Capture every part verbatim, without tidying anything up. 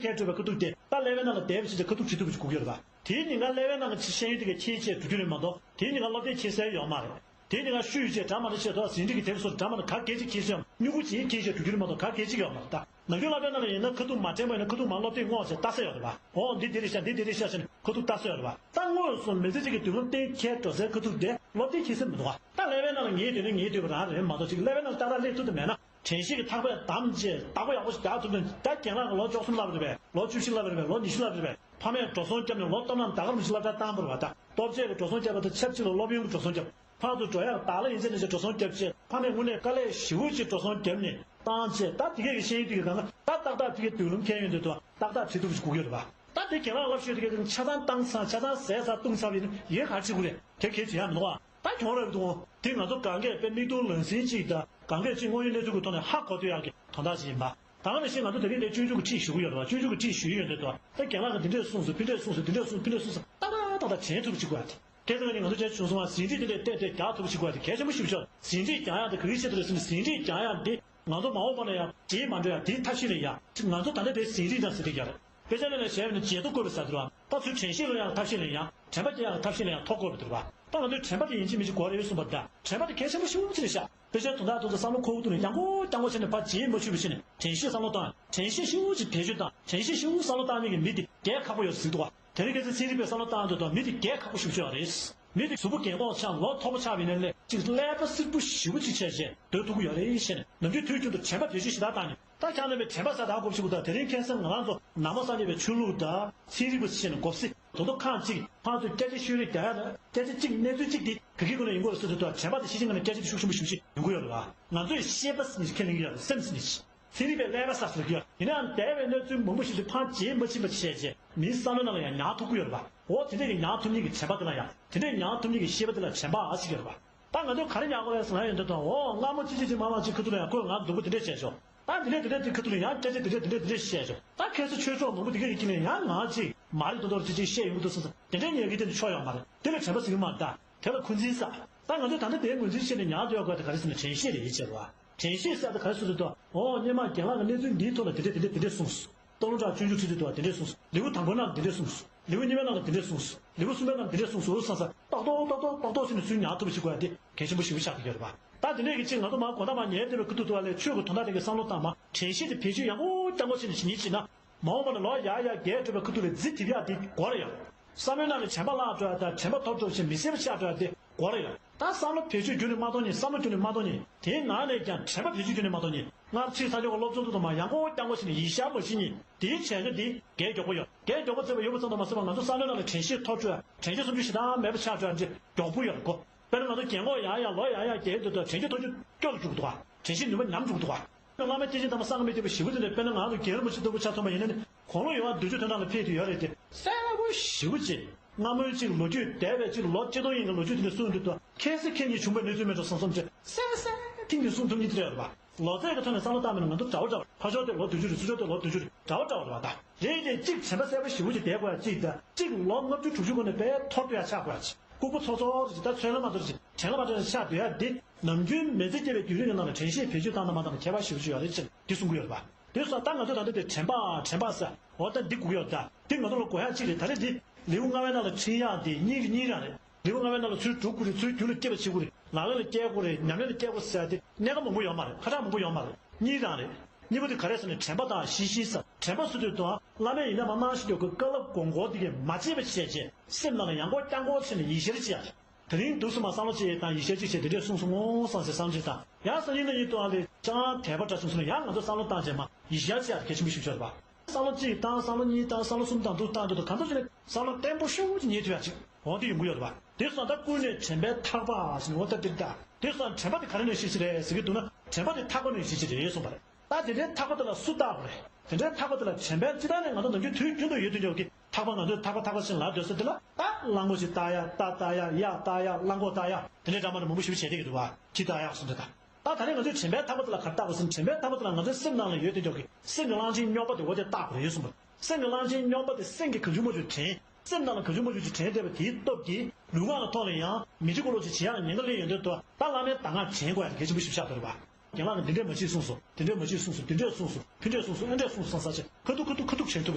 ངས་སྤྲོད་པའི་ཁ་ཐུག་དེ་ད་ཀླད་པའི་ནང་ལ་བསྡད་པའི་ཕྱིར་དེ་ཁ་ཐུག་བྲིས་ཐུབ་པ་ཞིག་དགོས་ཀྱི་ཡོད་རེད་པ། དེའི་ཉིན་ག་ཀླད་པའི་ནང་གི་ཤེས་ཡོན་དེ་ག་ཁྱེད་ཅེས་འགྲོ་རྒྱུ་རེད་མ་གཏོགས་དེའི་ཉིན་ག་སློབ་དེབ་ཁྱེད་ཟེར་ཡོད་མ་རེད། དེའི་ཉིན་ག་ཤུ་ཡོད་ཅེས་འདྲ་མ་འདྲ་བཤད་དོ་ཟིན་བྲིས་ཀྱི་དེབ་སོགས་འདྲ་མ་འདྲ་ག་གལ་ཆེ་ཁྱེད་ཅེས་སྨྱུ་གུ་ཅིག་ཁྱེད་ཅེས་འགྲོ་རྒྱུ་རེད་མ་གཏོགས་ག་གལ་ཆེ་ཡོད་མ་རེད་ད། ནམ་རྒྱུན་ཀླད་པའི་ནང་ལ་ཡིན་ན་ཁ་ཐུག་མ་དྲན་པ་ཡིན་ན་ཁ་ཐུག་མ་སློབ་དེབ་སྔོག་བྱས་ལྟ་ས་ཡོད་རེད་པ། འོ་འདི་འདི་རེད་ཤག་འདི་འདི་རེད་ཤག་ཟེར་ནས་ཁ་ཐུག་ལྟ་ས་ཡོད་རེད་པ། ད་དངོས་སུ་མི་ཚེ་གཅིག་གི་མདུན་ལམ་གཏན་འཁེལ་འགྲོ་སའི་ཁ་ཐུག་དེ་སློབ་དེབ་ཁྱེད་ཟེར་མི་འདུག་ག་ད་ཀླད་པའི་ནང་ལ་ངེས་འདོད་ནི་ངེས་འདོད་པ་རང་རེད་མ་གཏོགས་ཅིག་ཀླད་པའི་ནང་ལ་ཏག་ཏག་སླེབས་ཐུབ་ཏུ་མེད་ན། དྲན་ཤེས་ཀྱི་ཐག་པས་བསྡམས་བྱས་བདག་པོ་ཡག་པོ་ཞིག་རྒྱག་ཐུབ་ན་ད་རྒན་ལགས་ཀྱི་ལོ་བཅུ་གསུམ་ལབ་རེད་པས། ལོ་བཅུ་བཞི་ལབ་རེད་པས། ལོ་ཉི་ཤུ་ལབ་རེད་པས། ཕ་མས་འགྲོ་སོང་བརྒྱབ་ནས་ལོ་སྟོབས་རྣམས་ད་གར་མི་ཤི་སློབ་གྲྭར་བཏང་བ་རེད་པ། ད་སྟོབས་ཆེ་གི་འགྲོ་སོང་བརྒྱབ་པ་དང་ཆབས་ཅིག་ལ་སློབ་ཡོན་གྱི་འགྲོ་སོང་བརྒྱབ། ཕར་ཚུར་འགྲོ་ཡག་བདག་ལ་ཡིན་ཚད་ནས་ཅིག་འགྲོ་སོང་བརྒྱབ་བྱས་ཕ་མས་དངོས་གནས་དཀའ་ལས་ཞེ་པོ་ཅིག་འགྲོ་སོང་བརྒྱབ་ནས་བཏང་བྱས་ད་དེ་གས་ཀྱི་ཤེས་ཡོན་དེ་གས་གང་ལ་ད་ཏག་ཏག་དེ་གས་མདུན་ལམ་འཁེལ་ཡོང་དུས་དུ་ཏག་ཏག་བྲིས་ཐུབ་པ་ཞིག་དགོས་ཀྱི་ཡོད་རེད་པ། ད་དེ་རྒན་ལགས་ལབ་ཤོད་དེ་གས་ཆ་ཚང་བཏང་ཚར་ཆ་ཚང་ཟས་ཚར་བཏུང་ཚར་བ་ཡིན་ན་ཡིན་ག་རེ་བྱེད་དགོས་རེད། དེ་གས་བྱེད་ཡག་མི་འདུག་ག་ད་གྱོང་རེད་འདུག་དེ་ང་ཚོ་གང་གས་དཔེ་མིག་མཐོང་ལག་ཟིན་གཅིག་དང་གང་གས་གཅིག་དངོས་ཡོད་གནས་ཚུལ་གྱི་ཐོག་ནས་ཧ་གོ་ཐུབ་ཡག་གི་དོན་དག་ཞིག་ཡིན་པ། ད་ག་ནང་བཞིན་ང་ཚོ་དེ་རིང་འདིར་སྤྱོད་འཇུག་གི་ཁྲིད་ཞུ་གི་ཡོད་རེད་བ། སྤྱོད་འཇུག་གི་ཁྲིད་ཞུ་གི་ཡོད་འདི་དོ། ད་རྒན་ལགས་ཀྱིས་འདི་འདྲས་གསུངས་སོང་། ཕི་འདྲས་གསུངས་སོང་། འདི་འདྲས་གསུངས། ཕི་འདྲས་གསུངས་སོང་། ཏག་ཏག་ཏག་ཏག་དྲན་ཐུབ་པ་ཞིག་དགོས་ཡ་དེ། ཁ་སང་ནས་ང་ཚོ་བྱས་བྱུང་སོང་བ་ཟིན་བྲིས་དེ་འདྲས་ཏན་ཏན་རྒྱག་ཐུབ་པ་ཞིག་དགོས་ཡ་དེ་གལ་ཆེན་པོ་ཞིག་ཆགས། ཟིན་བྲིས་རྒྱག་ཡག་དེ་ག་གི་ཆེད་དུ་རེད་ཟེར་ན་ཟིན་བྲིས་རྒྱག་ཡག་འདི་ང་ཚོ་མ་འོངས་པ་ན་ཡང་རྗེས་མ་འགྲོ་ཡ་དེའི་ཐབས་ཤེས་ལེན་ཡ། ང་ཚོ་ད་ལྟ་དེ་ཟིན་བྲིས་དང་ཟེར་གྱི་ཡོད་རེད། དཔེ་ཆ་ལེན་ལ་བྱས་པ་ནི་བརྗེད་ཐོ་བཀོད་པའི་ས་དེ་རེད་བ། ད་ཚུར་དྲན་ཤེས་ལེན་ཡག་ཐབས་ཤེས་ལེན་ཡ། དྲན་པ་སྐྱེ་ཡག་ཐབས་ཤེས་ལེན་ཡ་ཐོ་བཀོད་པ་དེ་རེད་བ། ད་ང་ཚོས་དྲན་པ་དེ་ཡིན་གཅིག་མིན་གཅིག་དགོས་རེད་གསུངས་པ་དང་དྲན་པ་དེ་གལ་ཆེན་པོ་ཞེ་པོ་ཅིག་རེད་ཤག་དཔེ་ཆའི་དོན་དག་ཐོག་ཏུ་བསམ་བློ་འཁོར་ཐུབ་ནས་ཡང་སྐོར་རྐྱང་སྐོར་བྱས་ནས་ཕར་རྗེས་མ་ཆུད་པ་བྱས་ནས་དྲན་ཤེས་བསམ་བློ་བཏང་། དྲན་ཤེས་ཞེ་པོ་ཅིག་བེད་སྤྱོད་བཏང་། དྲན་ཤེས་ཞེ་པོ་བསམ་བློ་བཏང་མཁན་གྱི་མི་དེ་རྒྱལ་ཁག་པོ་ཡོད་ཟེར་འདུག་བ། དེ་རིང་ཁ་སང་ཚན་རིག་པས་བསམ་བློ་བཏང་དུས་དང་མི་དེ་རྒྱལ་ཁག་པོ་ཞེ་པོ་ཅིག་ཡོད་རེད། མི་དེ་གཟུགས་པོ་རྒན་གོག་ཆགས་ལོ་མཐོ་པོ་ཆགས་པ་ཡིན་ན་ལས་ཅིག་ཀླད་པ་སིལ་པོ་ཞེ་པོ་ཅིག་བྱས་བྱས་སྡོད་ཐུབ་ཀྱི་ཡོད་རེད་ཟེར་ནས་ནམ་རྒྱུན་དུས་རྒྱུན་དུ་དྲན་པ་བེད་སྤྱོད་ཞེ་དྲག་བཏང་ནས། ད་ཁྱེད་རྣམ་པས་དྲན་པ་ཟེར་ད་གོ་ཞིག་དང་དེ་རིང་ཁ་སང་ང་རང་ཚོ་ནང་པ་སངས་རྒྱས་པའི་ཆོས་ལུགས་དང་ཚན་རིག་པ་ཞེས་ནས་མགོ་སེ་དོ་དོ་ཁག་ཅིག་ཕར་ཚུར་སྐད་ཆ་ཤོད་རེས་རྒྱག་ཡ་ལ་སྐད་ཆ་གཅིག་གནས་ཚུལ་གཅིག་དེ་ག་གི་སྒོ་ནས་ཡིན་དགོས་རེད་ཟེར་དུས་ད་དྲན་པ་དེ་ཤེས་བཞིན་ངང་ནས་སྐད་ཆ་དེ་ཤུགས་ཆེན་པོ་ཞེ་པོ་ཅིག་ཡོང་གི་ཡོད་རེད་བ། ང་ཚོས་ཤེས་པ་ཟེར་ནས་ཁས་ལེན་གྱི་ཡོད་རེད། སེམས་ཟེར་ནས་ཚན་རིག་པས་ཀླད་པ་ཟེར་ཟེར་གྱི་ཡོད། ཡིན་ནའང་འདས་པའི་གནས་ཚུལ་མང་པོ་ཞིག་དེ་ཕར་རྗེས་མ་ཕྱིན་པ་བྱས་རྗེས་མིའི་བསམ་བློ་ནང་ལ་ཡང་ཉར་ཐུབ་ཀྱི་ཡོད་རེད་བ། འོ་དེ་འདྲས་ཀྱི་ཉར་ཐུབ་མཁན་གྱི་དྲན་པ་དེ་ལ་ཡང་དེ་འདྲས་ཉར་ཐུབ་མཁན་གྱི་ཤེས་པ་དེ་ལ་དྲན་པ་ཟེར་གྱི་ཡོད་རེད་བ། ད་ང་ཚོས་ག་རེ་ཉར་དགོས་རེད་ཟེར་ན་ཡོད་འདོད་དང་འོ་སྔ་མོ་ཅི་ཅི་ཅི་མ་མ་ཅི་ཁ་ཐུག་ལ་ཡང་ཁོས་ང་སྡུག་པོ་དེ་འདྲས་བྱས་ཆོག་ད་དེ་འདྲས་དེ་འདྲས་དེ་ཁ་ཐུག་ལ་ཡང་སྐད་ཆ་དེ་འདྲས་དེ་འདྲས་དེ་འདྲས་བཤད་ཆོག་ད་ཁ་སང་ཆོས་ཕྱོགས་མང་པོ་དེ་གས་ཀྱི་དཀྱིལ་ནས་ཡང་ང་ཅིག་མ་རེད་མདོག་མདོག་ཅི་ཅི་བཤད་ཡོང་གི་འདུག་བསམ་བསམ་དེ་འདྲས་ཉན་གི་དེ་འདྲ་ཆོ་ཡོང་མ་རེད། དེ་ལ་དྲན་པ་ཟེར་གི་མ་རེད་ད། དེ་ལ་འཁོན་འཛིན་ས། ད་ང་ཚོས་ད་ལྟ་དེའི་ངོས་འཛིན་བྱས་ནས་ཉར་འདོད་ཡོད་དགོས་དེ་ག་རེ་ཟེར་ན་དྲན་ཤེས་རེད་ཟེར་བ། དྲན་ཤེས་ཟེར་དེ་ག་རེ་ཟེར་དུས་དང་འོ་སྔོན་མ་རྒན་ལགས་ཀྱིས་གནས་ཚུལ་འདིའི་ཐོག་ལ་དེ་འདྲས་དེ་འདྲས་དེ་འདྲས་གསུངས་སོང་། སྟག་ལུང་བྲག་སྤྱོད་འཇུག་ཁྲིད་དུས་དེ་འདྲས་གསུངས་སོང་། ལེའུ་དང་པོའི་ནང་དེ་འདྲས་གསུངས་སོང་། ལེའུ་གཉིས་པའི་ནང་དེ་འདྲས་གསུངས་སོང་། ལེའུ་གསུམ་པའི་ནང་དེ་འདྲས་གསུངས་སོང་བསམ་བསམ་ཏག་ཏོག་ཏག་ཏོག་ཏག་ཏོག་ཟེར་ནས་ཚུར་ཉར་ཐུབ་པ་ཞིག་དགོས་ཡ་དེ་གལ་ཆེན་པོ་ཞིག་པོ་ཆགས་ཀྱི་ཡོད་རེད་པ། ད་དེ་འདྲས་ཀྱི་ཅིག་ང་ཚོ་མར་དགོང་དག་མར་ཉལ་བསྡད་པའི་ཁུ་ཐུག་ཐུག་པ་ལས་ཆོས་ཀྱི་དོན་དག་དེ་གའི་བསམ་བློ་བཏང་མ་དྲན་ཤེས་དེ་བེད་སྤྱོད་ཡག་པོ་རྐྱང་པོ་བྱས་ནས་ཞིག་ཉིད་བྱས་ན། མ་འོངས་པ་ན་ལོ་ཡར་ཡར་རྒས་འགྲོ་བའི་ཁུ་ཐུག་ལ་རྫི་ཐིབས་ཡག་འདི་དགོས་རེད་ཡ། བསམ་བློའི་ནང་ལ་དྲན་པ་བརླག་འགྲོ་ཡ་དང་དྲན་པ་ཐོར་ཐོར་བྱས་མི་གསལ་པོ་ཆགས་འགྲོ་ཡ་དེ་དགོས་རེད་ཡ། ད་བསམ་བློ་བེད་སྤྱོད་རྒྱུན་ནས་མ་གཏོང་ཉིན། བསམ་བློ་རྒྱུན་ནས་མ་གཏོང་ཉིན། དེའི་ནང་ནས་ཀྱང་དྲན་པ་བེད་སྤྱོད་རྒྱུན་ནས་མ་གཏོང་ཉིན། སྔར་ཕྱིར་ས་ཆ་གི་སློབ་ཚན་དུ་དུ་མ་ཡང་སྐོར་རྐྱང་པོ་བྱས་ནས་ཡིད་ཤར་མ་བྱེད་ཉིན། དེའི་བྱས་རྗེས་དེ་རྒས་མགྱོགས་པོ་ཡོད། རྒས་མགྱོགས་པོ་བརྩེ་བ་ཡོད་པ་ཙམ་དུ་མ་ཟད་པར་ང་ཚོ་བསམ་བློའི་ནང་ལ་དྲན་ཤེས་ཐོར་འགྲོ་ཡ། དྲན་ཤེས་སུམ་ཅུ་ཞེ་དྲག་མེད་པ་ཆགས་འགྲོ་ཡ་འདི་མགྱོགས་པོ་ཡོད་རེད་གོ། དཔེར་ན་ང་ཚོ་རྒན་གོག་ཡར་ཡར་ལོ་ཡར་ཡར་རྒྱས་འགྲོ་དུས་དྲན་ཤེས་ཐོར་རྒྱུ་སྐྱོ་རུ་འགྲོ་གི་འདུག་ག། དྲན་ཤེས་ནུས་པ་ཉམས་འགྲོ་གི་འདུག་ག། བླ་མ་སྐྱེས་ཆེན་དམ་པ་སངས་རྒྱས་པའི་ཞི་བ་འདི་ནས་དཔེར་ན་ང་ཚོ་རྒན་རིན་པོ་ཆེ་ལྟ་བུ་ཆ་མཚོན་པ་ཡིན་ན་ནི་དགུང་ལོ་ཡོད་པ་བདུན་ཅུ་དོན་གྲངས་ལ་ཕེབས་ཀྱི་ཡོད་རེད་དེ་གསལ་པོ་ཞེ་པོ་ཅིག་སྔ་མོའི་ཅིག་ལོ་རྒྱུས་འདས་པའི་ཅིག་ལོ་གཅིག་སྟོང་ཡན་གྱི་ལོ་རྒྱུས་དེ་ནས་གསུངས་དུས་དུ་ཁྱད་གསོད་ཁྱད་ཉིད་བྱུང་བའི་གནས་ཚུལ་མེད་འགྲོ་བསམ་བསམ་ཅིག་གསལ་གསལ་ཐིང་ཐིང་གསུང་ཐུབ་ཉིད་དེ་རེད་པ། ལོ་ཚད་ཀྱི་ཐོག་ནས་བསམ་བློ་བཏང་མིན་ན་ང་ཚོ་འདྲ་བོ་འདྲ་བོ། ཕར་ཕྱོགས་དེ་ལོ་བདུན་ཅུ་རེད། ཚུར་ཕྱོགས་དེ་ལོ་བདུན་ཅུ་རེད། འདྲ་བོ་འདྲ་བོ་རེད་པ། ད་རེད་དེ་གཅིག་དྲན་པ་གསལ་པོ་ཞེ་པོ་ཅིག་བསྡད་དགོས་ཡ་གཅིག་དང་གཅིག་ལོ་ལྔ་བཅུ་དྲུག་ཅུ་གོང་ནས་དཔེ་མཐོ་པོ་ཡ་ཆགས་དགོས་ཡ་གཅིག་ལྐུགས་པ་ཚོ་ཚོ་རེ་ཅིག་ད་ཚོན་ལ་མ་ཚོ་རེ་ཅིག་དྲན་ལ་མ་དྲན་རེ་ཆགས་སྡོད་ཡ་འདི་ནམ་རྒྱུན་མི་ཚེ་སྐྱེལ་བའི་རྒྱུན་རིང་གི་ནང་ལ་དྲན་ཤེས་བེད་སྤྱོད་བཏང་དང་མ་བཏང་ལ་ཁྱད་པར་ཞེ་པོ་ཅིག་ཡོད་རེད་ཅེས་འདི་གསུང་གི་ཡོད་རེད་པ། དེ་སོང་ད་ང་ཚོ་ད་ལྟ་དེ་དྲན་པ་དྲན་པ་ཟེར་འོ་ད་འདི་དགོས་ཀྱི་ཡོད་ད། འདི་ང་ཚོ་ལ་དགོས་ཡ་གཅིག་རེད། ད་རེས་འདི་ལེའུ་ལྔ་པའི་ནང་ལ་འཕྲིན་ཡག་འདི་གཉིས་ཀྱི་གཉིས་རང་རེད། ལེའུ་ལྔ་པའི་ནང་ལ་ཚུར་འགྲོ་དགོས་རེད། ཚུར་རྒྱུད་ལ་སྐྱེ་བ་བྱེད་དགོས་རེད། ལག་ལེན་ལ་སྐྱེལ་དགོས་རེད། ཉམས་ལེན་ལ་སྐྱེལ་དགོས་ཟེར་ཡ་དེ་གནད་འགག་མང་པོ་ཡོད་མ་རེད། ཁ་གྲག་མང་པོ་ཡོད་མ་རེད། གཉིས་རང་རེད། གཉིས་པ་དེ་ག་རེ་ཟེར་ན་དྲན་པ་དང་ཤེས་བཞིན་ཟེར། དྲན་པ་ཟེར་དུས་དང་བླ་མས་ཡིན་ན་མ་གནང་ཞིག་ཡོད་གི་བཀའ་སློབ་དགོངས་སྐོར་དེ་གས་མ་བརྗེད་པ་བྱས་རྗེས་སེམས་ནང་ལ་ཡང་སྐོར་རྐྱང་སྐོར་བྱས་ནས་ཡིད་ཤར་བྱེད་ཡ། དེ་རིང་འདུག་སེ་མ་བསམ་བློ་བྱེད་དང་ཡིད་ཤར་ཅིག་བྱས་དེ་འདྲས་གསུངས་སོང་ངོ་བསམ་ཟེར་བསམ་ཚུལ་དང་ཡང་སང་ཉིན་གནངས་ཉིན་དུའང་ལས་ཅང་དད་པ་འདྲ་བྱུང་སོང་ན་ཡང་ང་ཚོ་བསམ་བློ་བཏང་རྗེས་མ་ཡིད་ཤར་བྱེད་ཡ་གལ་ཆེན་པོ་ཞིག་ཆགས་པ། བསམ་བློ་གཅིག་བཏང་བསམ་བློ་གཉིས་བཏང་བསམ་བློ་གསུམ་བཏང་དུ་བཏང་དུ་གང་ཐུབ་བྱས་ནས་བསམ་བློ་བརྟན་པོ་ཤོག་ཅིག་རྙེད་ཐུབ་ཡ་ཅིག་འོང་དུ་ཡོང་གི་ཡོད་རེད་པ། དེ་སོང་ད་ཀུན་ནས་དྲན་པའི་ཐག་པ་ཟེར་ནས་འོ་ད་དེ་ད་དེ་སོང་དྲན་པ་དེ་ག་རེ་ནས་ཤེས་ཀྱི་རེད་ཟེར་གྱི་འདུག་ན་དྲན་པ་དེ་ཐག་པ་ནས་ཤེས་ཀྱི་རེད་གསུངས་པ་རེད། ད་དེ་འདྲའི་ཐག་པ་དེ་ལ་སུ་བཏགས་པ་རེད། དེ་འདྲའི་ཐག་པ་དེ་ལ་དྲན་པའི་སྤྱི་བཏང་ནས་ང་ཚོ་ནམ་རྒྱུན་དུས་རྒྱུན་དུ་ཡོད་དུས་འཇོག་གི་ཐག་པ་ང་ཚོས་ཐག་པ་ཐག་པ་ཞིག་ལ་སྡོད་ས་དེ་ལ་ད་གླང་པོ་ཞིག་བཏགས་ཡ་རྟ་བཏགས་ཡ་གཡག་བཏགས་ཡ་གླང་གོག་བཏགས་ཡ་དེ་འདྲའི་འདྲ་མ་འདྲ་མང་པོ་ཞིག་བྱས་བསྡད་ཀྱི་འདུག་བ། ཁྱི་བཏགས་ཡ་སོགས་འདྲ་ད། ད་ད་རེས་ང་ཚོས་དྲན་པའི་ཐག་པ་དེ་ལ་ག་རེ་བཏགས་པ་ཟེར་ན་དྲན་པའི་ཐག་པ་དེ་ལ་ང་ཚོའི་སེམས་ནང་ལ་ཡོད་དུས་འཇོག་གི་སེམས་ཀྱི་གླང་ཆེན་རྙོག་པ་དེ་འོ་དེ་བཏགས་པ་རེད་གསུངས་པ། སེམས་ཀྱི་གླང་ཆེན་རྙོག་པ་དེ་སེམས་ཀྱི་གང་བྱུང་མང་བྱུང་དྲན། སེམས་ནང་ལ་གང་བྱུང་མང་བྱུང་ཅིག་དྲན་བསྡད་པ་དེའི་སྟོབས་ཀྱིས་ལུས་ངག་གི་ཐོག་ནས་ཡང་མི་འགྲིག་གོ་ལོ་ཅིག་བྱེད་ཡག་ཉེན་ཁ་སླེབས་ཡོང་དུས་དོ་ད་བླ་མའི་གདམས་ངག་དྲན་དགོས་ཡ་དེ་གལ་ཆེན་པོ་ཞིག་ཆགས་འདུག་རེད་པ། རྒན་ལགས་ཀྱིས་འདི་འདྲས་མ་བྱེད་གསུངས་སོ། དེ་འདྲས་མ་བྱེད་གསུངས་སོ། འདི་འདྲས་གསུངས་སོ། ཕི་འདྲས་གསུངས་སོ། ཨེ་འདྲས་གསུངས་སོ་བསམ་ས་ཆེ་ཁ་ཐུག་ཁ་ཐུག་ཁ་ཐུག་བྱེད་ཐུབ་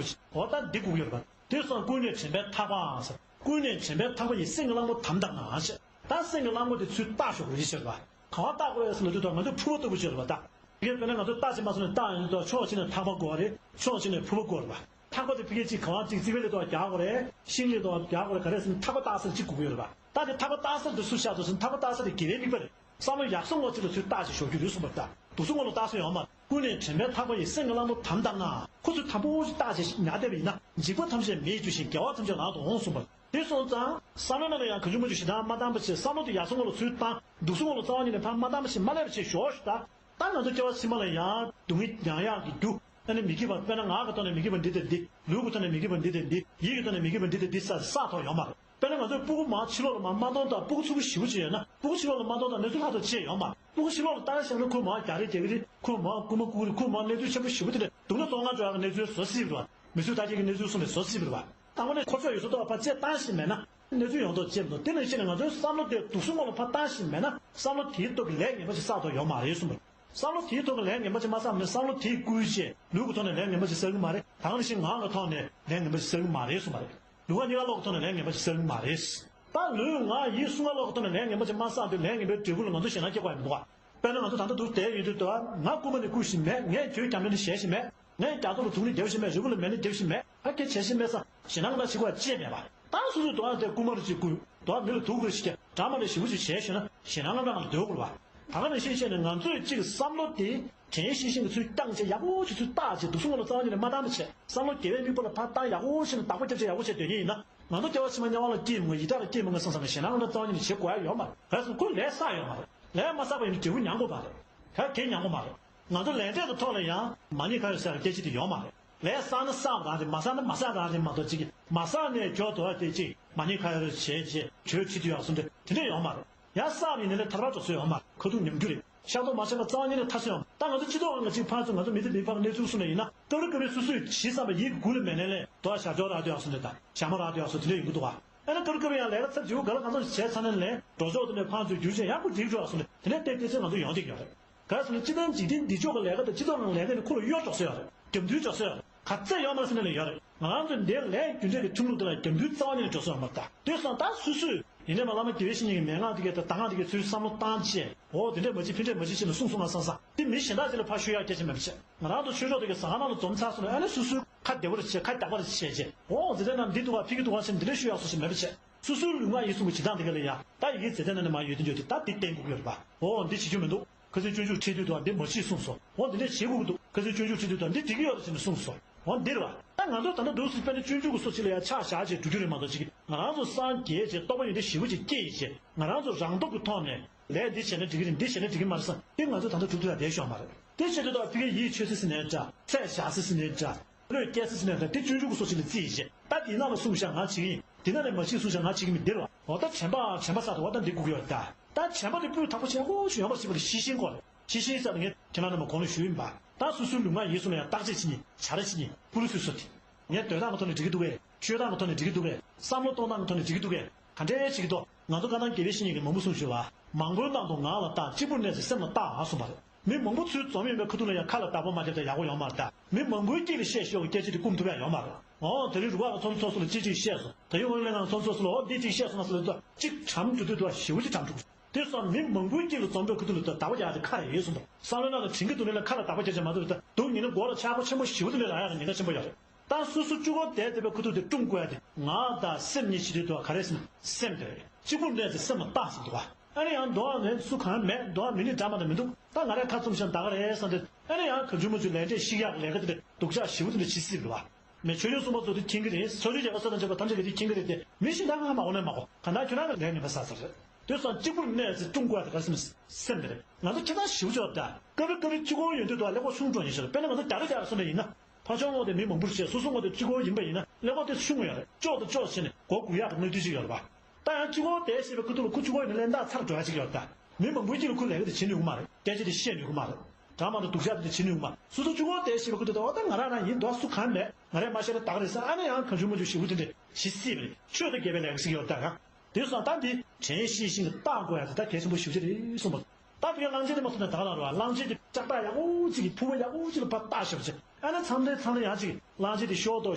པ་ཅིག་འོ་ད་འདི་དགོས་ཀྱི་ཡོད་རེད་པ། དེ་སོང་ཀུན་ནས་དྲན་པའི་ཐག་པའང་ཟེར། ཀུན་ནས་དྲན་པའི་ཐག་པ་ཡིས་སེང་གེ་གླང་པོ་དམ་བཏགས་ན་ཞེས། ད་སེང་གེ་གླང་པོ་དེ་ཚུར་བཏགས་ཞོག་རེ་ཞེས་པ། ག་བ་བཏགས་དགོས་ཟེར་ན་དུས་ད་ང་ཚོས་ཕུར་པ་ལྟ་བུ་བྱེད་རེད་པ་ད། དེ་གས་དཔེར་ན་ང་ཚོས་རྟ་ཅིག་མ་སོང་ནས་རྟ་ཡིན་དུས་ཕྱོགས་གཅིག་ནས་ཐག་པ་དགོས་རེད། ཕྱོགས་གཅིག་ནས་ཕུར་པ་དགོས་རེད་པ། ཐག་པ་དེ་ཕ་གི་གཅིག་ག་བ་གཅིག་རྩིག་པའི་སླད་དུ་རྒྱག་དགོས་རེད། ཤིང་སླད་དུ་རྒྱག་དགོས་རེད། ག་རེ་ཟེར་ན་ཐག་པ་བཏགས་སར་གཅིག་དགོས་ཀྱི་ཡོད་རེད་པ། ད་དེ་ཐག་པ་བཏགས་སར་དུ་སུ་བཞག་འདུག་ཟེར་ན་ཐག་པ་བཏགས་སར་དེ་དགེ་བའི་དམིགས་པ་རེད། བསམ་བློ་ཡག་སོང་ངོ་ཅིག་ལ་ཚུར་བཏགས་ཅིག་ཞོག་རྒྱུ་རེད་གསུངས་པ་རེད་ད། དུག་གསུམ་ངོ་ལ་བཏགས་ས་ཡོད་མ་རེད། ཀུན་ནས་དྲན་པའི་ཐག་པ་ཡིས་སེང་གེ་གླང་པོ་དམ་བཏགས་ན། ཁོ་ཚོས་དམ་པོ་ཞིག་བཏགས་ཅིག་ཉར་བསྡད་པ་ཡིན་ན་འཇིགས་པ་ཐམས་ཅད་མེད་འགྱུར་ཞིང་དགེ་བ་ཐམས་ཅད་ལག་ཏུ་འོང་གསུངས་པ་རེད། དེ་སོང་ཙང་བསམ་བློ་ནང་ལ་ཡང་གང་བྱུང་མང་བྱུང་ཞེ་སྡང་མ་བཏང་བ་བྱས། བསམ་བློ་དེ་ཡག་སོང་ངོ་ལ་ཚུར་བཏང་། དུག་གསུམ་ངོ་ལ་རྩ་བ་ཉིད་ནས་ཕར་མ་བཏང་བ་བྱས། མ་སླེབས་བྱས་ཞོག་ཞུ་ད། ད་ང་ཚོ་སྐྱེ་བ་ཕྱི་མ་ལ་ཡང་སྡུག་བསྔལ་མྱང་ཡག་གི་རྒྱུ། ཨ་ནི་མི་སྐྱིད་པ། དཔེར་ན་ངག་གི་ཐོག་ནས་མི་སྐྱིད་པ་འདི་དང་འདི། ལུས་ཀྱི་ཐོག་ནས་མི་སྐྱིད་པ་འདི་དང་འདི། ཡིད་ཀྱི་ཐོག་ནས་མི་སྐྱིད་པ་འདི་དང་འདི་བསགས་བསགས་ཐུབ་ཡོད་མ་རེད། དཔེར་ན་ང་ཚོས་སྤུ་གུ་མར་ཕྱི་ལོགས་ལ་མར་མ་གཏོང་དང་། སྤུ་གུ་ཚུར་ཕྱི་ཞེ་པོ་ཅིག་ཡོད་ན་སྤུ་གུ་ཕྱི་ལོགས་ལ་མ་གཏོང་དང་། གནས་ཚུལ་ལྷག་ཏུ་ཅི་ཡང་ཡོད་མ་རེད། སྤུ་གུ་ཕྱི་ལོགས་ལ་བཏང་ཞེ་ན་ཁོས་མར་རྒྱག་རེས་རྒྱག་གི་རེད། ཁོས་མར་རྐུ་མ་རྐུ་གི་རེད། ཁོས་མར་གནས་ཚུལ་ཆེན་པོ་ཞེ་པོ་དེ་འདྲ་སྡུག་བསྔལ་བཙོག་ང་འཇོག་ཡག་གི་གནས་ཚུལ་བཟོ་སྲིད་པ་རེད་པ། མི་ཚོས་ད་ཅིག་གི་གནས་ཚུལ་གསུངས་པས་བཟོ་སྲིད་པ་རེད་པ། དང་པོ་ནས་ཁོ་ཚོས་ཡོད་ཚད་ཐོག་ཕར་ཅིག་བཏང་ཞེ་མེད་ན། གནས་ཚུལ་ཡོང་མདོག་ཅན་མི་འདུག་དེ་ནང་བཞིན་ནས་ང་ཚོའི་བསམ་བློ་དེ་དུག་གསུམ་ངོ་ལ་ཕར་བཏང་ཞེ་མེད་ན། བསམ་བློ་དེའི་སྟོབས་ཀྱིས་ལས་ངན་པ་ཞིག་བསགས་ཐུབ་ཡོད་མ་རེད་གསུངས་པ་རེད། བསམ་བློ་དེའི་ཐོག་གི་ལས་ངན་པ་ཅིག་མ་བསགས་ནས། བསམ་བློ་དེས་བསྐུལ་བྱས་ལུས་ཀྱི་ཐོག་ནས་ལས་ངན་པ་ཅིག་བསགས་ཀྱི་མ་རེད། ད་ག་ནང་བཞིན་ངག་གི་ཐོག་ནས་ལས་ངན་པ་ཅིག་བསགས་ཀྱི་མ་རེད་གསུངས་པ་རེད། ལུས་ངག་གཉིས་ཀ་ལོག་གི་ཐོག་ནས་ལས་ངན་པ་ཅིག་བསགས་ཀྱི་མ་རེད། ད་ལུས་ངག་ཡིད་གསུམ་ཀ་ལོག་གི་ཐོག་ནས་ལས་ངན་པ་ཅིག་མ་བསགས་དུས་ལས་ངན་པའི་འབྲས་བུ་ལ་ང་ཚོ་ཞེད་སྣང་སྐྱེ་དགོས་ཡ་མི་འདུག་ག་དཔེར་ན་ང་ཚོ་ད་ལྟ་འདུག་བསྡད་ཡོད་དུས་དུ། ང་རྐུན་མ་ནི་རྐུ་ཞིག་མེད། ངས་གྱོད་རྒྱག་མཁན་ནི་བྱས་ཞིག་མེད། ངས་རྒྱ་མཚོ་ལ་དུག་ནི་བརྒྱབ་ཞིག་མེད། རི་བོ་ལ་མེ་ནི་བརྒྱབ་ཞིག་མེད། ཨ་ཁེ་བྱས་ཞིག་མེད་ཙང་ཞེད་སྣང་ལ་ཅིག་བ་ཅེས་མེད་པ། ད་སོ་སོའི་དུ་བ་དེ་རྐུན་མ་རུ་ཅིག་རྐུ། དུ་བ་མི་ལ་དུག་རུ་ཞིག་བརྒྱབ། འདྲ་མ་ལས་ཞེ་པོ་ཅིག་བྱས་ཞོན་ན་ཞེད་སྣང་ངམ་རང་ལ་སྡོད་དགོས་པ། ད་ག་ནང་བཞིན་བྱས་ནས་ང་ཚོས་ཅིག་བསམ་བློ་དེ་དྲན་ཤེས་ཤིང་གི་ཚུལ་བཏང་བྱས། ཡག་པོ་ཅིག་ཚུལ་བཏགས་བྱས། དུག་གསུམ་ངོ་ལ་རྩ་བ་ཉིད་ནས་མ་བཏང་བ་བྱས། བསམ་བློ་དགེ་བའི་དམིགས་པ་ལ་ཕར་བཏང་། ཡག་པོ་ཞིག་ནས་བདག་པོ་རྒྱབ་བྱས་ཡག་པོ་བྱས་སྡོད་མཁན་ཡིན་ན། ང་ཚོ་སྐྱེ་བ་ཕྱི་མ་དམྱལ་བ་ལ་སྐྱེས་མི་དགོས། ཡི་དྭགས་ལ་སྐྱེས་མི་དགོས་བསམ་བསམ་ནས་ཞེད་སྣང་ངམ་རང་རྩ་བ་ཉིད་ནས་བྱེད་དགོས་ཡ་ཡོད་མ་རེད། ག་རེ་ཟེར་ན་ཁོས་ལས་བསགས་ཡོད་མ་རེད། ལས་མ་བསགས་པ་ཡིན་ན་འབྲས་བུ་མྱང་དགོས་པ་རེད། ག་གེ་མྱང་དགོས་མ་རེད། ང་ཚོ་ལས་འབྲས་ཀྱི་ཐོག་ལ་ཡང་མ་ཉེས་ཁ་གཡོག་ཟེར་ཡ་སྐད་ཆ་དེ་ཡོད་མ་རེད། ལས་བསགས་ན་བསགས་པ་རང་རེད། མ་བསགས་ན་མ་བསགས་རང་རེད་མ་གཏོགས། ཅིག་མ་བསགས་ནས་གྱོད་དོ་བ་དེ་ཅིག་མ་ཉེས་ཁ་གཡོག་བྱས་རྗེས་གྱོད་ཁྲིད་དུ་ཡག་སོང་དེ་དེ་འདྲ་ཡོད་མ་རེད། ཡང་བསགས་པ་ཡིན་ན་ལས་ཐར་པ་འགྲོ་སྲོལ་ཡོད་མ་རེད། ཁ་ཐུག་ཉམས་རྒྱུ་རེད། ཤ་སྟག་མ་བྱས་པ་རྩ་བ་ཉིད་ནས་ཐར་སྲོལ་ཡོད་མ་རེད། ད་ང་ཚོ་སྤྱི་ཚོགས་ནང་ལ་ཅིག་ཕར་ཚུར་ང་ཚོ་མི་དེ་མི་ཕར་གནས་ཚུལ་གསུངས་ནས་ཡིན་ན། སྐབས་རེ་སྐབས་རེ་སོ་སོས་ཇི་བསམ་པ་ཡིད་ཀྱི་དགུ་ལས་མེད་ནས་ལས་དོ་བ་ཞབས་ཀྱོག་རག་དུ་ཡག་སོང་དེ་དང་ཞྭ་མོ་རག་དུ་ཡག་སོང་དེ་འདྲ་ཡོང་གི་འདུག་ག་ཨ་ནི་སྐབས་རེ་སྐབས་རེ་ཡང་ལས་ཀ་ཚབས་ཆེ་བོ་ག་ལ་གང་འཚམ་ཞིག་བྱས་ཚར་ནས་ལས་འགྲོ་ཕྱོགས་དེ་ནས་ཕར་ཚུར་བསྒྱུར་བྱས་ཡག་པོ་འགྲིག་འགྲོ་ཡག་སོང་དེ་དེ་འདྲ་བལྟས་བལྟས་ཚེ་ང་ཚོ་ཡོང་བསྡད་ཀྱི་ཡོད་རེད། ག་རེ་ཟེར་ན་སྤྱིར་བཏང་འཇིག་རྟེན་འདི་ཕྱོགས་ཀྱི་ལས་ཀ་དང་སྤྱི་ཚོགས་ནང་ལས་ཀ་ནི་ཁོ་ལ་གཡོར་འགྲོ་ས་ཡོད་རེད། རྒྱབ་མདུན་འགྲོ་ས་ཡོད་རེད། ག་ཚད་ཡོད་མ་རེད་ཟེར་ན་ལས་ཡོད་རེད། ང་རང་ཚོ་འདིར་ལས་རྒྱུ་འབྲས་ཀྱི་ཁྲིམས་ལུགས་དེ་ལ་རྒྱབ་མདུན་རྩ་བ་ཉིད་ནས་འགྲོ་ས་ཡོད་མ་རེད་ད། དེ་སོང་ད་སོ་སོས་ཡིན་ནའི་མ་བླ་མ་དགེ་བའི་བཤེས་གཉེན་གྱི་མན་ངག་དེ་གའི་དང་གདམས་ངག་དེ་གའི་ཚུལ་བསམ་བློ་བཏང་བྱས། འོ་དེ་འདྲས་མ་བྱེད། ཕི་འདྲས་མ་བྱེད་ཅེས་ནས་གསུངས་སོང་ང་བསམ་བསམ། དེ་མི་གཞན་དག་ཅིག་ལ་ཕར་ཤོད་ཡག་སྐད་ཆ་མེད་པ་བྱས། ང་རང་ཚོ་ཆོས་ཕྱོགས་དེ་གའི་ཟ་ཁང་ནང་ལ་འཛོམས་ཚར་སོང་ན། ཨ་ནི་སོ་སོའི་ཁ་བདེ་པོ་རེ་བྱས། ཁ་རྒྱགས་པ་རེ་བྱས་བྱས། འོ་འཛེ་ཐེན་ནང་འདི་འདུག་ག་ཕི་གི་འདུག་ག་ཟེར་ནས་འདི་འདྲས་ཤོད་ཡག་སོ་ཞིག་མེད་པ་བྱས། སོ་སོའི་ལུས་ངག་ཡིད་གསུམ་གྱི་བྱེད་སྟངས་དེ་ག་ལ་ཡ། ད་ཡི་གེ་ཛེ་ཏན་ན་ནི་མ་ཡོད་དེ་འཇོག་དེ་ད་དེ་བསྟན་དགོས་ཀྱི་ཡོད་རེད་པ། འོ་འདི་བྱེད་རྒྱུ་མི་འདུག་ཁ་སང་སྤྱོད་འཇུག་ཁྲིད་དུས་ཨ་འདི་མ་བྱེད་གསུངས་སོང་། འོ་འདི་འདྲས་བྱེད་དགོས་ཀྱི་འདུག་ཁ་སང་སྤྱོད་འཇུག་ཁྲིད་དུས་ད་འདི་འགྲིག་གི་ཡོད་རེད་ཟེར་ནས་གསུངས་སོང་། འོ་འདི་རེད་པ། ད་ང་ཚོ་ད་ལྟ་འདུག་སེ་དཔེར་ན་སྤྱོད་འཇུག་གི་སོ་ཅིག་ལ་ཡ་ཆགས་བཞག་བྱས་འགྲོ་རྒྱུ་རེད་མ་གཏོགས། ཅིག་ང་རང་ཚོ་སངས་རྒྱས་བྱས་རྟོགས་པ་ཡོན་ཏན་ཞེ་པོ་ཅིག་སྐྱེས་བྱས་ང་རང་ཚོ་རང་སྟོབས་ཀྱི་ཐོག་ནས་ལས་འདི་བྱས་ན་འགྲིག་གི་རེད། འདི་བྱས་ན་འགྲིག་གི་མ་རེད་བསམ་དེ་ང་ཚོ་ད་ལྟ་སྒྲུབ་ཐུབ་ཡ་བསྡད་ཤོག་མ་རེད། དེ་བྱེད་དུས་ད་ཕ་གིའི་ཡིད་ཆོས་སེ་ཟེར་ནའི་འདྲ། ཚད་བཞག་སེ་ཟེར་ནའི་འདྲ། བློས་བཀལ་སེ་ཟེར་ནའི་འདྲ། དེ་སྤྱོད་འཇུག་གི་སོ་ཅིག་ལ་བརྩིས་བྱས། ད་འདི་ནང་ལ་གསུངས་བཞག་ང་བྱེད་ཀྱི་ཡིན། འདི་ནང་ནས་མ་བྱེད་གསུངས་བཞག་ང་བྱེད་ཀྱི་མིན། འདི་རེད་པ། འོ་ད་དྲན་པ་དྲན་པ་བསགས་འདུག་པ། ད་འདི་དགོས་ཀྱི་ཡོད་རེད་ད། ད་དྲན་པ་དེ་སྤུས་དག་པོ་ཞེ་པོ་ཅིག་ཡོད་པ་ཞིག་པ་ལ་ཤེས་བཞིན་དགོས་རེད། ཤེས་བཞིན་ཟེར་ནས་ངས་ཁྱེད་རང་རྣམས་ལ་གོང་ནས་ཞུས་ཡིན་པ། ད་སོ་སོའི་ལུས་ངག་ཡིད་གསུམ་ལ་ཡང་བརྟག་དཔྱད་བྱེད་མཁན། བྱ་ར་བྱེད་མཁན། ཕུ་ལུ་སུ་སོ་དེ། ངས་སྡོད་སྟངས་ཀྱི་ཐོག་ནས་འགྲིག་གི་འདུག་གས། སྤྱོད་སྟངས་ཀྱི་ཐོག་ནས་འགྲིག་གི་འདུག་གས། བསམ་བློ་གཏོང་སྟངས་ཀྱི་ཐོག་ནས་འགྲིག་གི་འདུག་གས། ག་འདྲས་བྱེད་ཀྱི་འདུག་ང་ཚོ་བཀའ་གདམས་དགེ་བའི་བཤེས་གཉེན་གྱིས་མང་པོ་གསུངས་བཞག་པ། མང་པོའི་ནང་དུ་ངག་ལ་བརྟག་གཅིག་པུར་གནས་ཚེ་སེམས་ལ་བརྟག་གསུངས་པ་རེད། མི་མང་པོ་ཚུར་འཛོམས་ཡོང་བའི་ཁ་ཐུག་ལ་ཡང་ཁ་ལ་བདག་པོ་མ་བརྒྱབ་ན་ཡག་པོ་ཡོད་མ་རེད་ད། མི་མང་པོའི་དཀྱིལ་ལ་བཤད་ཤོག་གི་སྐད་ཆ་དེ་སྐུམ་ཐུབ་ཡག་ཡོད་མ་རེད། འོ་དེ་རིང་རུ་ཁག་གི་ཚོགས་གཙོ་སོ་སོ་ལ་ཅི་ཅིག་བཤད་སོང་། ད་ཡོང་བའི་གླིང་ག་ཚོགས་གཙོ་སོ་སོ་ལ་འོ་འདི་ཅིག་བཤད་སོང་ང་སོ་ལ་ད་ཅིག་གྲམ་འགྲོ་དུས་ད་ཞེ་པོ་ཅིག་གྲམ་འགྲོ་གི། དེ་སོང་མི་མང་པོའི་དཀྱིལ་ལ་འཛོམས་པའི་ཁ་ཐུག་ལ་ད་བདག་པོ་རྒྱག་ཡག་དེ་ཁག་རེད་ཡོད་གསུངས་པ། བསམ་བློའི་ནང་ལ་དྲན་གྱི་འདུག་ནས་ལ་ཁ་ལ་བདག་པོ་རྒྱག་བྱས་མ་གཏོགས། ད་སྡུག་ཉེས་ན་མགོ་ལ་ཆག་སྒོ་ཆེན་པོ་ཞེ་པོ་དེ་འདྲ་རག་ཡག་གི་ཉེན་ཁ་ཆེན་པོ་ཡོད་རེད། ད་སོ་སོ་གཅིག་པོ་བསྡད་བསྡད་པའི་ཁ་ཐུག་དེ་བཀྲུང་དགོས་ཡག་དེ། ངག་དང་སེམས་གཉིས་བྱེད་དུས་ད་ག་རེ་ཟེར་ན་སེམས་དེ་རེད། གཅིག་པུར་གནས་ཚེ་སེམས་ལ་བརྟག་ཟེར་འདུག་ག་ཨ་ནི་ཡང་འདུག་ག་ནས་སུ་གང་མེད། འདུག་ག་མི་ནི་འདྲ་མ་འདྲ་མི་འདུག་ད་ང་རས་ཁ་བཙུམ་ཤག་ད་ག་རེད་བསམ་སྟེ། ཨ་ནི་ཡང་གང་བྱུང་མང་བྱུང་ལས་འབྲས་བཤིག་ཡག་གི་ལས་ཀ་དེ་འདྲ་སྡུག་ཅག་ཞེ་པོ་དེ་འདྲ་བྱེད་སྲིད་པ་རེད་པ། མི་ཆོས་སྐྱོང་སྲུང་མ་ཚོ་དེ་མཁྱེན་གྱི་རེད། ཕྱོགས་བཅུའི་རྒྱལ་ཁབ་ས་དང་བཅས་པ་ཐམས་ཅད་ཀྱིས་དེ་མཁྱེན་གྱི་རེད་དེ། མི་གཞན་དག་ང་མ་འོ་ནས་མ་གོ་གང་ལྟར་ཁྱོད་རང་གི་ལས་ངན་པ་བསགས་ཚར་རེད། དེ་སོང་གཅིག་པུར་གནས་ཚེ་བཀྲུང་དགོས་ཡག་དེ་ག་རེ་ཟེར་ན་སེམས་དེ་རེད། ང་ཚོ་ཁྱད་མཚར་ཞེ་པོ་ཅིག་ཡོད་རེད་ད། སྐབས་རེ་སྐབས་རེ་གཅིག་པོ་ཡོང་དུས་ད་ཀླད་ཀོར་ཆུང་འགྲོ་ཡིན་ཤག་དཔེར་ན་ང་ཚོ་རྒྱ་ར་རྒྱ་ར་སོང་ནས་ཡིན་ན། ཕར་ཕྱོགས་ངོས་དེ་མི་མང་པོར་བཤད། སོ་སོ་ངོས་དེ་གཅིག་པོ་ཡིན་པ་ཡིན་ན་ཀླད་ཀོར་དེ་ཆུང་ངུ་ཡོད་རེད། ཅོག་དང་ཅོག་བྱས་ནས་མགོ་སྒུར་ཡག་གི་གནད་དོན་ཅིག་ཡོད་རེད་པ། ད་ཡང་གཅིག་པོ་བསྡད་བྱས་པའི་ཁ་ཐུག་ལ་ཁོ་གཅིག་པོ་ཡིན་ན་གླེན་རྟགས་ཚར་འགྲོ་ཡག་ཅིག་ཡོད་རེད་ད། མི་མང་པོའི་དཀྱིལ་ལ་ཁོས་ལས་ཀ་དེ་བྱེད་ནུས་ཀྱི་མ་རེད། སྐད་ཆ་དེ་བཤད་ནུས་ཀྱི་མ་རེད། འདྲ་མ་འདྲ་སྡུག་ཅག་དེ་འདྲ་བྱེད་ནུས་ཀྱི་མ་རེད། སོ་སོ་གཅིག་པོ་བསྡད་བྱས་པའི་ཁ་ཐུག་ད་འོ་ད་ང་རང་རང་ཡིན། འདུག་ག་སུ་གང་མེད། ང་རས་མ་བཤད་ན་ད་ག་རེད་ཟེར། ཨ་ནི་ཡང་གང་བྱུང་མང་བྱུང་ཞེ་པོ་དེ་འདྲ་བྱེད་སྲིད་པ་རེད། ཆོས་དང་འགལ་བའི་ལས་ཀ་ཞིག་ཡོད་རེད་ད་ག་དེ་སོང་ད་འདི་དྲན་ཤེས་ཤིང་བརྟག་དགོས་ཡག་དེ་ད་གལ་ཆེན་པོ་ཞེ་པོ་ཅིག་རེད་གསུངས་པ། ད་བི་ཡ་གླང་ཆེན་དེ་མ་ཐུབ་ན་ད་ག་ལ་རེད་བ། གླང་ཆེན་དེ་ལྕགས་ཐག་ཡག་པོ་ཅིག་གིས་ཕུང་པོ་ཡག་པོ་ཅིག་ལ་ཕར་བཏགས་བཞག་པ་བྱས། ཨ་ནི་མཚམས་རེ་མཚམས་རེ་ཡང་ཅིག་གླང་ཆེན་དེ་ཤོར་དང་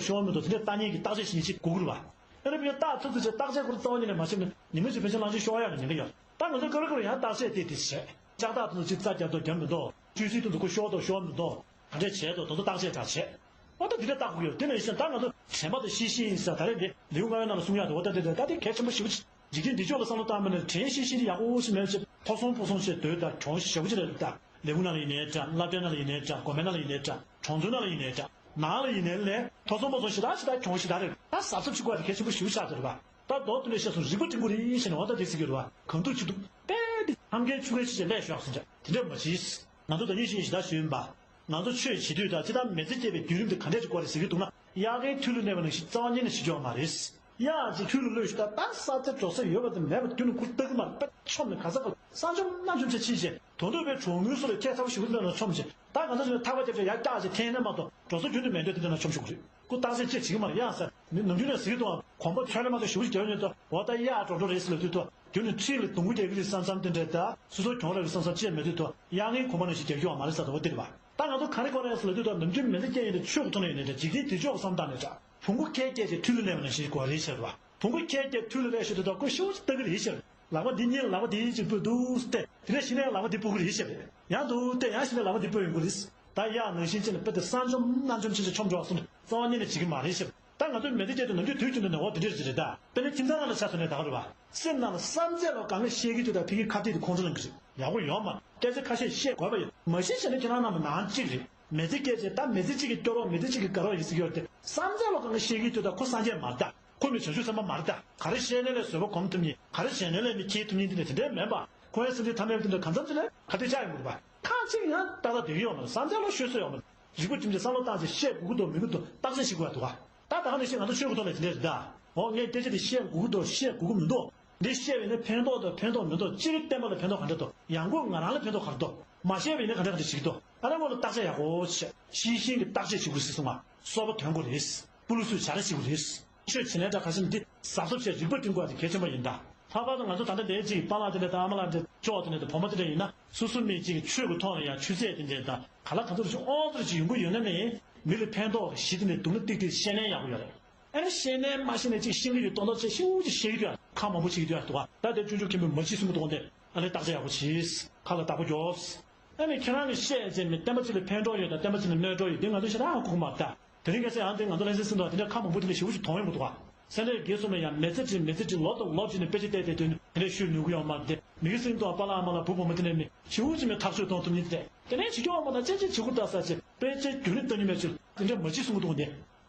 ཤོར་མི་འདུག་དེ་འདྲའི་བརྟག་ཉན་གྱི་བརྟག་དཔྱད་བྱེད་མཁན་ཅིག་དགོས་ཀྱི་རེད་བ། ཨ་ནི་བི་ཡ་བཏགས་ཐུབ་ཚུལ་བྱས། བརྟག་དཔྱད་ཁོ་རང་རྩ་བ་ཉིད་ནས་མ་བྱས་ན་ཉི་མ་ཅིག་ཕལ་ཆེར་གླང་ཆེན་ཤོར་ཡག་གི་ཉེན་ཁ་ཡོད། ད་ང་ཚོ་སྐབས་རེ་སྐབས་རེ་ཡང་བརྟག་དཔྱད་དེ་དེ་བྱས། ལྕགས་ཐག་དེ་ཚོ་ཅིག་རྩ་བརྒྱབ་འདུག་བརྒྱབ་མི་འདུག་ཆུ་སྲིན་དེ་ཚོ་ཁོ་ཤོར་དང་ཤོར་མི་འདུག་ག་འདྲས་བྱས་འདུག་དེ་ཚོ་བརྟག་དཔྱད་དྲག་བྱས། འོ་ད་འདི་འདྲ་བརྟག་དགོས་ཀྱི་ཡོད། དེ་ནང་བཞིན་ད་ང་ཚོ་དྲན་པ་དང་ཤེས་བཞིན་ཡིན་ཟེར་ད་རེས་འདི་ལེའུ་ལྔ་པའི་ནང་ལ་གསུང་ཡག་དེ། འོ་ད་དེ་དེ་ད་དེ་གལ་ཆེན་པོ་ཞེ་པོ་ཅིག་འཇིག་རྟེན་འདི་ཕྱོགས་ལ་བསམ་བློ་བཏང་བ་ན་དྲན་ཤེས་ཤེས་དེ་ཡག་པོ་ཞིག་མེད་ཚེ་མཐོ་སོང་ཕོ་སོང་ཞེས་འདོད་ད་གྱོང་ཞེ་པོ་ཅིག་རེད་ད། ལས་ཁུངས་ནང་ལ་ཡིན་ནའི་འདྲ། སློབ་གྲྭའི་ནང་ལ་ཡིན་ནའི་འདྲ། དགོན་པའི་ནང་ལ་ཡིན་ནའི་འདྲ། གྲོང་ཚོའི་ནང་ལ་ཡིན་ནའི་འདྲ། ནང་ལ་ཡིན་ནའི་ལས་མཐོ་སོང་ཕོ་སོང་ཞེ་དྲག་ཞེ་དྲག་གྱོང་ཞེ་དྲག་རེད། ད་གཟབ་གཟབ་བྱེད་དགོས་དེ་གལ་ཆེན་པོ་ཞེ་པོ་ཆགས་འདུག་རེད་པ། ད་མདོ་དོན་ལས་བཤད་སོང་རིག་པ་སྤྲིན་ཕུང་རེད་ཟེར་ནས་འོ་ད་དེ་ཟེར་གྱི་རེད་པ། གང་ཐུབ་ཅི་ཐུབ་དཔེ་འདི་ཐམ་གའི་ཆུ་ཁའི་ཕྱི་ཕྱིར་ལས་ཤོག་ཟེར་འདྲ་དེ་འདྲ་མ་བྱེད། ང་ཚོ་ད་ཉིན་ཤིང་ཞེ་དྲག་ཞུས་ཡིན་པ། ང་ཚོ་ཆོས་བྱེད་དུས་ད་ཅི་ལྟར་མི་ཚེ་སྐྱེལ་བའི་བརྒྱུད་རིམ་དེ་ག་འདྲས་ཀྱི་སྐོར་རེ་ཟེར་གྱི་འདུག་ན། གཡག་གི་ཐུལ་ལུ་གནས་པ་ནང་བཞིན་རྩ་བ་ཉིད་ནས་བྱེད་ཆོག་མ་རེད། གཡག་ཅིག་ཐུལ་ལུ་གནས་ཞུ་ད་ད་ས་ཆ་འགྲོ་ས་ཡོད་པ་དང་མེད་པ་རྒྱུ་ནི་ཁུར་ལྟ་གི་མ་རེད། པད་མཆོང་ནས་ག་ས་ག་ས་འཆམ་སྣ་འཆམ་བྱས་ཕྱིན་བྱས། དོན་དུ་བའི་གྲོང་མིའི་སུ་ལ་ཁྱད་མཚར་པོ་ཞིག་གི་ལོན་ལ་མཆོང་བྱས། ད་ག་ཚོད་ཅིག་ལ་ཐག་པ་རྒྱབ་བྱས་ཡར་བཀྱག་བྱས་འཐེན་ནས་མ་གཏོགས་འགྲོ་ས་རྒྱུན་དུ་མེད་འདོད་དེ་འདྲ་ན་མཆོང་ཞུ་གི་རེད། ཁུ་རྟགས་གསལ་ཅེས་བྱེད་ཀྱི་མ་རེད། གཡག་ཟེར་ནམ་རྒྱུན་ནས་ཟེར་གྱི་འདུག་ཨ། གོམ་པ་འཕྲོད་ལས་མ་གཏོགས་ཞེ་པོ་ཅིག་རྒྱག་ཡོང་ཉེན་དུ་འོ་ད་གཡག་འགྲོ་འགྲོ་རེད་ཟེར་ལབ་དུས་དུ། རྒྱུན་ནས་ཁྲིད་ལ་སྡོང་པོ་རྒྱག་གི་རེད་བསམ་བསམ་དེ་འདྲ་ད་སོ་སོ་གྱོང་རག་གི་བསམ་བསམ་ཅེས་མེད་དུས་དུ་གཡག་ངའི་གོམ་པ་ནང་བཞིན་རྒྱག་རྒྱུ་མ་རེད་ཟེར་དུ་འོ་དེ་རེད་པ། ད་ང་ཚོ་ག་རེ་དགོས་རེད་ཟེར་ལབ་དུས་དུ་ནམ་རྒྱུན་མི་ཚེ་སྐྱེལ་ཡོང་དུས་ཆོས་ཀྱི་ཐོག་ནས་ཡོད་ནའི་འདྲ་འཇིག་རྟེན་འདི་ཕྱོགས་ཀྱི་བསམ་སྟངས་ནས་འདྲ་བོང་གུ་ཁལ་བརྒྱད་ཅིག་ཐུལ་ལུ་གནས་པ་ནང་བཞིན་དགོས་རེད་ཟེར་བ། བོང་གུ་ཁལ་བརྒྱད་ཐུལ་ལུ་གནས་ཞུ་དུས་དུ་ཁོ་ཤུགས་ཀྱིས་ལྟ་གི་རེད་ཟེར། ལག་པ་འདི་གཉིས་ལག་པ་འདི་གཅིག་པུས་འདུག་སྟེ་དེ་ནས་གཞི་ནས་ལག་པ་འདི་སྤུ་གུ་རེད་ཟེར། ཡང་འདུག་སྟེ་ཡང་གཞི་ནས་ལག་པ་འདི་སྤུ་ཡོང་གི་རེད། ད་གཡག་ནང་བཞིན་བྱས་ནས་དཔེ་དེ་ས་འཆམ་སྣ་འཆམ་ཆེ་ཆེ་མཆོང་འགྲོ་བ་སོང་ནས་རྩ་བ་ཉིད་ནས་བྱེད་ཀྱི་མ་རེད་ཟེར། ད་ང་ཚོའི་མི་ཚེ་སྐྱེལ་དུས་ནམ་རྒྱུན་དུས་རྒྱུན་དུ་ནས་འོ་དེ་འདྲས་ཟེར་རེད་ད། དཔེར་ན་ཁྱིམ་ཚང་ནང་ལ་ཆ་མཚོན་ནས་ད་ག་རེད་བ། སེམས་ནང་ལ་བསམ་ཚད་ལ་གང་ག་བཤད་ཀྱི་འདུག་ད་ཕ་གིའི་ཁ་གཏད་དེ་ཁོང་ཁྲོ་ལངས་ཀྱི་རེད། ཡག་པོ་ཡོད་མ་རེད། སྐད་ཆ་ཁ་ཤས་བཤད་དགོས་པ་ཡོད། མ་བཤད་བཤད་ན་ཁྱེད་རང་རྣམས་ནང་གཅིག་རེད། མི་ཚེ་སྐྱེལ་བྱས་ད་མི་ཚེ་གཅིག་གི་སྐྱོ་རོགས་མི་ཚེ་གཅིག་གི་དགའ་རོགས་ཡིན་ཟེར་གྱི་ཡོད་དེ་བསམ་ཚད་ལ་གང་ག་བཤད་ཀྱི་འདུག་ད་ཁོ་སངས་རྒྱས་མ་རེད་ད། ཁོ་མི་བྱང་ཆུབ་སེམས་དཔའ་མ་རེད་ད། ག་རེ་བཤད་ནའི་ལས་བཟོད་པ་སྒོམ་ཐུབ་མཁན། ག་རེ་བྱས་ནའི་ལས་མི་འཁྱེར་ཐུབ་མཁན་དེ་འདྲ་དེ་འདྲ་མིན་པ། ཁོ་ཡང་སེམས་ཅན་ཐ་མལ་པ་དེ་འདྲ་གང་འཚམ་ཅིག་ལ་ཁ་གཏད་བཅག་ཡོང་གི་འདུག་པ། ཁ་ཅིག་ཡང་ཏག་ཏག་བསྡད་ཀྱི་ཡོད་མ་རེད། བསམ་ཚད་ལ་ཤོད་སྲོལ་ཡོད་མ་རེད། རིག་པ་ཅུང་ཟད་བསམ་བློ་བཏང་ཚེ་བཤད་དགོས་ཀྱི་འདུག་མི་དགོས་འདུག་བརྟག་དཔྱད་བྱེད་དགོས་ཡ་འདུག་ག་ད་ད་ག་ནང་བཞིན་ང་ཚོ་ཆོས་ཀྱི་ཐོག་ལ་དེ་འདྲ་རེད་ད། འོ་ངས་སྐད་ཆ་དེ་བཤད་དགོས་ཀྱི་འདུག་བཤད་དགོས་ཀྱི་མི་འདུག་འདི་བཤད་པ་ཡིན་ན་ཕན་ཐོགས་དང་ཕན་ཐོགས་མི་འདུག་སྤྱིར་བསྟན་པ་ལ་ཕན་ཐོགས་ག་འདྲ་འདུག་ཡང་སྒོས་ང་རང་ལ་ཕན་ཐོགས་ག་རེ་འདུག་མ་བཤད་པ་ཡིན་ན་ག་འདྲ་ག་འདྲ་བྱེད་ཀྱི་འདུག་ཨ་རེ་སྔོན་ལ་བརྟག་དཔྱད་ཡག་པོ་བྱས། ཤེས་བཞིན་གྱི་བརྟག་དཔྱད་བྱེད་དགོས་ཟེར་གསུངས་པ། སོ་པ་དོན་གོ་རེད། སྤུ་ལུ་སུས་བྱ་ར་བྱེད་དགོས་རེད། ཆོས་བྱེད་ལས་འདྲ་ག་ཞིག་འདི་གཟབ་གཟབ་བྱས་རིག་པ་བསྒྲིམ་དགོས་དེ་གལ་ཆེན་པོ་ཡིན་ད། ལྷག་པར་དུ་ང་ཚོ་ད་ལྟ་འདིའི་ཅིག་པཱ་ལགས་དེ་འདྲ་དང་ཨ་མ་ལགས་འདྲ་ཅོག་དེ་འདྲ་དང་བུ་མོ་དེ་འདྲ་ཡིན་ན་སོ་སོ་མི་གཅིག་གིས་ཆོས་ཀྱི་ཐོག་ལ་ཡང་ཆུ་ཚད་དེ་འདྲ་དང་ག་ལ་ག་ཚོད་ཅིག་ཨོ་ཙི་ཅིག་ཡོང་གི་ཡོད་ན་ནི་མི་ལ་ཕན་ཐོགས་གཞི་དེ་ནས་སྡུག་ན་ཏིག་ཏིག་བཤད་ན་ཡག་པོ་ཡོད་རེད། ཨ་ནི་བཤད་ན་མ་བཤད་ན་ཅིག་ཤེས་ཀྱི་ཡོད་མདོག་མདོག་བྱས་ཤེས་ཀྱི་ཤེས་ཀྱི་ཡོད་ཁ་མང་པོ་བྱེད་ཀྱི་ཡོད་འདུག་ད་དེ་ཆུང་ཆུང་མཁན་པོས་མ་བྱེད་གསུང་གི་འདུག་འདི་ཨ་ལས་བརྟག་དཔྱད་ཡག་པོ་བྱས་ཁ་ལ་བདག་པོ་རྒྱོབ། ཨ་ནི་ཁྱེད་རང་གིས་བཤད་བྱས་ནས་བསྟན་པ་གཅིག་ལ་ཕན་ཐོགས་ཡོད་དང་བསྟན་པ་གཅིག་ལ་གནོད་འགྲོ་ཡོད་དེ་ང་ཚོ་ཞེ་དྲག་ཧ་གོ་གི་མ་རེད་ད། དེ་རིང་ཁ་སང་ཡང་དེ་ང་ཚོ་ལྷ་སའི་སེམས་དང་དེ་འདྲ་ཁ་མང་པོ་དེ་འདྲ་ཞེ་པོ་ཞིག་མཐོང་ཡོང་གི་འདུག་ག་སེ་འབྲས་དགེ་གསུམ་ལ་ཡང་མི་ཚེ་བྲིས་མི་ཚེ་བྲིས་ལོ་དང་ལོ་བྱས་ནས་དཔེ་ཆ་བལྟས་བལྟས་དུས་ནི་དེ་འདྲ་ཞུ་ནུས་ཀྱི་ཡོད་མ་རེད་དེ། མི་གི་སེམས་དང་པཱ་ལགས་ཨ་མ་ལགས་བུ་བུ་མོ་དེ་འདྲ་མི་ཞེ་པོ་ཅིག་མི་ཐག་གཅོད་གཏོང་ཐུབ་མཁན་དེ་འདྲ་དེ་འདྲ་བྱེད་ཀྱི་ཡོད་མ་རེད་ད། ཅེ་ཅེ་བྱེད་དགོས་ད་ཟེར་བྱས་དཔེ་ཆའི་རྒྱུན་ནས་བཏོན་ནི་མེད་ཚུལ་དེ་འདྲ་མ་བྱེད་གསུང་གི་འདུག་ག་འདི།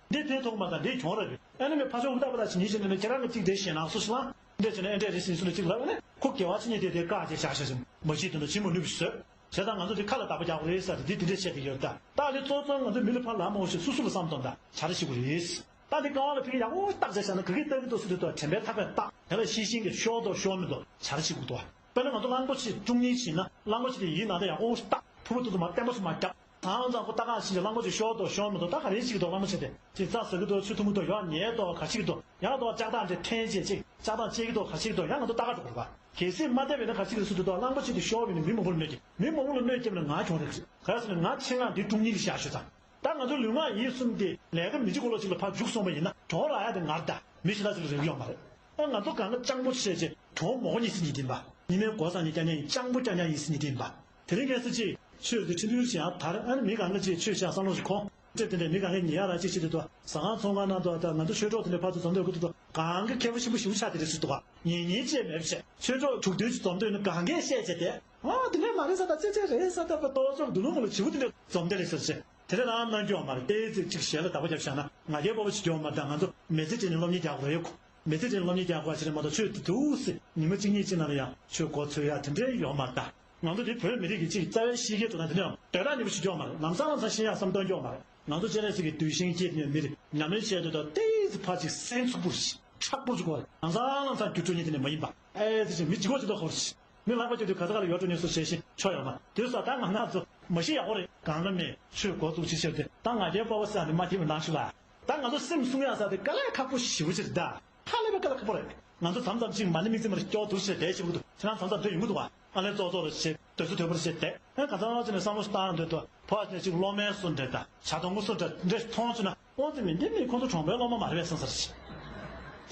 འདི་ཕན་ཐོགས་མ་ད་འདི་གྱོང་ར་རེད། ཨ་ནི་མི་ཕ་ཆུང་ཧུར་ཐག་པ་ལ་ཞིག་ཉིན་ཞིག་ནས་ནི་ཁྱེད་རང་གི་གཅིག་དེ་ཞེད་སྣང་སོ་ཞིག་ལ་འདི་བྱས་ན་ཨེ་འདྲས་རེད་ཟིན་སོ་ལ་གཅིག་ལབ་ནས་ཁོ་དགེ་བ་ཆེ་ཉེ་དེ་དེ་བཀག་བྱས་བཞག་བཞག་ཅིང་མ་བྱེད་དུ་ན་བྱེད་མ་ནུས་པ་ཞིག་བཟོས། བྱས་ཙང་ང་ཚོ་འདི་ཁ་ལ་བདག་པོ་རྒྱག་དགོས་རེད་ཟེར་ཏེ་འདི་འདི་འདྲས་བཤད་བསྡད་ཡོད་ད། ད་འདི་གཙོ་གཙོ་ང་ཚོ་མི་ལ་ཕར་ལམ་མང་པོ་ཞིག་སོ་སོ་ལ་བསམ་གཏོང་ད་བྱ་ར་ཞིག་དགོས་རེད། ད་འདི་ཀ་བ་ལ་ཕ་གི་ཡག་པོ་བརྟག་དཔྱད་བྱས་ན་ག་གི་ལྟ་གི་འདུག་སུ་དེ་ཚོ་དྲན་པའི་ཐག་པས་བརྟག་དེ་ལ་ཤེས་བཞིན་གྱི་ཤོར་དང་ཤོར་མི་འདུག་བྱ་ར་ཞིག་དགོས་འདུག་དཔེར་ན་ང་ཚོ་གླང་པོ་ཆེ་དཀྲུག་སྙིང་བྱེད་ན་གླང་པོ་ཆེ་དེ་ཡིད་ནང་དུ་ཡག་པོ་བརྟག་ཕུ་བོ་ཏུ་ཏུ་མ་བརྟན་པོ་སུ་མ་རྒྱབ། ཚང་ཚང་ཁོ་ལྟ་གང་ཞིག་གི་གླང་པོ་ཆེ་ཤོར་དང་ཤོར་མི་འདུག་ད་ག་རེ་ཞིག་འདུག་གླང་པོ་ཆེ་དེ་ཅིག་རྩྭ་ཟ་གི་འདུག་ཆུ་འཐུང་གི་འདུག་ཡོག་ཉལ་འདུག་ག་ཞིག་འདུག་ཡང་འདུག་ལྕགས་ཐག་འདྲ་འཐེན་བྱས་ཅིག་ལྕགས་ཐག་བཅད་ཀྱི་འདུག་ག་ཞིག་འདུག་ཡང་ང་ཚོ་ལྟ་ག་འགྲོ་དགོས་པ། གལ་སྲིད་མ་བལྟས་པས་ན་ག་ཞིག་རེད་སུ་འདུག་ད་གླང་པོ་ཆེ་དེ་ཤོར་བས་ན་མི་མང་པོ་ལ་གནོད་ཀྱི་མི་མང་པོ་ལ་གནོད་སྐྱེལ་ན་ང་གྱོང་རེད་ག་ཞིག་ག་རེ་ཟེར་ན་ང་ཆེད་མངགས་འདི་དཀྲུག་སྙིང་གི་བཞག་ཤོད་ཙང་། ད་ང་ཚོ་ལུས་ངག་ཡིད་གསུམ་དེ་ལས་ཀ་མི་བྱེད་གོ་ལོ་ཅིག་ལ་ཕར་འཇུག་སོང་བ་ཡིན་ན་གྲོགས་རག་ཡ་དེ་ངར་ད་མི་ཞེ་དྲག་ཅིག་ལ་རེག་ཡོང་མ་རེད། ཨ་ང་ཚོ་གང་ག་སྤྱང་པོ་བྱས་བྱས་གྲོགས་མོག་གཉིས་སི་གཉིས་དེ་ཡིན་པ། ཉི་མའི་གོ་ས་ནི་ཀྱང་ཉན་ཡིན་སྤྱང་པོ་ཀྱང་ཉན་ཡིན་སི་གཉིས་དེ་ཡིན་པ། དེ་རིང་ཁ་སང་ཅིག་ཆོས་དེ་ཁྲིམས་ཕུག་ཞིག་ཡང་དར་ཨ་ནི་མི་གང་ག་ཅིག་ཆོས་བཤད་བསམ་བློ་ཞིག་ཁོང་སྤྲད་དེ་འདྲ་མི་གང་ག་ཉེ་ཡ་ར་ཅིག་བྱེད་དུ་དོ་ཟ་ཁང་ཚོང་ཁང་ནང་དུ་ད་ང་ཚོ་ཆོས་གྲོགས་དེ་འདྲ་ཕར་ཚུར་འཛོམས་འདོད་དགོས་དུ་དོ་གང་ག་མཁས་པོ་ཞིམ་པོ་ཞིམ་པོ་ཆགས་དེ་རེད་ཟེར་དུ་བ་ཉན་ཉན་ཅེས་མེད་བྱས་ཆོས་གྲོགས་དྲུག་བདུན་ཞིག་འཛོམས་འདོད་ནི་གང་གས་བཤད་བྱས་ཏེ། ཨ་དེ་འདྲ་མ་རེད་ས་ད་ཙེ་ཙེ་རེད་ས་ད་པ་ཏོ་ཅོག་དུ་ལུང་ག་ལ་བྱིའུ་དེ་འདྲ་འཛོམས་དེ་རེད་ཟེར་བྱས། དེ་འདྲ་རང་གནང་རྒྱུ་ཡོད་མ་རེད། ཏོག་ཙམ་ཅིག་ཞལ་ལ་བདག་པོ་རྒྱབ་བཞག་ན་ང་རྒྱལ་སྤོབས་པོ་ཞིག་ཡོད་མ་རེད། ད་ང་ཚོ་མི་ཚེ་སྐྱེལ་ནས་སློབ་གཉེར་རྒྱག་དགོས་རེད་ཁོ། མི་ཚེ་སྐྱེལ་ནས་སློབ་གཉེར་རྒྱག་དགོས་ཞེས་རེད་མ་གཏོགས་ཆོས་དེ་འདུག་སེ་ཉི་མ་གཅིག་གཉིས་གཅིག་ནང་ལ་ཡང་ཆོས་གོ་ཚོད་ཡ་དེ་འདྲ་ཡོད་མ་རེད། ད་ང་ཚོ་འདི་བོད་མི་རིགས་ཀྱི་གཅིག་རྩ་བའི་གཤིས་ཀའི་གྲུ་ན་དེ་འདྲ་ཡང་དོས་དག་ཉེ་པོ་ཞིག་ཡོད་མ་རེད། ལམ་སང་ལམ་སང་ཤེས་ཡག་བསམ་སྟོན་ཡོད་མ་རེད། ང་ཚོ་སྤྱན་རས་གཟིགས་ཀྱི་གདུལ་ཞིང་སྐྱེས་ནས་མི་རེད་ཉམས་ལེན་བྱས་དུས་ད་ཏོག་ཙམ་ཕར་ཅིག་སེམས་ཚུགས་པོ་ཞིག་མཁྲེགས་པོ་ཞིག་དགོས་རེད། ལམ་སང་ལམ་སང་འགྱུར་འགྲོ་ཉེ་དེ་ནས་མ་ཡིན་པ་ཨེ་ཙི་ཅིག་མི་ལྗིད་ཁོག་ཅིག་ཏུ་ཧོར་ཞིག་མི་ལག་པ་རྒྱབ་དུས་ག་ས་ག་ལ་ཡོད་འགྲོ་ཉེ་སུ་བྱས་ཤིང་ཆོ་ཡོད་མ་དེ་སོགས་ད་ང་ང་ཚོ་མ་ཤི་ཡག་པོ་རེད། གང་ལ་མེད་ཆོས་འགོ་བཙུགས་ཅི་བྱས་ཏེ་ད་ང་རྒྱལ་སྤོབས་པོ་ཟེར་ནས་མ་སྐྱེས་པའི་ནང་ཞུ་ལ། ད་ང་ཚོ་སེམས་སྲུང་ཡག་ས་དེ་དཀའ་ལས་ཁག་པོ་ཞེ་པོ་ཅིག་རེད་ད། ཧ་ལས་པའི་དཀའ་ལས་ཁག་པོ་རེད། ང་ཚོ་མཚམས་མཚམས་ཅིག་མ་ཎི་དམིགས་བརྩེ་མ་རེད་སྐྱོ་སྡུག་ཞེས་བསྡད་ཞེ་པོ་འདུག་ཁྱེད་རང་མཚམས་མཚམས་དེ་ཡོང་གི་འདུག་བ། ཨ་ལས་ཙོག་ཙོག་རེ་བྱེད། དུས་ཚོད་དོད་པོ་རེ་བྱེད་བསྡད། ཨ་ག་ཚང་ཅིག་ནས་བསམ་བློ་ཞིག་བཏང་འདོད་དུ་ཕོ་བ་ཅིག་ནས་ཅིག་སློབ་མའི་སུ་འདྲེ་དང་བྱ་དོང་གི་སུ་འདྲེ་འདྲེ་མཐོང་ཚུལ་ན། ཨོ་དེ་མིན་འདི་མིན་ཁོང་ཚོ་གྲོང་པའི་སློབ་མ་མ་རེད་པས་བསམ་ས་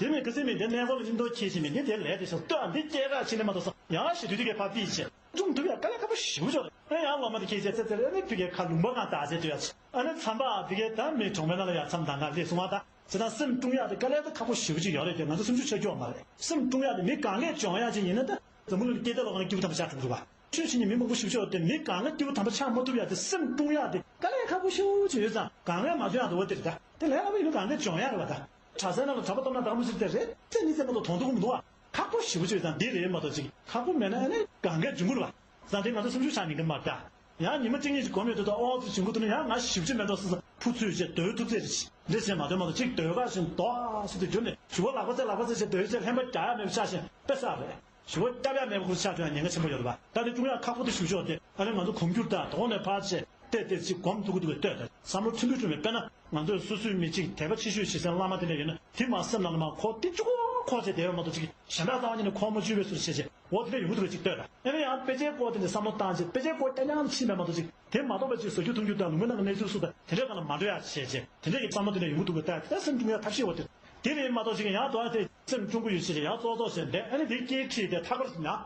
རེད། དེ་མིན་ག་ཚོད་མིན་འདི་གནས་སྐོར་ལ་ཡིན་མདོག་ཁྱེད་ཅིག་མིན་འདི་དེ་ལས་དེ་ཤོག་ལྟོས། ཨ་འདི་སྐྱེས་ར་ཕྱི་ནས་མ་གཏོགས་སོང་ཡང་ཞི་དུས་དེ་གའི་ཕ་པིས་བྱེད་ཅུང་ཐུབ་ཡ་དཀའ་ལས་ཁག་པོ་ཞེ་པོ་ཅིག་རེད། ཨ་ཡང་སློབ་མ་དེ་ཁྱེད་ཅིག་ཚེ་ཚེ་རེ་ནས་ཕི་གའི་ཁ་ལུང་པ་གང་བཏགས་བྱས་སྡོད་ཡ་ཅིག་ཨ་ནི་མཚམས་པ་ཕི་གའི་ད་མི་གྲོང་པའི་ནང་ལ་ཡ་མཚམས་དང་ག་ལས་སོང་བ་ད། བྱས་ཙང་སེམས་བཀྲུང་ཡག་དེ་དཀའ་ལས་ད་ཁག་པོ་ཞེ་པོ་ཅིག་ཡོད་རེད་དེ། ང་ཚོ་སེམས་ཤུགས་ཆག་རྒྱུ་ཡོད་མ་རེད། སེམས་བཀྲུང་ཡག་དེ་མི་གང་གས་སྦྱོང་ཡག་ཅིག་ཡིན་ན་ད་འཛམ་བུ་གླིང་སྐྱེ་འདས་ལོ་གང་སྐྱིད་པོ་དམ་པ་ཆགས་འགྲོ་གི་རེད་པ། ཆོས་བྱེད་མཁན་མི་མང་པོ་ཞེ་པོ་ཅིག་ཡོད་དེ་མི་གང་ག་སྐྱིད་པོ་དམ་པ་ཆགས་མ་ཐུབ་ཡག་དེ་སེམས་བཀྲུང་ཡག་དེ་དཀའ་ལས་ཁག་པོ་ཞེ་པོ་ཅིག་ཡོད་ཙང་གང་གས་མ་སྦྱོང་ཡག་དེ་འོ་དེ་རེད་ད། དེ་ལས་སླ་པོ་ཡིན་ན་གང་གས་སྦྱོང་ཡག་རེད་པ་ད། གྲྭ་སའི་ནང་ལ་གྲྭ་པ་སྟོབས་ན་དར་མོ་ཟེར་དེ་རེད་དེ་ནི་ཚེ་མ་གཏོགས་དོན་དུ་གོ་མི་འདུག་ཨ། ཁག་པོ་ཞེ་པོ་ཅིག་ཡོད་ཙང་འདི་རེད་མ་གཏོགས་ཅིག་ཁག་པོ་མེད་ན་ཨ་ནི་གང་གས་འབྱུང་གི་རེད་པ། བཟང་དེ་ང་ཚོ་སེམས་ཤུགས་ཆག་ཉན་གི་མ་རེད་ད། ཡང་ཉི་མ་གཅིག་གཉིས་ཤིག་གོམས་ཡོད་དུས་ད་ཨོ་ཙི་བྱུང་གི་འདུག་ན་ཡང་ང་ཞིབ་ཅིག་མེད་འགྲོ་སོ་སོ་ཕུ་ཚུད་བྱས་སྡོད་ཐུབ་ཚེ་རེད། འདྲེ་བྱས་མ་སྡོད་མ་གཏོགས་གཅིག་སྡོད་ག་ཞིང་རྡོ་ཨ་སི་དུ་གྱུར་ནས་ཞུ་བ་ལག་པ་རྩེ་ལག་པ་རྩེ་བྱས་སྡོད་བྱས་ལྷན་པ་རྒྱག་ཡ་མེད་པ་ཆགས་ཤིང་དཔེ་བསགས་རེད། ཞུ་བ་རྒྱབ་ཡ་མེད་པ་ཁུར་ཆགས་ཐུབ་ཡ་ཉེན་ཁ་ཆེན་པོ་ཡོད་རེད་པ། ད་དེ་བསྐྲུན་ཡ་ཁག་པོ་དེ་ཞུ་ཆོག་དེ་ཨ་ནི་ང་ཚོ་གོམ་རྒྱུ་ད་དོགས་ནས་ཕར་བྱས་བལྟས་བལྟས་ཅིག་གོམ་ཐུག་གི་འདུག་གས་ལྟོས་ད་བསམ་བློ་ཕྲན་བུ་བསྐྲུན་པས། དཔེར་ན་ང་ཚོས་སོ་སོའི་མི་གཅིག་དད་པ་ཆེ་ཤོས་ཞེ་སའི་བླ་མ་དེ་འདྲ་ཡོད་ན་དེ་མ་སེམས་ནང་ལ་མ་འཁོར་ཏེ་གཅིག་པོ་འཁོར་བྱས་བསྡད་ཡོད་མ་གཏོགས་ཅིག་གཞན་དག་རྩ་བ་ཉིད་ནས་འཁོར་མ་བཅུག་པའི་སུ་བྱས་བྱས་འོ་དེ་འདྲ་ཡོང་གི་འདུག་གས་ཅིག་ལྟོས་ད། ཨ་ནི་ཡང་དཔེ་ཆའི་སྐོར་དེ་འདྲ་བསམ་བློ་བཏང་བྱས་དཔེ་ཆའི་སྐོར་རྐྱང་རྐྱང་ཕྱིན་པས་མ་གཏོགས་ཅིག་དེ་མ་གཏོགས་པའི་ཅིག་བཟོ་རྒྱུ་མཐོང་རྒྱུ་དང་ལུང་པའི་ནང་གི་གནས་ཚུལ་སོགས་དེ་འདྲའི་སྒང་ལ་མ་འགྲོ་ཡ་བྱས་བྱས་དེ་འདྲའི་གི་བསམ་བློ་དེ་འདྲ་ཡོང་གི་འདུག་གས་ལྟོས་ད། སེམས་བསྐྲུན་ཡ་ཐབས་ཤེས་འོ་དེ་དེ་རེད་མ་གཏོགས་ཅིག་ཡང་དོ་ཨ་དེ་སེམས་བསྐྲུན་གི་ཡོད་ཅེས་ཡང་ཙོག་ཙོག་བྱས་བསྡད་ཨ་ནི་དེ་སྐད་ཁྲིད་དེ་ཐག་པར་ཟིན་ན་ཨ་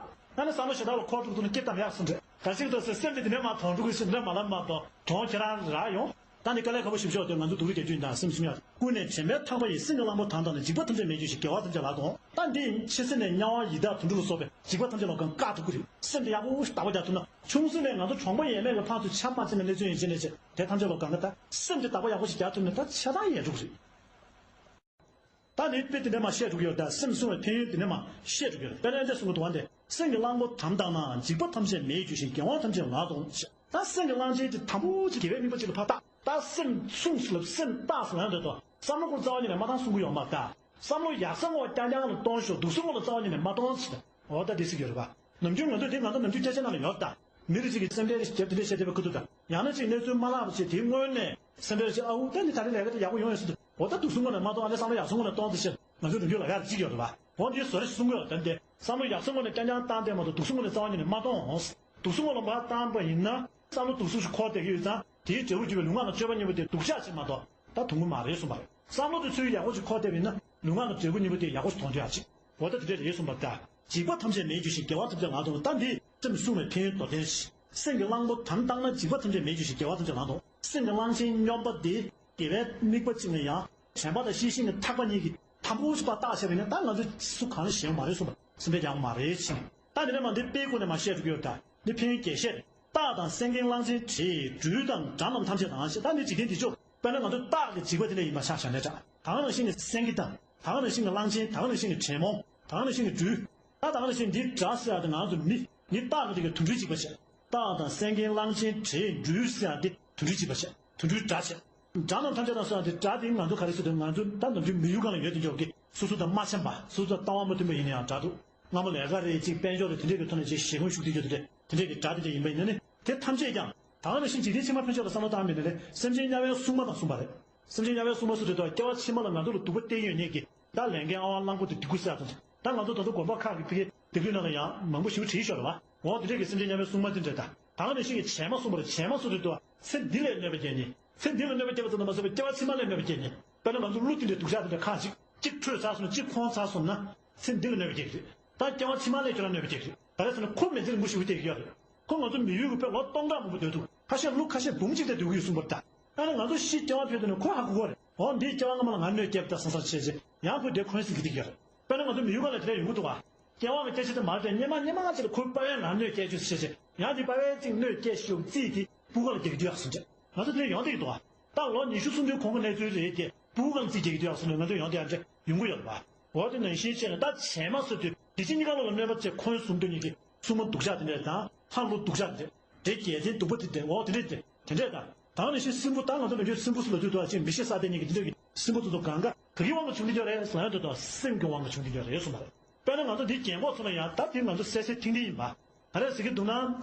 ནི་བསམ་བློ་ཞེ་དྲག་ལ་འཁོར་འགྲོ་འདུག་ན་སྐྱེ་གཏམ་ཡག་སུ་འདྲ་ག་ཞིག་ཏུ་སེམས་དེ་དེ་འདྲ་མ་དོན་འགྲུབ་གི་ཞིག་འདྲ་མ་ལབ་མ་གཏོགས་གྲོང་ཁྱེད་རང་རག་ཡོང་། ད་ནི་དཀའ་ལས་ཁག་པོ་ཞིག་ཆོག་དེ་ང་ཚོ་སྡུག་རུས་རྒྱག་རྒྱུ་ཡིན་དང་སེམས་སུ་སྨྱོ། ཀུན་ནས་དྲན་པའི་ཐག་པ་ཡིས། སེམས་ཀྱི་གླང་པོ་དམ་དང་ནི། འཇིགས་པ་ཐམས་ཅད་མེད་གྱུར་ཞིང་། དགེ་བ་ཐམས་ཅད་ལག་ཏུ་འོང་། ད་འདི་ཡིན་ཕྱི་སེམས་ནས་དམྱལ་བ་ཡི་དྭགས་དུད་འགྲོ་ལ་སོགས་པའི་འཇིགས་པ་ཐམས་ཅད་ལ་གང་བཀག་ཐུབ་ཀྱི་རེད། སེམས་དེ་ཡག་པོ་ཞིག་བདག་པོ་རྒྱག་ཐུབ་ན་ཆུང་ཟད་ནས་ང་ཚོ་གྲོང་པ་ཡས་མས་ཀྱི་ཕར་ཚུར་ཆ་ཚང་བྱས་ནས་སླེབས་ཚུལ་ཡིན་ཕྱིན་ནས་བྱས་དེ་ཐམས་ཅད་ལ་གང་ག་ད་སེམས་དེ་བདག་པོ་ཡག་པོ་ཞིག་རྒྱག་ཐུབ་ན་ད་ཆ་ཚང་ཡལ་འགྲོ་གི་རེད། ད་ནི་དཔེ་དེ་འདྲ་མ་བཤད་འགྲོ་གི་ཡོད་ད། སེམས་བསྲུང་བའི་ཕན་ཡོན་དེ་འདྲ་མ་བཤད་འགྲོ་གི་ཡོད། དཔེར་ན་ཨེ་འདྲ་གསུང་གི་འདུག་བ་འདི། སེམས་ཀྱི་གླང་པོ་དམ་བཏགས་ན། འཇིགས་པ་ཐམས་ཅད་མེད་གྱུར་ཞིང་། དགེ་བ་ཐམས་ཅད་ལག་ཏུ་འོང་། ད་སེམས་ཀྱི་གླང་ཆེན་དེ་དམ་པོ་ཅིག་དགེ་བའི་དམིགས་པ་ཅིག་ལ་ཕར་བཏགས། ད་སེམས་བསྲུང་ཟེར་ལབ་སེམས་བཏགས་ཟེར་ལབ་འདོད་དོ། བསམ་བློ་ཁོ་རྩ་བ་ཉིད་ནས་མ་བཏང་གསུང་གི་ཡོད་མ་རེད་ད། བསམ་བློ་ཡག་ས་ངོ་རྐྱང་རྐྱང་ལ་གཏོང་ཤོག་སྡུག་ས་ངོ་ལ་རྩ་བ་ཉིད་ནས་མ་གཏོང་ཟེར། འོ་ད་དེ་ཟེར་གྱི་ཡོད་རེད་པ། ནམ་རྒྱུན་ང་ཚོ་དེ་ང་ཚོ་ནམ་རྒྱུན་སྐད་ཆ་ནང་ལ་ཡོད་རེད་ད། མི་རེ་གཅིག་གིས་སེམས་ཁྲལ་རེ་བྱེད་དེ་འདྲ་བྱས་བསྡད་པའི་ཁ་ཐུག་ད། ཡང་ན་གཅིག་གནས་ཚུལ་མ་ལྷག་པ་བྱས་དེའི་སྔོན་ནས་སེམས་ཁྲལ་བྱས། ཨ་འུ་ད་ནི་ད་རེས་ལས་ཀ་དེ་ཡག་པོ་ཡོང་ཡོད་ཟེར་དུས། འོ་ད་སྡུག་ས་ངོ་ནས་མ་གཏོང་། ཨ་ནི་བསམ་བློ་ཡག་ས་ངོ་ནས་གཏོང་ཟེར་བྱས་ང་ཚོ་ནམ་རྒྱུན་ལབ་ཡག་རེ་གཅིག་ཡོད་རེད་པ། འོ་འདིའི་བཟོ་འདྲ་ཞིག་གསུང་གི་ཡོད་ད། འདི་བསམ་བློ་ཡག་ས་ངོ་ནས་རྐྱང་རྐྱང་བཏང་བསྡད་མ་གཏོགས་སྡུག་ས་ངོ་ནས་རྩ་བ་ཉིད་ནས་མ་གཏོང་། སྡུག་ས་ངོ་ལ་མར་བཏང་པ་ཡིན་ན་བསམ་བློ་སྡུག་ས་ཞིག་འཁོར་བསྡད་ཀྱི་ཡོད་ཙང་། དེའི་འབྲས་བུར་གྱུར་པའི་ལུས་ངག་དང་སྤྱོད་པ་གཉིས་པོ་དེ་སྡུག་ཅག་ཅིག་མ་གཏོགས་ད་དུང་གི་མ་རེད་གསུངས་པ་རེད། བསམ་བློ་དེ་ཚུར་ཡག་པོ་ཅིག་འཁོར་བསྡད་པ་ཡིན་ན་ལུས་ངག་དང་འབྲས་བུ་གཉིས་པོ་དེ་ཡག་པོ་ཞིག་མཐོང་རྒྱུ་ཡག་ཅིག་འོ་ད་དེ་འདྲ་རེད་གསུངས་པ་རེད་ད། འཇིགས་པ་ཐམས་ཅད་མེད་གྱུར་ཞིང་། དགེ་བ་ཐམས་ཅད་ལག་ཏུ་འོང་། ད་འདི་སེམས་བསྲུང་བའི་ཕན་ཡོན་མདོར་བསྟན་ཞིག་སེམས་ཀྱི་གླང་པོ་དམ་བཏགས་ན། འཇིགས་པ་ཐམས་ཅད་མེད་གྱུར་ཞིང་། དགེ་བ་ཐམས་ཅད་ལག་ཏུ་འོང་། སེམས་ཀྱི་གླང་ཆེན་སྨྱོན་པ་འདི་དགེ་བའི་དམིགས་པ་གཅིག་ནས་ཡང་དྲན་པ་དང་ཤེས་བཞིན་གྱི་ཐག་པ་གཉིས་ཀྱིས་དམ་པོ་ཞིག་ཕར་བཏགས་བྱས་པ་ཡིན་ན་ད་ང་ཚོས་སུ་གང་ལ་ཞེན་པ་མ་རེད་གསུངས་པ། སེམས་ཁྲལ་རྒྱག་དགོས་མ་རེད་ཕྱིན། ད་འདི་ནས་མར་འདི་དཔེའི་སྒོ་ནས་མར་བཤད་འགྲོ་གི་ཡོད་ད། འདི་ཕན་ཡོན་རྒྱས་བཤད། སྟག་དང་སེང་གེའི་གླང་ཆེན་བྲིས། སྦྲུལ་དང་དགྲ་རྣམས་ཐམས་ཅད་དང་ཞེས། ད་འདི་འཇིག་རྟེན་འདི་ཆོ་དཔེར་ན་ང་ཚོ་སྟག་གི་འཇིགས་པ་དེ་འདྲ་ཡིན་པ་ཆ་བཞག་ན་འདྲ། ད་ག་ནང་བཞིན་གྱི་སེང་གེ་དང་། ད་ག་ནང་བཞིན་གྱི་གླང་ཆེན། ད་ག་ནང་བཞིན་གྱི་དྲེད་མོང་། ད་ག་ནང་བཞིན་གྱི་སྦྲུལ། ད་ད་ག་ནང་བཞིན་འདི་དགྲ་ཟེར་ཡག་དེ་ང་ཚོ་མི་མི་སྟག་གི་དེ་གའི་དུད་འགྲོའི་འཇིགས་པ་བྱས། སྟག་དང་སེང་གེའི་གླང་ཆེན་བྲིས། སྦྲུལ་ཟེར་ཡག་དེ་དུད་འགྲོའི་འཇིགས་པ་བྱས། དུད་འགྲོའི་དགྲ་བྱས། དགྲ་རྣམས་ཐམས་ཅད་དང་ཟེར་ཡག་དེ་དགྲ་དེ་ང་ཚོ་ག་རེ་ཟེར་དུས་ང་ཚོ་ད་ནམ་རྒྱུན་མི་ཡུལ་སྒང་ལ་ཡོད་དེ་འཇོག་གི་སོ་སོ་དང་མ་འཆམ་པ། སོ་སོ་དང་ལྟ་བ་མ་མཐུན་པ་ཡིན་ན་ཡང་དགྲ་འདུག་སྔ་མོ་ལས་ཀ་རེད་ཅིག་དཔལ་འབྱོར་རེད་དེ་འདྲས་ཀྱི་ཐོག་ནས་ཅིག་ཞེ་ཁུངས་ཞུགས་བསྡད་རྒྱུ་དེ་འདྲས་དེ་འདྲས་ཀྱི་དགྲ་དེ་འདྲས་ཡིན་པ་ཡིན་ན་ནི་དེ་ཐམས་ཅད་ཀྱང་ད་ག་ནང་བཞིན་འཇིག་རྟེན་ཕྱི་མ་ཕན་ཆད་ལ་བསམ་བློ་བཏང་མེད་ན་ནི་སེམས་ཅན་དམྱལ་བའི་སྲུང་མ་དང་གསུངས་པ་རེད། སེམས་ཅན་དམྱལ་བའི་སྲུང་མ་སུ་རེད་དོ། སྐྱེ་བ་ཕྱི་མ་ལ་ང་ཚོ་ལ་སྡུག་པ་སྟེར་ཡོད་མཁན་གྱི་ད་ལས་མཁན་ཨ་ཝང་གླང་པོ་དེ་སྡིག་གུ་ཟེར་ཡག་དང་། ད་ང་ཚོ་ད་དུང་དགོན་པ་ཁག་གི་ཕ་གིའི་སྡེ་ཁུལ་ནང་ལ་ཡང་མང་པོ་ཞིག་བྲིས་ཤོར་རེད་བ། འོ་དེ་འདྲས་ཀྱི་སེམས་ཅན་དམྱལ་བའི་སྲུང་མ་དེ་འདྲས་ད། ད་ག་ནང་བཞིན་གྱི་བྱེ་མ་གསུངས་པ་རེད། བྱེ་མ་སུ་རེད་དོ། ཚེ་འདི་ལས་གནོད་པ་བསྐྱལ་མཁན། ཚེ་འདི་ལ་གནོད་པ་བསྐྱལ་བ་ཙམ་དུ་མ་ཟད་པར་སྐྱེ་བ་ཕྱི་མ་ལ་གནོད་པ་བསྐྱལ་མཁན། དཔེར་ན་ང་ཚོ་ཀླུ་དེ་འདྲའི་སྡུག་ཅག་དེ་འདྲ་ཁག་ཅིག་གཅིག་འཕྲོད་ཚར་སོང་ན་གཅིག་འཁོན་ཚར་སོང་ན་ཚེ་འདི་ལ་གནོད་པ་སྐྱེལ་གྱི་རེད། ད་སྐྱེ་བ་ཕྱི་མ་ལ་ཁྱོད་རང་གནོད་པ་སྐྱེལ་གྱི་རེད། ག་རེ་ཟེར་ན་ཁོ་མི་ཚེ་རིང་པོ་ཞིག་སྡོད་ཀྱི་ཡོད་རེད། ཁོ་ང་ཚོ་མི་ཡུལ་གྱི་དཔེ་ལོ་སྟོང་ཕྲག་མང་པོ་སྡོད་འདུག་ཁ་ཤས་ལོ་ཁ་ཤས་འབུམ་གཅིག་དེ་སྡོད་ཀྱི་ཡོད་གསུངས་པ་རེད་ད། ཨ་ནི་ང་ཚོ་ཤི་སྐྱེ་བ་ཕེབས་དུས་ནས་ཁོ་ཧ་གོ་གི་རེད། འོ་འདིས་སྐྱེ་བ་སྔ་མ་ལ་ང་གནོད་བསྐྱལ་བ་ད་བསམ་བསམ་བྱས་བྱས་ཡང་ཁོས་དེ་འཁོན་ཟིན་གྱི་བསྡད་ཀྱི་ཡོད་རེད། དཔེར་ན་ང་ཚོ་མི་ཡུལ་སྒང་ལ་དེ་འདྲ་ཡོང་གི་འདུག་བ། སྐྱེ་བ་གི་སྐྱེ་ཆ་དེ་མར་སྤྲད། སྔོན་མ་སྔོན་མ་ཅིག་ལ་ཁོའི་པ་ཕས་ང་གནོད་བསྐྱལ་བྱུང་ཟེར་བྱས་ཡང་དེ་པ་ཕས་ཅིག་གནོད་བསྐྱལ་ཤོག་རྩིས་དེ་སྤུ་གུ་ལ་རྒྱག་རྒྱུ་ཡག་སོང་བྱས་ང་ཚོ་དེ་འདྲ་ཡོང་བསྡད་ཀྱི་འདུག་བ། ད་ལོ་ཉི་ཤུ་སུམ་ཅུའི་གོང་གི་གནས་ཚུལ་རེད་དེ་སྤུ་གུ་གང་རྩིས་རྒྱག་གི་འདུག་ཡག་སོང་ནས་ང་ཚོ་ཡོང་དེ་ཡང་འདྲ་ཡོང་གི་ཡོད་རེད་བ། འོ་དེ་ནང་བཞིན་བྱས་ནས་ད་བྱེ་མ་སུ་དུས་དེ་ཕྱི་གཉིས་ཀ་ལོ་ལ་གནོད་པ་བྱས་འཁོན་བཟུང་དུས་ཉིད་ཀྱི་སྲུང་མ་སྡུག་ཅག་དེ་འདྲས་དང་ལྷ་ཀླུ་སྡུག་ཅག་དེ་འདྲས། དེ་རྒྱལ་མཚན་སྡུག་པ་དེ་འདྲས། འོ་དེ་འདྲས་དེ་དེ་འདྲས་དང་། ད་ནི་ཤི་སྲིན་པོ་ད་ང་ཚོ་ནམ་རྒྱུན་སྲིན་པོ་སུ་ལ་དུས་དུ་ཨ་ཅེ་མི་ཤི་ས་དེ་ཉིད་ཀྱི་འདི་འདྲ་གི་སྲིན་པོ་དེ་ཚོ་གང་ག་ག་གི་དབང་གིས་བྱུང་གི་ཡོད་རེད་ཟེར་ཡོང་དུས་དུ་སེམས་ཀྱི་དབང་གིས་བྱུང་གི་ཡོད་རེད་གསུངས་པ་རེད། དཔེར་ན་ང་ཚོ་འདི་རྒན་གོག་ཚོ་ལ་ཡང་ད་འདི་ང་ཚོ་གསལ་གསལ་ཐིང་ཐིང་ཡིན་པ། ག་རེ་ཟེར་གྱི་འདུག་ན་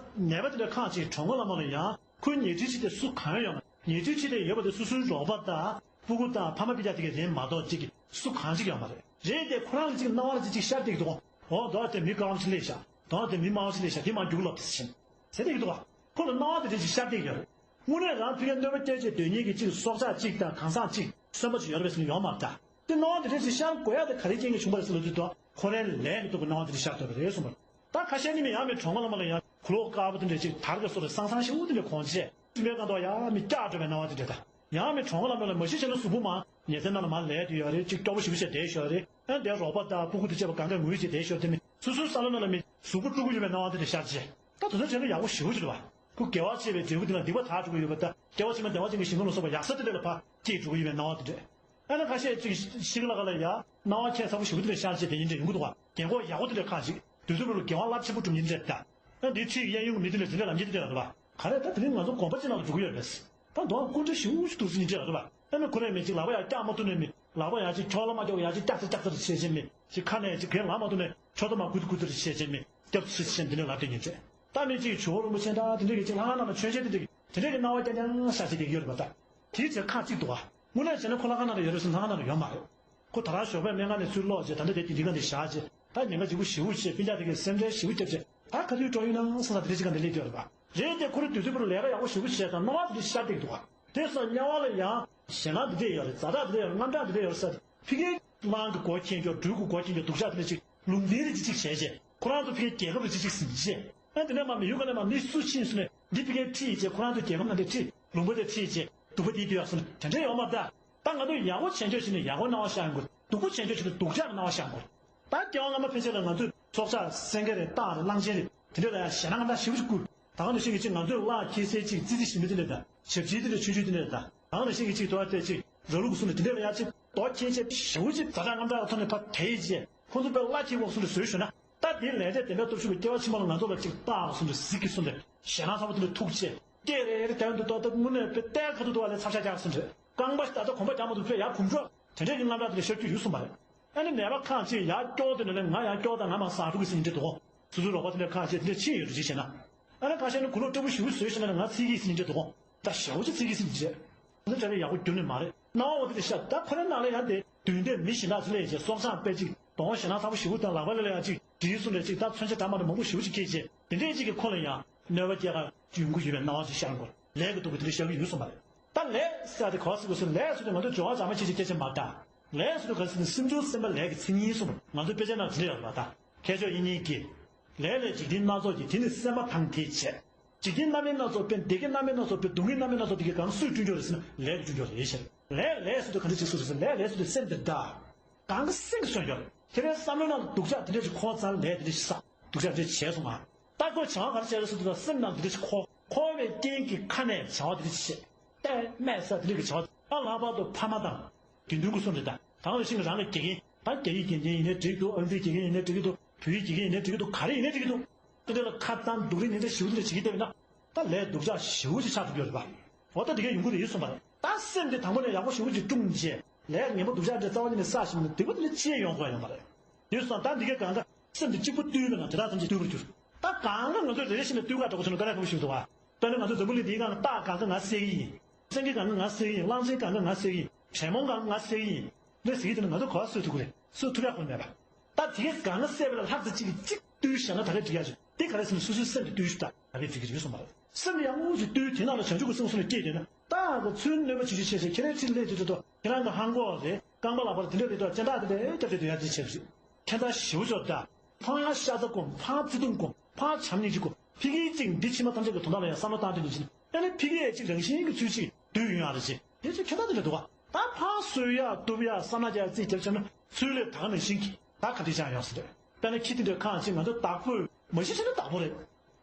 ནད་པ་དེ་འདྲ་ཁག་ཅིག་གྲོངས་མཁན་ལ་མ་ལ་ཡང་ཁོའི་ཉེ་འཁྲིས་ཅིག་དེ་སུ་གང་ཡང་ཡོད་མ་ཉེ་འཁྲིས་ཅིག་དེ་ཡོད་པ་དེ་སོ་སོའི་རོགས་པ་དང་སྤུ་གུ་དང་ཕ་མ་སྤུན་ཀྱག་དེ་ག་རེད་མ་གཏོགས་ཅིག་སུ་གང་ཅིག་ཡོད་མ་རེད། རེད་དེ་ཁོ་རང་ལ་ཅིག་སྣང་བ་ལ་ཅིག་ཅིག་ཤར་བསྡད་ཀྱི་འདུག་འོ་མདོར་དེ་མི་དཀར་ལམ་ཞིག་སླེབས་ཤག་དོན་དེ་མི་མང་ཞིག་ལས་ཤ་དེ་མང་རྒྱུག་ལབ་དེ་ཟེར་ཟེར་དེ་ཡིན་འདུག་ག་ཁོ་ལ་སྣང་བ་དེ་འདྲ་ཞིག་ཤར་བསྡད་ཡོད་རེད། དངོས་གནས་རང་ཕ་གིར་གནོད་པ་སྐྱེལ་ཆེད་སྡོད་མཁན་གྱི་གཅིག་སྲོག་ཆགས་གཅིག་དང་གང་ཟག་གཅིག་གསོན་པོ་ཅིག་ཡོད་རེད་པས་ཟེར་ནས་ཡོང་མ་རེད། དེ་སྣང་བ་དེ་འདྲ་ཞིག་ཤར་དགོས་ཡ་དེ་ག་རེ་རྐྱེན་གྱིས་བྱུང་བ་རེད་ཟེར་ལབ་དུས་དོ་ཁོ་རའི་ལས་ཀྱི་ཐོག་གི་སྣང་བ་དེ་འདྲ་ཤར་ཐུབ་པ་རེད་གསུངས་པ་རེད། ད་ཁ་ཤས་ནི་མི་ཡང་མི་གྲོང་ཁ་ལ་མ་ལ་ཡང་གུ་ལོག་དཀར་པོ་དེ་འདྲ་ཅིག་དར་ག་སོ་རེ་སང་སང་ཞེ་པོ་དེ་འདྲ་གོན་ཆས། སྤྲིན་པའི་སྒང་དུ་ཡང་མི་སྐྱག་འགྲོ་བའི་སྣང་བ་དེ་འདྲ་དང་། ཡང་མི་གྲོང་ཁ་ལ་མ་ལ་མ་གཞི་བྱས་ན་གཟུགས་པོ་མང་ཉལ་ཚན་ནང་ལ་མ་ལས་དེ་ཡོད་རེད། ཅིག་སྐྱོ་པོ་ཞེ་པོ་བྱས་བསྡད་ཤོར་རེད། ཨ་འདས་རོགས་པ་དང་སྤུ་གུ་དེ་བཅས་པ་གང་ག་ངུས་བྱས་བསྡད་ཤོར་དེ་མི་སོ་སོའི་ས་ལོ་ནང་ལ་མི་གཟུགས་པོ་དཀྲུག་གི་ཡོད་པའི་སྣང་བ་དེ་འདྲ་ཤར་ཆེ། ད་དེ་ཚོ་བྱས་ན་ཡག་པོ་ཞེ་པོ་ཅིག་རེད་བ། ཁོ་དགེ་བ་བྱས་པའི་འབྲས་བུ་དེ་ལ་སྡིག་པ་དག་འགྲོ་གི་ཡོད་པ་དང་སྐྱེ་བ་ཕྱི་མ་བདེ་བ་ཅན་གྱི་ཞིང་ཁམས་ལ་སོགས་པ་ཡག་ས་དེ་འདྲ་ལ་ཕར་སྐྱེས་འགྲོ་གི་ཡོད་པའི་སྣང་བ་དེ་འདྲ། ཨ་ནི་ཁ་ཤས་ཅིག་ཤི་ཁ་ལ་ཁ་ལ་ཡ་སྣང་བ་ཁྱད་མཚར་པོ་ཞེ་པོ་དེ་འདྲ་ཤར་ཆེ་དེ་ཡིན་འདྲ་ཡོང་གི་འདུག་བ། རྒན་གོག་ཡག་པོ་དེ་འདྲ་ཁག་ཅིག་དུས་ཚོད་ལ་དགེ་བ་རླབས་ཆེན་པོ་སྒྲུབ་མཁན་འདྲ་དང་། ཨ་འདིའི་འཁྲིས་ཀྱི་གཡས་གཡོན་གྱི་མི་དེ་འདྲ་དེ་འདྲ་ལམ་ཁྱེར་དེ་འདྲ་རེད་བ། ག་རེ་ད་དེ་རིང་ང་ཚོ་དགོན་པ་ཅིག་ནང་ལ་འགྲོ་གི་ཡོད་རེད། ད་མདོ་སྔགས་སྐུ་འདྲ་ཞེ་པོ་ཞིག་འདུག་ཟེར་མཁན་ཅིག་ལ་རེད་བ། ཨ་ནི་ཁོ་རས་མི་ཅིག་ལག་པ་ཡར་བཀྱག་མ་ཐུབ་ནས་མི་ལག་པ་ཡར་ཅིག་འཁྱོག་ལ་མ་འཁྱོག་ཡར་ཅིག་བཀྱག་ཚེ་བཀྱག་ཚེ་རེ་བྱས་བྱས་མི་ཅིག་ཁ་ནས་ཅིག་གན་ལངས་མ་ཐུབ་ནས་འཁྱོག་ཐོ་མ་གུ་ཐུ་གུ་ཐུ་རེ་བྱས་བྱས་མི་སྐྱབས་སུ་མཆི་བྱས་འདི་ནས་ལབ་བསྡད་མཁན་ཅིག་ད་མི་ཅིག་ཇོ་བོ་རིན་པོ་ཆེ་འདྲ་དེ་འདྲ་གི་ཅིག་ལྷ་ཁང་ནང་ལ་མཆོད་མཇལ་དེ་འདྲ་གི་དེ་འདྲ་གི་སྣང་བ་རྐྱང་རྐྱང་ཤར་བྱས་བསྡད་ཀྱི་ཡོད་རེད་པ། ད་དེའི་ཚེ་ཁག་ཅིག་འདུག་ག་དངོས་གནས་བྱས་ན་ཁོ་ལྷ་ཁང་ནང་ལ་ཡོད་རེད་ཟེར་ན་ལྷ་ཁང་ནང་ལ་ཡོད་མ་རེད། ཁོ་ད་རང་ཞོགས་པའི་སྨན་ཁང་ནས་ཚུར་ལོག་རྗེས་ད་ལྟ་དེ་དེ་འདི་ག་ནས་བཞག་རྗེས་ད་ཉེན་ཁ་ལྗིད་པོ་ཞེ་པོ་བྱས་སྤུན་ཀྱག་དེ་གས་སེམས་ཁྲལ་ཞེ་པོ་བརྒྱབ་རྗེས་ད་ག་དུས་འགྲོ་ཡིན་ནམ་བསམ་ས་དེ་འདྲ་ཅིག་ག་འདི་སླེབས་ཀྱི་ཡོད་རེད་པ། རེད་དེ་ཁོ་རང་དུས་ཚོད་བར་ལས་ཀ་ཡག་པོ་ཞེ་པོ་བྱས་དང་སྣང་བ་དེ་འདྲ་ཤར་བསྡད་ཀྱི་འདུག་ག་དེ་སོགས་དམྱལ་བ་ལ་ཡང་ཞེད་སྣང་འདི་འདྲས་ཡོད་རེད། ཛ་དྲག་འདི་འདྲས་ཡོད་རེད། དངངས་སྐྲག་འདི་འདྲས་ཡོད་རེད་ཟེར་ཏེ་ཕ་གིའི་དམག་གི་སྒོ་ཁེངས་ཀྱོག་འབྲུག་གི་སྒོ་ཁེངས་ཀྱོག་སྡུག་ཅག་འདི་འདྲས་ཅིག་ལུང་བསྟན་རེ་ཅིག་ཅིག་བྱས་རྗེས་ཁོ་རང་ཚོ་ཕ་གིའི་རྒྱལ་ཁབ་རེ་ཅིག་ཅིག་ཟིན་རྗེས་ཨ་འདི་ནས་མ་མི་ཡུལ་ག་ནས་མ་མི་སུ་ཕྱིན་སོང་ནས་འདི་ཕ་གིའི་ཁྲིད་རྗེས་ཁོ་རང་ཚོ་རྒྱལ་ཁབ་ནང་འདྲས་ཁྲིད་ལུང་པ་འདྲས་ཁྲིད་རྗེས་སྡུག་པ་འདི་འདི་ཡོད་སོང་ནས་དེ་འདྲས་ཡོད་མ་རེད། ད་ང་ཚོ་ཡག་པོ་བྱས་འཇོག་བྱས་ནས་ཡག་པོ་སྣང་བ་ཤར་ཡོང་དགོས། སྡུག་པོ་བྱས་འཇོག་བྱས་ནས་སྡུག་ཅག་གི་སྣང་བ་ཤར་དགོས། ད་སྐྱེ་བ་སྔ་མ་ཕན་ཆད་ལ་ང་ཚོས་སྲོག་ཆགས་སེང་གེ་རེད་སྟག་རེད་གླང་ཆེན་རེད་དེ་འདྲས་ལ་ཡང་ཞེད་སྣང་ད་ཞེ་པོ་ཅིག་སྐུལ། ད་ག་ནང་བཞིན་གྱི་ཅིག་ང་ཚོས་གླགས་ཁྱི་སེར་ཅིག་ཙི་ཙི་ཞིམ་པོ་དེ་འདྲས་དང་ཞབས་ཕྱི་དེ་འདྲས་ཆུང་ཆུང་དེ་འདྲས་དང་ད་ག་ནང་བཞིན་གྱི་ཅིག་དོ་བ་དེ་ཅིག་ར་ལུག་གསུམ་དེ་འདྲས་ལ་ཡང་ཅིག་རྡོ་ཁྱེད་ཅེས་ཞེ་པོ་ཅིག་ཛ་དྲག་དངངས་སྐྲག་གི་ཐོག་ནས་ཕར་དེད་རྗེས་ཁོ་ཚོ་དཔེ་གླགས་ཁྱི་འོག་གསུམ་དུ་བཟོས་ཞུ་ན་ད་དེའི་ལས་འབྲས་དེ་འདྲ་སྟོབས་ཤུགས་ཀྱི་སྐྱེ་བ་ཕྱི་མ་ལ་ང་ཚོ་ལ་ཅིག་སྟག་གསུམ་དུ་གཟིག་གི་གསུམ་དུ་ཞེད་སྣང་ཚ་པོ་དེ་འདྲ་ཐུག་རྗེས་སྐད་རེ་རེ་དེ་འདུག་ཏོག་ཏོག་དངོས་གནས་དཔེ་གཏད་ཁ་ཐུག་ཏུ་བ་ལས་ཚབ་ཤ་རྒྱག་གསུམ་དུ་རྐང་པ་ཞིག་ད་ལྟ་གོམ་པ་རྒྱག་མ་ཐུབ་ཚོད་ཡར་གོམ་འགྲོ། དེ་འདྲས་ཀྱི་དངངས་སྐྲག་དེ་འདྲ་ཤར་རྒྱུ་ཡོད་གསུངས་པ་རེད། ཨ་ནི་ནད་པ་ཁག་ཅིག་ཡར་སྐྱོ་དེ་ནས་ང་ཡར་སྐྱོ་དང་ང་མར་ཟག་འགྲོ་གི་ཟིན་འདྲ་འདུག་སོ་སོའི་རོགས་པ་དེ་འདྲ་ཁག་ཅིག་དེ་འདྲ་ཕྱིན་ཡོད་འགྲོ་ཅིག་བྱས་ན། ཨ་ནི་ཁ་ཤས་ནི་གུ་ལུག་སྤྲོ་པོ་ཞེ་པོ་བཟོས་བྱས་ན་ང་ཚིག་གིས་ཟིན་འདྲ་འདུག་ད་ཞེ་པོ་ཅིག་ཚིག་གིས་ཟིན་འདྲ་བྱས། ཨ་ནི་དེ་འདྲ་ཡག་པོ་རྒྱུན་ནས་མ་རེད། སྣང་བ་འོ་དེ་འདྲ་ཤར་ད་ཁོ་རའི་ནང་ལ་ཡང་དེ་དུས་འདས་མི་གཞན་དག་ཚོ་ལས་བྱས་སྲོག་ཆགས་དཔེ་ཅིག་གདོང་ཞེད་སྣང་ཚ་པོ་ཞེ་པོ་དང་ལག་པ་ལ་ལ་ཡང་ཅིག་འདྲིས་གསུངས་ནས་ཅིག་ད་མཚོན་ཆ་འདྲ་མ་འདྲ་མང་པོ་ཞེ་པོ་ཅིག་སྐྱེས་རྗེས་དེ་འདྲས་ཅིག་གིས་ཁོ་ལ་ཡང་གནོད་པ་སྐྱེལ་ག་ཡོང་གི་ཡོད་པའི་སྣང་བ་ཅིག་ཤར་འགྲོ། ལས་ཀྱི་སྡུག་པོ་དེ་འདྲ་ཤར་གྱི་ཡོད་གསུངས་པ་རེད། ད་ལས་ཟེར་ཡ་དེ་ག་པར་ཟེར་དགོས་ཟེར་ན་ལས་ཟེར་དུས་ང་ཚོ་སྦྱོར་བ་སྦྱར་མ་བྱེད་ཅིག་སྐད་ཆ་མ་རེད་ད། ལས་ཟེར་དུས་ག་རེ་ཟེར་ན་སེམས་བྱུང་སེམས་པ་ལས་ཀྱི་མཚན་ཉིད་གསུངས་པ་རེད། ང་ཚོའི་དཔེ་ཆ་ནང་དེ་འདྲ་ཡོད་རེད་པ་ད། མཁས་མཆོག་དབྱིག་གཉེན་གྱིས། ལས་ལས་འཇིག་རྟེན་སྣ་ཚོགས་ཀྱི། དེ་ནི་སེམས་པ་དང་དེས་བྱས། འཇིག་རྟེན་རྣམ་སྨིན་སྣ་ཚོགས་དཔེ་བདེ་སྐྱིད་རྣམ་སྨིན་སྣ་ཚོགས་དཔེ་སྡུག་བསྔལ་རྣམ་སྨིན་སྣ་ཚོགས་དེ་གའི་སྒང་སུས་བསྐྲུན་ཡོད་རེད་ཟེར་ན་ལས་ཀྱིས་བསྐྲུན་ཡོད་རེད་ཟེར། ལས་ལས་ཟེར་དུས་ག་འདྲ་ཅིག་གསུངས་རེད་ཟེར་ན་ལས་ལས་ཟེར་དུས་སེམས་དེ་འདྲ། གང་གི་སེམས་ཀྱིས་མཚོན་ཡོད་རེད། ཁྱེད་རའི་བསམ་བློའི་ནང་དུ་སྡུག་ཅག་དེ་འདྲ་ཞིག་འཁོར་ཙང་ལས་དེ་འདྲ་ཞིག་བསགས། སྡུག་ཅག་དེ་འདྲ་བྱས་སོང་ང་། ད་ཁོས་བྱ་བ་ག་རེ་བྱས་རེད་ཟེར་དུས་སེམས་ནང་དེ་འདྲ་ཞིག་འཁོར། འཁོར་བའི་རྐྱེན་གྱིས་ཁ་ནས་བྱ་བ་དེ་འདྲ་ཞིག་བྱས། ལྟས་སྨད་ས་དེ་འདྲ་གི་བྱ་བ། ད་ལྷག་པར་དུ་ཕ་མ་དང་། དགེ་འདུན་སྐུ་གསུམ་རེད་ད། ད་ག་ནང་བཞིན་གྱི་རང་གི་དགེ་རྒན། ད་རྒྱ་ཡིག་དགེ་རྒན་ཡིན་ནའི་འགྲིག་འདུག་ཨ་ནི་དགེ་རྒན་ཡིན་ནའི་འགྲིག་གི་འདུག་བོད་ཡིག་དགེ་རྒན་ཡིན་ནའི་འགྲིག་གི་འདུག་ག་རེ་ཡིན་ནའི་འགྲིག་གི་འདུག་དེ་འདྲ་ལ་ཁ་བཏང་སྡུག་རུས་ནན་ཏན་ཞེ་པོ་དེ་འདྲ་བྱེད་ཀྱི་བསྡད་པ་ན། ད་ལས་སྡུག་ཅག་ཞེ་པོ་ཅིག་ཆགས་ཐུབ་ཀྱི་ཡོད་རེད་པ། འོ་ད་འདི་གས་ཡོང་གི་རེད་གསུངས་པ་རེད། ད་སེམས་དེ་དང་པོ་ནས་ཡག་པོ་ཞེ་པོ་ཅིག་བསྐྲུན་རྗེས་ལས་ངན་པ་སྡུག་ཅག་འདྲ་རྩ་བ་ཉིད་ནས་བསགས་ཤིང་ནས་སྡིག་པ་དེ་འདྲ་ཅི་ཡང་ཡོང་དགོས་ཡོད་མ་རེད། དེ་སོང་ད་འདི་གས་གང་ག་སེམས་དེ་གཅིག་པུ་བཏུལ་བས་ན་དེ་དག་ཐམས་ཅད་བཏུལ་བར་འགྱུར། ད་གང་ག་ང་ཚོས་རེ་རེ་བཞིན་ནས་བཏུལ་ག་འགྲོ་དགོས་བྱུང་ན་དཀའ་ལས་ཁག་པོ་ཞིག་འདུག་བ། དཔེར་ན་ང་ཚོ་འཛམ་བུ་གླིང་འདིའི་སྒང་ལ་སྟག་གང་ག་ང་བསད་ཀྱི་ཡིན། སེང་གེ་གང་ག་ང་བསད་ཀྱི་ཡིན། གླང་ཆེན་གང་ག་ང་བསད་ཀྱི་ཡིན། བྲན་མོང་གང་ག་ང་བསད་ཀྱི་ཡིན། འདི་ཟེར་གྱི་དེ་ནི་ང་ཚོ་ག་པར་གསོད་ཐུབ་ཀྱི་རེད། གསོད་ཐུབ་ཡག་ཁོ་མེད་པ། ད་དེ་གས་གང་ག་བསད་པ་ལ་ལྷག་ཙམ་གཅིག་གིས་གཅིག་བཏུལ་བཞག་ན་ད་གས་འགྲིག་ཡག་ཅིག་དེ་ག་རེ་ཟེར་ན་སོ་སོའི་སེམས་དེ་བཏུལ་ཞུ་ད་ད་གས་འགྲིག་གི་རེད་གསུངས་པ་རེད། སེམས་ཡག་པོ་ཞིག་བཏུལ་དེ་ནང་ལ་བྱང་ཆུབ་ཀྱི་སེམས་སོ་ནས་སྐྱེས་བསྡད་ན་ད་ག་ཚུར་གནོད་པ་ཅི་ཞིག་བྱས་བྱས་ཁྱེད་རའི་ཁྲིར་སླེབས་དུས་ད་ཁྱེད་རང་གི་ལྷམ་གོག་རེད་རྐང་པ་ལག་པ་རེད་དེ་འདྲ་རེད་དོ་སྤྱན་ཐག་དེ་འདྲ་རྒྱབ་བྱས་དུ་ཡག་ཅིག་བྱས་པ་རེད། ཁྱད་མཚར་ཞེ་པོ་ཅིག་ད། ཕར་ཤ་ཚ་སྒོམ་ཕར་བརྩེ་དུང་སྒོམ་ཕར་བྱམས་སྙིང་རྗེ་སྒོམ་ཕ་གིའི་གཅིག་འདི་ཕྱི་མ་ཐམས་ཅད་ཀྱི་དོན་དག་ལ་ཡང་བསམ་བློ་བཏང་དུས་ནས་ཕྱིན་ཨ་ནི་ཕ་གིའི་གཅིག་རང་བཞིན་གྱི་ཚུལ་གཅིག་འདུས་ཡོང་ཡག་རེད་ཅེས་དེ་ཚོ་ཁྱད་མཚར་དེ་འདྲ་འདུག་བ། ད་ཕར་གསོད་ཡག་གཏུབ་ཡག་བསམ་ན་རྒྱག་རྩིས་རྒྱབ་བྱས་ན་ཚུར་ལས་ད་ག་ནང་བཞིན་གྱི་ད་ག་འདྲ་ཅང་ཡོང་ས་རེད། དཔེར་ན་ཁྱི་དེ་འདྲ་ཁག་ཅིག་ང་ཚོ་བདག་པོས་མ་གཞི་བྱས་ན་བདག་པོ་རེད།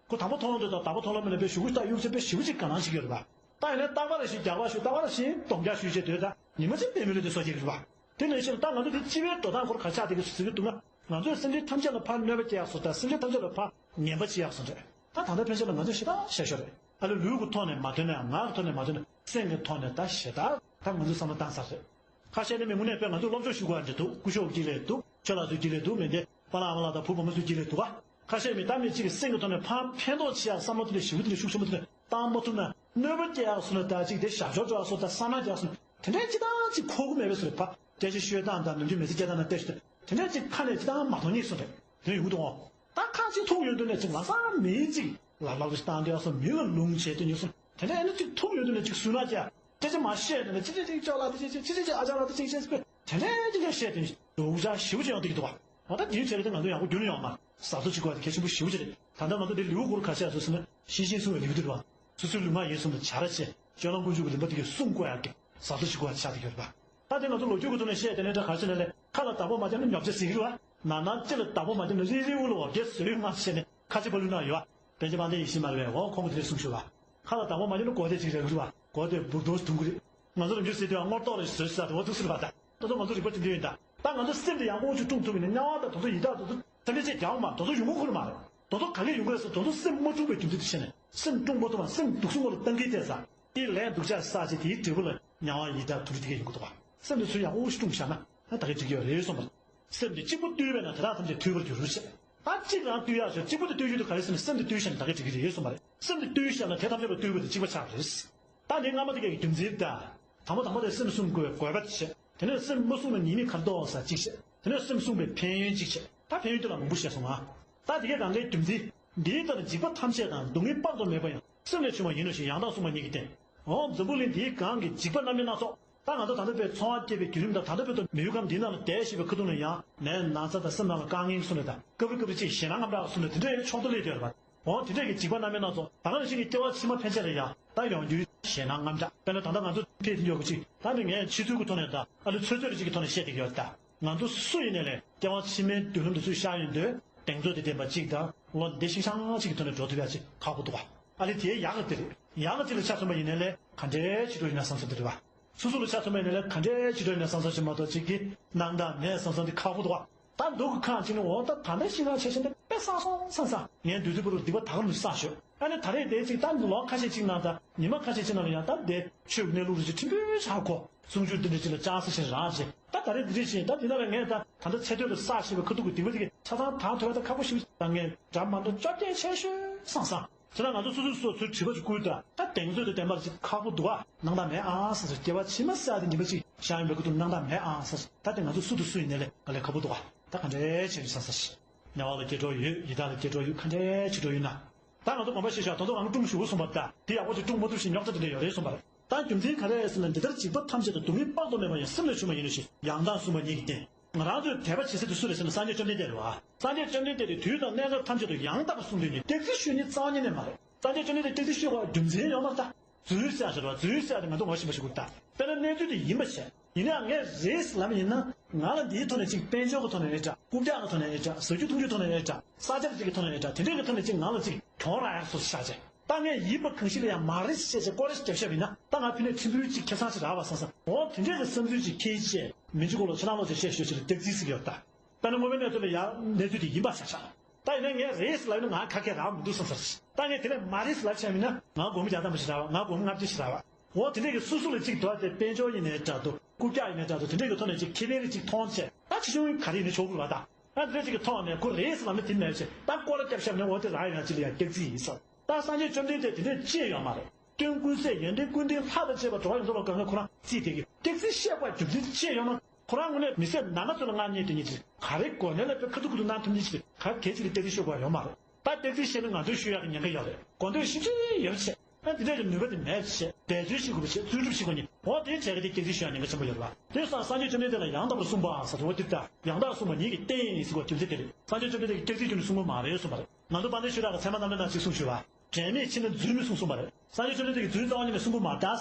ཁོ་དང་པོ་མཐོང་དུས་དང་བདག་པོ་མཐོང་ལམ་མེད་ན་དཔེ་ཞུ་གུ་ལྟ་གཡུག་ཚེ་དཔེ་ཞེ་པོ་ཅིག་དགའ་སྣང་ཞིག་ཡོད་རེད་པ། ད་ཡིན་ན་རྟག་པར་ཞིག་རྒྱག་པ་ཞུ་རྟག་པར་ཞིག་གདོང་རྒྱག་ཞུ་བྱས་སྡོད་ད་ཉི་མ་གཅིག་དཔེ་མི་ལུས་དེ་སོ་སྐྱེ་གི་རེད་པ། དེ་ནང་བཞིན་ད་ང་ཚོ་དེ་སྤྱི་པའི་འགྲོ་སྟངས་སྐོར་ག་ཆགས་དེ་གི་ཟེར་གི་འདུག་ན་ང་ཚོས་སེམས་ཅན་ཐམས་ཅད་ལ་ཕར་གནོད་པ་སྐྱེལ་ཡག་བཟོ་ད་སེམས་ཅན་ཐམས་ཅད་ལ་ཕར་ངན་པ་བྱེད་ཡག་བཟོ་འདྲ། ད་ད་ལྟ་ཕན་ཆད་ལ་ང་ཚོ་ཞེ་དྲག་ཤ་ཤོར་རེད། ཨ་ལེ་ལུས་ཀྱི་ཐོག་ནས་མ་ཐོན་ན་ཡང་ངག་གི་ཐོག་ནས་མ་ཐོན་ན་སེམས་ཀྱི་ཐོག་ནས་ད་ཞེ་དྲག་ད་ང་ཚོས་བསམ་བློ་བཏང་ཚར་རེད། ཁ་ཤས་ནི་མི་དངོས་གནས་དཔེ་ང་ཚོས་སློབ་སྦྱོང་ཞུ་དགོས་ཡག་འདྲ་འདུག་སྐུ་ཞབས་དཀྱིལ་ལས་འདུག་ཆོས་ལགས་ཚོའི་དཀྱིལ་ལས་འདུག་མི་འདི་པཱ་ལགས་ཨ་མ་ལགས་དང་བུ་བུ་མོ་ཚོའི་དཀྱིལ་ལས་འདུག་ག་ཁ་ཤས་མི་ད་མི་གཅིག་གི་སེམས་ཀྱི་ཐོག་ནས་ཕར་ཕན་ཐོགས་ཆེ་ཡག་བསམ་བློ་དེ་འདྲ་ཞེ་པོ་དེ་འདྲ་ཤུགས་ཆེན་པོ་དེ་འདྲ་བཏང་མ་ཐུབ་ན་གནོད་པ་སྐྱེལ་ཡག་བཟོ་ན་ད་གཅིག་དེ་ཞབས་ཞོར་འགྲོ་ཡག་བཟོ་ད་བསམ་ན་རྒྱག་སོང་དེ་འདྲ་ཅི་ད་ཅིག་ཁོ་གི་མེད་པའི་བཟོ་རེད་པ། སྐད་ཆ་ཤོད་སྟངས་དང་ནམ་རྒྱུན་མི་ཚེ་སྐྱེལ་སྟངས་ན་བལྟས་ཤོད་དེ་འདྲ་ཅིག་ཁ་ནས་ཅི་ད་མ་མཐོང་ཉེས་སོང་རེད་དེ་ཡོང་གི་འདུག་ཨོ། ད་ཁ་ཅིག་ཐུག་ཡོང་དུས་ནས་ཅིག་ལ་ས་མི་ཅིག་ལབ་ལབ་ཅིག་བཏང་དུས་སོ་མི་ལ་ལུང་བྱས་དུས་ནས་སོ་དེ་ནས་ཨ་ནི་ཅིག་ཐུག་ཡོང་དུས་ནས་ཅིག་སུན་ན་ཅིག་ཅི་ཅི་མ་བཤད་དེ་ནས་ཅི་ཅི་ཅིག་ཅོག་ལ་དེ་ཅི་ཅི་ཅི་ཅི་ཅི་ཨ་ཅག་ལ་དེ་ཅི་ཅི་ཅི་དེ་ནས་ཅི་ཅི་བཤད་དེ་ནས་སྡུག་ཅག་ཞེ་པོ་ཅིག་ཡོང་དུས་ཀྱི་འདུག་བ། འོ་ད་དེའི་ཆེད་ལ་དེ་ང་ཚོ་ཡག་པོ་རྒྱུན་ཡོང་མ་ཟ་ཚོ་ཅིག་གོ་དེ་གལ་ཆེན་པོ་ཞེ་པོ་ཅིག་རེད། ད་ལྟ་ང་ཚོ་དེ་ལེའུ་གུ་རུ་ཁ་ཤས་སོ་སོ་ན་ཤེས་བཞིན་གསུང་བའི་ལེའུ་དེ་རེད་བ། སོ་སོའི་ལུས་ངག་ཡིད་གསུམ་དང་བྱ་ར་བྱས། སྤྱོད་ལམ་ཀུན་སྤྱོད་ཀྱི་རིམ་པ་དེ་གའི་སྲུང་བཀོད་ཡག་གི་ཟ་ཚོ་ཞིག་གོ་ཆགས་བསྡད་ཡོད་རེད་པ། ད་དེ་ང་ཚོ་ལོ་རྒྱུས་ཀྱི་ཐོག་ནས་བཤད་དེ་ནས་འདྲ་ག་ཞིག་ནས་ལས་ཁ་ལ་བདག་པོ་མ་བརྒྱབ་ན་ཉོབ་ཆ་ཟིག་རེད་བ། ནང་ནང་ལྕེ་ལ་བདག་པོ་མ་བརྒྱབ་ན་རི་རི་དབུ་ལ་འོ་བརྒྱལ་བཟོས་ཡོད་མ་བཤད་ནས་ཁ་ཆེ་པ་ལུས་ན་ཡོད་བ། པཎ་ཆེན་དཔལ་ལྡན་ཡིད་བཞིན་མ་རེད་པས་འོ་ཁོང་གི་དེ་རེད་གསུངས་ཞུ་བ། ཁ་ལ་བདག་པོ་མ་བརྒྱབ་ན་མགོ་དེ་ཅིག་རེད་རེད་བ། མགོ་དེ་འབུར་དོ་དུང་གི་རེད། ང་ཚོ་རང་རྒྱུད་ཟེར་དུས་སྔོ་ཏོག་ལ་བཟོས་ཟ་དེ་འོ་ཐུག་སྲིད་པ་ད། ད་དུང་ང་ཚོ་རིག་པ་དེ་འདྲ་ཡིན་ད། ད་ང་ཚོ་སེམས་དེ་ཡང་དགོངས་ཆུ་སྲུང་ཐུབ་ཡིན་ན་དམྱལ་བ་དང་དེ་ཚོ་ཡི་དྭགས་དེ་ཚོ་ཚ་འདྲེ་ཆེ་རྒྱག་མ་དེ་ཚོ་ཡོང་གི་ཁུལ་མ་རེད། དེ་ཚོ་ག་ལས་ཡོང་གི་རེད་ཟེར་དེ་ཚོ་སེམས་མ་སྲུང་བའི་རྒྱུ་མཚན་དེ་བྱས་ནས་སེམས་སྲུང་མ་ཐུབ་པ་སེམས་སྡུག་སྲུང་བ་ལ་བཏང་གི་དེ་ཟ། དེ་ལས་སྡུག་ཅག་བསགས་བྱས་དེའི་འབྲས་བུ་ལ་དམྱལ་བ་ཡི་དྭགས་དུད་འགྲོ་དེ་གས་ཡོང་གི་འདུག་ག་སེམས་དེ་ཚོ་ཡང་དབུགས་ཤུགས་བཞག་ན་ད་ག་འགྲིག་གི་ཡོད་རེད་གསུངས་པ་རེད། སེམས་དེ་གཅིག་པུ་བཏུལ་བས་ན་དེ་དག་ཐམས་ཅད་ཐུལ་བར་འགྱུར་ཞེས། ད་གཅིག་རང་བཏུལ་ཡག་ཞོར་གཅིག་པུ་དེ་བཏུལ་རྒྱུ་དེ་ག་རེ་ཟེར་ན་སེམས་དེ་བཏུལ་བཞག་ན་ད་ག་འགྲིག་གི་རེད་གསུངས་པ་རེད། སེམས་དེ་བཏུལ་བཞག་ན་དེ་ཐམས་ཅད་པ་བཏུལ་བ་དེ་གཅིག་པ་ཆགས་པ་རེད། ད་འདི་སྔ་མ་དེ་གའི་རྒྱུ་མཚན་ད། དང་པོ་དང་པོ་དེ་སེམས་བསྲུང་དགོས་པའི་དགོས་པ་དེ་བྱས། དེ་ནས་སེམས་མ་བསྲུང་ན་ཉེས་དམིགས་ག་རེ་ཐོབ་ཟེར་གཅིག་བྱས། དེ་ནས་སེམས་བསྲུང་པའི་ཕན་ཡོན་གཅིག་བྱས། ད་ཕན་ཡོན་དེ་ལ་མང་པོ་བཤད་སོང་ང་། ད་དེ་གའི་གང་གའི་རྒྱུ་མཚན། འདིའི་ལྟར་འཇིགས་པ་ཐམས་ཅད་དང་སྡུག་བསྔལ་དཔག་ཏུ་མེད་པ་ཡང་སེམས་ལས་བྱུང་བ་ཡིན་ནོ་ཞེས་ཡང་དག་གསུངས་པ་ཉིད་ཀྱིས་བསྟན། འོ་འཛམ་བུ་གླིང་འདིའི་གང་གི་འཇིགས་པ་རྣམ་སྨིན་སྣ་ཚོགས། ད་ང་ཚོ་ད་ལྟ་བའི་འཚོ་བ་སྐྱེལ་བའི་བརྒྱུད་རིམ་དང་ད་ལྟ་བའི་ཐོག་མི་ཡུལ་ཁམས་འདིའི་ནང་ལ་བསྡད་བཞིན་པའི་ཁ་ཐུག་ནས་ཡང་ནད་ན་ཚ་དང་སེམས་ནང་ལ་དཀའ་ངལ་གསུངས་ནས་ད་སྐབས་རེ་སྐབས་རེ་ཅིག་ཞེད་སྣང་དངངས་སྐྲག་གསུངས་ནས་དེ་འདྲ་ཡང་ཕྱོགས་མཐུན་སླེབས་བསྡད་ཡོད་རེད་པ། འོ་དེ་འདྲས་ཀྱི་འཇིགས་པ་རྣམ་སྨིན་སྣ་ཚོགས་ད་ག་ནང་བཞིན་གྱི་སྐྱེ་བ་ཕྱི་མ་ཕན་ཆད་ལ་ཡང་ད་ཡོང་རྒྱུའི་ཞེད་སྣང་དངངས་སྐྲག་དཔེར་ན་ད་ལྟ་ང་ཚོ་ཕེབས་ཐུབ་ཡོད་པ་ཅིག་ད་ནི་ངས་ཕྱི་ཚུལ་གྱི་ཐོག་ནས་ད་ཨ་ལུ་ཚོད་ཚོད་རེ་ཅིག་གི་ཐོག་ནས་བཤད་བསྡད་ཀྱི་ཡོད་ད། ང་ཚོ་སུ་ཡིན་ནའི་ལས་སྐྱེ་བ་ཕྱི་མའི་མདུན་ལམ་དུ་ཚུར་ཤར་ཡོང་དུས་གདེང་ཚོད་དང་ལྡན་པ་ཅིག་དང་བློ་བདེ་ཤིང་ཤང་ཅིག་གི་ཐོག་ནས་འགྲོ་ཐུབ་ཡ་ཅིག་ཁག་པོ་འདུག་ག་ཨ་ལེ་དེའི་ཡག་ག་དེ་རེད། ཡག་ག་ཅིག་ལ་ཆ་མཚོན་པ་ཡིན་ནའི་ལས་ག་འདྲའི་ཕྱི་དྲོ་ཡིན་ན་བསམ་བསམ་དེ་རེད་བ། སོ་སོ་ལ་ཆ་མཚོན་པ་ཡིན་ནའི་ལས་ག་འདྲའི་ཕྱི་དྲོ་ཡིན་ན་བསམ་བསམ་ཞིག་མ་གཏོགས་ཅིག་གི་སྣང་དག་མེད་བསམ་བསམ་དེ་ཁག་པོ་འདུག་ག་ད་འདུག་གི་ཁ་ཅིག་ནི་འོ་ད་ད་ལྟ་ཤི་ཁ་ཆེ་ཆེ་འདི་དཔེ་བསགས་སོང་བསམ་བསམ་ངས་འདུག་དུས་བར་དུ་སྡིག་པ་ད་ག་མི་བསགས་ཤོག་ཨ་ནི་ད་རེས་དེ་ཅིག་ད་ལོ་ཁ་ཤས་ཅིག་ནང་ད་ཉི་མ་ཁ་ཤས་ཅིག་ནང་ལ་ཡང་ད་དེ་ཆོས་ཀྱི་གནས་ལུགས་རེ་ཅིག་ཕྲན་བུ་ཆགས་གོ་གསུང་ཆོས་འདི་འདྲ་ཅིག་ལ་ཅང་ས་ཞིག་རང་ཅིག་ད་ད་རེས་འདི་འདྲ་ཞིག་ད་འདི་ནང་ལ་ངས་ད་ད་ལྟ་ཚེ་སྟོད་ལ་བསགས་ཤེས་པའི་ཁ་ཐུག་གི་སྡིག་པ་དེ་གི་ཆ་ཚང་དང་ཐོས་ད་ཁག་པོ་ཞིག་ད་ངས་འདྲ་མ་འདྲ་བཅོ་བརྒྱད་ཆེ་ཤོས་བསམ་བསམ། ཁྱེད་རང་ང་ཚོ་སོ་སོས་སོ་སོའི་དྲི་བ་ཅིག་བསྐུར་དང་ད་གདེང་ཚོད་དང་ལྡན་པ་ཅིག་ཁག་པོ་འདུག་ཨ། སྣང་དག་མེད་ཨང་ཟེར་སོ་སྐྱེ་བ་ཕྱི་མ་བསགས་ཏེ་ཉིན་པ་ཅིག་བཞག་ཡོང་བའི་ཁུ་ཐུག་སྣང་དག་མེད་ཨང་ཟེར་སོ་ད་དེ་ང་ཚོ་སུ་དང་སུ་ཡིན་ནའི་ལས་ག་ལས་ཁག་པོ་འདུག་ཨ། ད་ག་འདྲའི་བྱས་ནས་བསམ་ས་ཞིག་དམྱལ་བ་ལ་སྐྱེ་འགྲོ་ཡོད་ཡི་དྭགས་ལ་སྐྱེ་འགྲོ་ཡོད་ག་འདྲའི་བྱེད་འགྲོ་ཡོད་ན། ད་ང་ཚོ་དགོངས་པ་བཞེས་ཤོག་ད་དུང་ཨང་ཀྲུང་ཞུ་གསུངས་པ་ད་དེ་ཡག་པོ་ཅིག་ཀྲུང་མ་ཐུབ་ཞིག་རྙོག་དྲ་དེ་འདྲ་ཡོད་རེད་གསུངས་པ་རེད། ད་རྒྱུ་མཚན་ག་རེ་ཟེར་ན་འདི་ལྟར་འཇིགས་པ་ཐམས་ཅད་དང་སྡུག་བསྔལ་དཔག་ཏུ་མེད་པ་ཡང་སེམས་ལས་བྱུང་བ་ཡིན་ནོ་ཞེས་ཡང་དག་གསུངས་པ་ཉིད་ཀྱིས་བསྟན། ང་རང་ཚོས་དད་པ་བྱེད་སྲིད་དེ་སུ་རེད་ཟེར་ན་སངས་རྒྱས་བཅོམ་ལྡན་འདས་རེད་བ། སངས་རྒྱས་བཅོམ་ལྡན་འདས་དེ་དུས་དང་གནས་སྐབས་ཐམས་ཅད་དུ་ཡང་དག་པར་གསུངས་དོན་ནི་བདག་འཛིན་ཞུ་ནི་རྩ་བ་ཉིད་ནས་མ་རེད། སངས་རྒྱས་བཅོམ་ལྡན་འདས་བདག་འཛིན་ཞུ་བར་རྒྱུ་མཚན་ཡོད་མ་རེད་ད། རྫུན་བཤད་ཟེར་བ་རྫུན་བཤད་དེ་ང་ཚོ་ངོ་ཤེས་པ་ཞིག་དགོས་ད། དཔེར་ན་གནས་ཚུལ་དེ་ཡིན་པ་བྱས། ཡིན་ནའང་ངས་རེད་ལབ་ཡིན་ན་ང་ལ་འདིའི་ཐོག་ནས་ཅིག་དཔལ་འབྱོར་གྱི་ཐོག་ནས་རེད་འདྲ། རྐུབ་བཀྱག་གི་ཐོག་ནས་རེད་འདྲ། ཟ་རྒྱུ་འཐུང་རྒྱུའི་ཐོག་ནས་རེད་འདྲ། ས་ཆ་རེ་ཅིག་གི་ཐོག་ནས་རེད་འདྲ། དེ་འདྲས་ཀྱི་ཐོག་ནས་ཅིག་ང་ལ་ཅིག་གྱོང་རག་ཡག་སོགས་བཞག་བྱས། ད་ངས་ཡིན་པ་གང་ཞིག་ལ་ཡང་མ་རེད་ཟེར་བྱས་སྐོར་རེ་ཞིག་བརྒྱབ་བཞག་པ་ཡིན་ན་ད་ང་ཕ་ནས་ཁྲིམས་དཔོན་གཅིག་ཁེ་བཟང་ཞིག་རག་པ་བསམ་བསམ། འོ་དེ་འདྲས་ཀྱི་བསམ་ཚུལ་ཅིག་འཁྱེར་བྱས་མི་འཇུག་གོ་ལོ་ཕྱི་ནང་ལོག་ཅིག་བཤད་ཤོད་ཅིག་ལ་སྟེགས་རྩིས་ཟིག་ཡོད་ད། དཔེར་ན་སྔོན་མའི་གནས་ཚུལ་ལ་ཡང་གནས་ཚུལ་དེ་ཡིན་པ་ཆགས་ཆགས། ད་ཡིན་ན་ངས་རེད་ཟེར་ལབ་ན་ང་ཁ་སྐད་རག་མི་འདུག་བསམ་ས་རེད། ད་ངས་དེ་ནས་མ་རེད་ཟེར་ལབ་ཆ་མིན་ན་ང་སྒོར་མོ་བརྒྱ་ཐམ་པ་ཞིག་རག་པ། ང་སྒོར་མོ་ལྔ་བརྒྱ་ཞིག་རག་པ། འོ་དེ་འདྲས་ཀྱི་སུ་སུ་ལ་ཅིག་འདུག་དེ་དཔལ་འབྱོར་ཡིན་ནའི་འདྲ་འདུག་རྐུབ་བཀྱག་ཡིན་ནའི་འདྲ་འདུག་དེ་འདྲས་ཀྱི་ཐོག་ནས་ཅིག་ཁེ་ཕན་རེ་ཅིག་མཐོང་བྱས་ད་ཆེ་ཆུང་ག་རེ་ཡིན་ནའི་ཆོག་གི་རེད་བ། ད་ཨ་འདི་འདྲས་ཅིག་གི་ཐོག་ནས་ཁོ་རེད་ཟེར་ལབ་ན་དེ་མེད་བྱས་ད་སྐོར་ར་བརྒྱབ་བཞག་ན་འོ་དེ་རག་ཡོང་ཅིག་ལ་ཡང་སྟེགས་རྩིས་ཡིན་ས། ད་སངས་རྒྱས་བཅོམ་ལྡན་འདས་དེ་འདྲས་ཅི་ཡང་ཡོད་མ་རེད། སྟོན་ཀུན་ཟད་ཡོན་ཏན་ཀུན་ལྡན་ལྷ་དང་བཅས་པ་འགྲོ་བ་ཡོངས་རྫོགས་ལ་གང་ག་ཁོ་རང་རྩིས་དེ་གི་སྟེགས་རྩིས་བཤད་པ་རྒྱུ་མཚན་ཅི་ཡོད་མ། ཁོ་རང་ངོས་ནས་མི་སེར་ནང་ང་ཚོ་ལ་མངགས་མཁན་དེ་ཉིད་ཅིག་ག་རེ་དགོས་ནའི་ལ་དཔེ་ཁ་ཐུག་ཁུ་ཐུག་གནང་ཐུབ་མཁན་ཞིག་ག་གལ་ཆེ་གི་སྟེགས་རྩིས་ཤོད་དགོས་ཡོད་མ་རེད། ད་སྟེགས་རྩིས་བཤད་ན་ང་ཚོས་ཤོད་ཡག་གི་ཉེན་ཁ་ཡོད་རེད། གོ་འདོད་ཞིབ་ཕྲ་ཡོད་བྱས། ཨ་འདི་འདྲ་གི་ནུས་པ་དེ་མེད་བྱས། འབད་བརྩོན་ཞིག་དགོས་པ་བྱས། རྩོལ་སྒྲུབ་ཞིག་དགོས་ནི། འོ་དེ་བྱས་གི་དེ་སྟེགས་རྩིས་ཤོད་ཡག་ཉེན་ཁ་ཆེན་པོ་ཡོད་རེད་བ། དེ་སོང་སངས་རྒྱས་བཅོམ་ལྡན་འདས་ལ་ཡང་དག་པར་གསུངས་པ་ཟེར་དེ་འོ་དེ་ལྟ་ཡང་དག་གསུངས་པ་ཉིད་ཀྱིས་བསྟན་ཟེར་བ་རྒྱུ་མཚན་དེ་རེད། སངས་རྒྱས་བཅོམ་ལྡན་འདས་ཀྱིས་སྟེགས་རྩིས་རྒྱུ་ནི་གསུང་གི་མ་རེད་གསུངས་པ་རེད། ང་ཚོ་དཔལ་ལྡན་ཤེས་རབ་ཀྱི་ཚད་མ་རྣམ་འགྲེལ་ནང་ཅིག་གསུངས་ཞུ་བ། དྲན་མེད་ཕྱིན་ན་རྫུན་མི་གསུང་གསུངས་པ་རེད། སངས་རྒྱས་བཅོམ་ལྡན་འདས་ཀྱིས་རྫུན་རྩ་བ་ཉིད་ནས་གསུང་གི་མ་རེད་ད།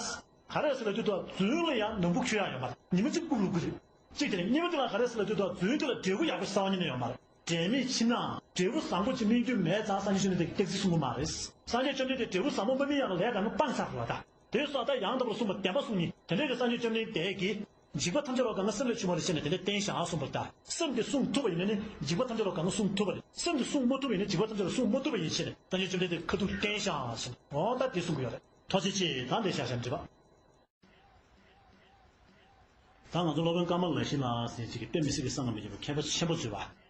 ག་རེ་ཟེར་ལབ་དུས་ད་རྫུན་ལ་ཡང་ནམ་བུ་འཁྱུ་ཡག་ཡོད་མ་རེད། ཉི་མ་གཅིག་སྐུ་ལུག་གི་རེད། གཅིག་དེ་རེད། གཉིས་པ་དེ་ལ་ག་རེ་ཟེར་ལབ་དུས་ད་རྫུན་དེ་ལ་འབྲས་བུ་ཡག་པོ་རྩ་བ་ཉིད་ནས་ཡོད་མ་རེད། དྲན་མེད་ཕྱིན་ནའང་འབྲས་བུ་བཟང་པོ་ཅིག་སྨིན་རྒྱུ་མེད་ཙང་སངས་རྒྱས་བཅོམ་ལྡན་འདས་ཀྱིས་སྟེགས་རྩིས་གསུང་གི་མ་རེད། སངས་རྒྱས་བཅོམ་ལྡན་འདས་འབྲས་བུ་བཟང་པོ་མ་སྨིན་ཡག་ལས་ད་ནི་སྤངས་ཚར་རེད་བ་ད། དེ་སོགས་ད་ཡང་དག་པར་གསུངས་པ་བདེན་པ་གསུངས་ནི་དེ་འདྲའི་གི་སངས་རྒྱས་བཅོམ་ལྡན་འདས་ཀྱིས་འཇིགས་པ་ཐམས་ཅད་ལ་གང་ག་སེམས་ལས་བྱུང་བ་རེད་ཟེར་ནས་དེ་འདྲ་བསྟན་བཞག་གསུངས་པ་རེད་ད། སེམས་དེ་བསྲུང་ཐུབ་པ་ཡིན་ན་ནི་འཇིགས་པ་ཐམས་ཅད་ལ་གང་ག་བསྲུང་ཐུབ་པ་རེད། སེམས་དེ་བསྲུང་མ་ཐུབ་པ་ཡིན་ན་འཇིགས་པ་ཐམས་ཅད་ལ་བསྲུང་མ་ཐུབ་པ་ཡིན་ཟེར་ནས་སངས་རྒྱས་བཅོམ་ལྡན་འདས་ཁ་ཐུག་བསྟན་བཞག་ཟེར་ནས་འོ་ད་དེ་གསུང་གི་ཡོད་རེད། ཐུགས་རྗེ་ཆེ། ད་འདི་བཞག་བཞག་འགྲིག་པ། ད་ང་ཚོ་སློབ་དཔོན་ཀརྨ་ལ་ཤཱི་ལགས་ཟེར་ཅིག་གིས་དཔེ་མི་སྲིད་ཀྱི་བསམ་གྱིས་མི་ཁྱབ་པའི་མཁས་པ་ཆེན་པོ་བཟོས་པ།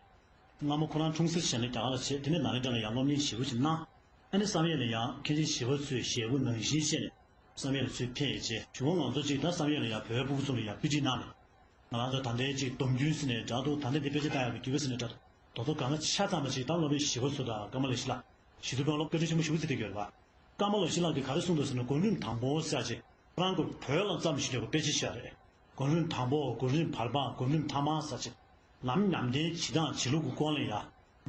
སྔ་མོ་ཁོ་རང་འཁྲུངས་ས་བྱས་ནས་རྒྱ་གར་ལ་བྱས། དེ་ནས་ནཱ་ལེནྡྲ་ལ་ཡང་སློབ་གཉེར་ཞེ་པོ་ཅིག་གནང་། ཨ་ནི་བསམ་ཡས་ལ་ཡང་མཁན་ཆེན་ཞི་བ་འཚོས་ཞལ་དགུ་ནང་བཞིན་བཤད་ནས་བསམ་ཡས་ལ་ཚུར་ཕེབས་བྱས། གཞུག་གུ་ང་ཚོ་ཅིག་ད་བསམ་ཡས་ལ་ཡང་བོད་ཕྲུག་ཚོ་ལ་ཡང་དཔེ་ཁྲིད་གནང་ནས། ང་རང་ཚོ་ད་ལྟའི་ཅིག་སྡོམ་རྒྱུན་ཟེར་ནས་འདྲ་འདུག་ད་ལྟ་འདི་དཔེ་ཆ་ལྟ་ཡག་གི་རྒྱུ་སྤུས་ཟེར་ནས་འདྲ་འདུག་རྡོ་རྡོ་གང་ཆ་ཚང་མ་ཞིག་དང་སློབ་དཔོན་ཞི་བ་འཚོ་དང་ཀརྨ་ལོ་ཤཱི་ལགས། ཞི་ཐུ་དཔོན་སློབ་བཀའ་དྲིན་ཆེན་པོ་ཞེ་པོ་ཅིག་དེ་གྱུར་པ། ཀརྨ་ལོ་ཤཱི་ལགས་ཀྱིས་ག་རེ་གསུངས་འདུག་ཟེར་ན་སྒོམ་རིམ་དང་པོ་ཟེར་ཅིག་རང་གི་བོད་ལ་བརྩམས་ཤིང་འཇོག་པའི་དཔེ་ཆ་ཞིག་རེད། སྒོམ་རིམ་དང་པོ། སྒོམ་རིམ་བར་པ། སྒོམ་རིམ་ཐ་མ་ཟེར་ཅིག་ལམ་ཉམས་ལྡན་བྱེད་སྟངས་བྱེད་ལུགས་ཀྱི་སྐོར་ལ་ཡང་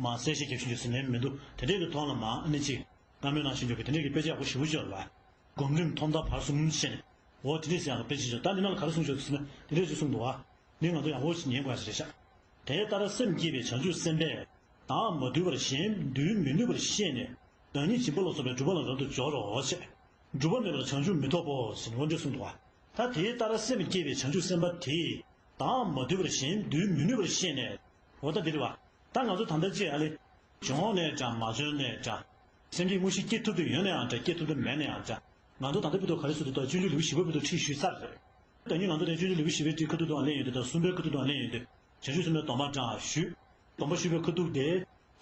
མ་གསལ་བཤད་རྒྱབ་ཤིང་འཇོག་ཟེར་ནས་མི་འདུག་དེ་འདྲའི་གི་ཐོག་ལ་མ་ཨ་ནི་ཅིག་བཀའ་མོལ་གནང་ཤིང་འཇོག་པའི་དེ་འདྲའི་གི་དཔེ་ཆ་ཡག་པོ་ཞེ་པོ་ཅིག་ཡོད་རེད་པ། སྒོམ་རིམ་ཐོག་མཐའ་བར་གསུམ་བཤད་ནས། འོ་དེ་འདྲས་ཟེར་ཡག་གི་དཔེ་ཆ་ཞིག་ད་འདི་ནང་ལ་ག་རེ་གསུངས་ཆོག་ཟེར་ན་དེ་འདྲས་ཅིག་གསུངས་འདུག་བ། འདི་ང་ཚོ་ཡག་པོ་ཞིག་ཉན་དགོས་ཡག་ཞིག་རེད་ཤག་དེ་ལྟར་སེམས་བསྐྱེད་པའི་བྱང་ཆུབ་སེམས་དཔས་བདག་མ་དུལ་བར་གཞན་འདུལ་མི་ནུས་པར་ཤེས་ནས་བདག་ཉིད་སྦྱིན་པ་ལ་སོགས་པའི་སྒྲུབ་པ་ལ་རབ་ཏུ་སྦྱོར་རོ་ཞེས། སྒྲུབ་པ་མེད་པར་བྱང་ཆུབ་མི་ཐོབ་བོ་ཞེས་འོ་འདྲས་གསུངས་འདུག་བ། ད་དེ་ལྟར་སེམས་བསྐྱེད་པའི་བྱང་ཆུབ་སེམས་དཔའ་དེས་བདག་མ་དུལ་བར་གཞན་འདུལ་མི་ནུས་པར་ཤེས་ནས། འོ་ད་འདི་རེད་བ། ད་ང་ཚོ་ད་ལྟ་ཅིག་ཨ་ལེ། བྱུང་ནས་འདྲ་མ་བྱུང་ནས་འདྲ། སེམས་བསྐྱེད་དངོས་གཞི་སྐྱེ་ཐུབ་ཏུ་ཡོད་ན་ཡང་འདྲ། སྐྱེ་ཐུབ་ཏུ་མེད་ན་ཡང་འདྲ། ང་ཚོ་ད་ལྟ་བར་དུ་ག་རེ་ཟེར་དུས་ད་སྤྱོད་འཇུག་ལེའུ་བཞི་པ་བར་དུ་ཁྲིད་ཞུས་ཚར་རེད། ད་ནི་ང་ཚོ་དེ་སྤྱོད་འཇུག་ལེའུ་བཞི་པའི་ཁྲིད་ཁ་ཐུག་ཏུའང་གླེང་ཡོང་དུས་དང་གསུམ་པའི་ཁ་ཐུག་ཏུའང་གླེང་ཡོང་དུས། བྱང་ཆུབ་སེམས་དཔའི་སྡོམ་པ་འདྲ་ཞུས། སྡོམ་པ་ཞུས་པའི་ཁ་ཐུག་དེ།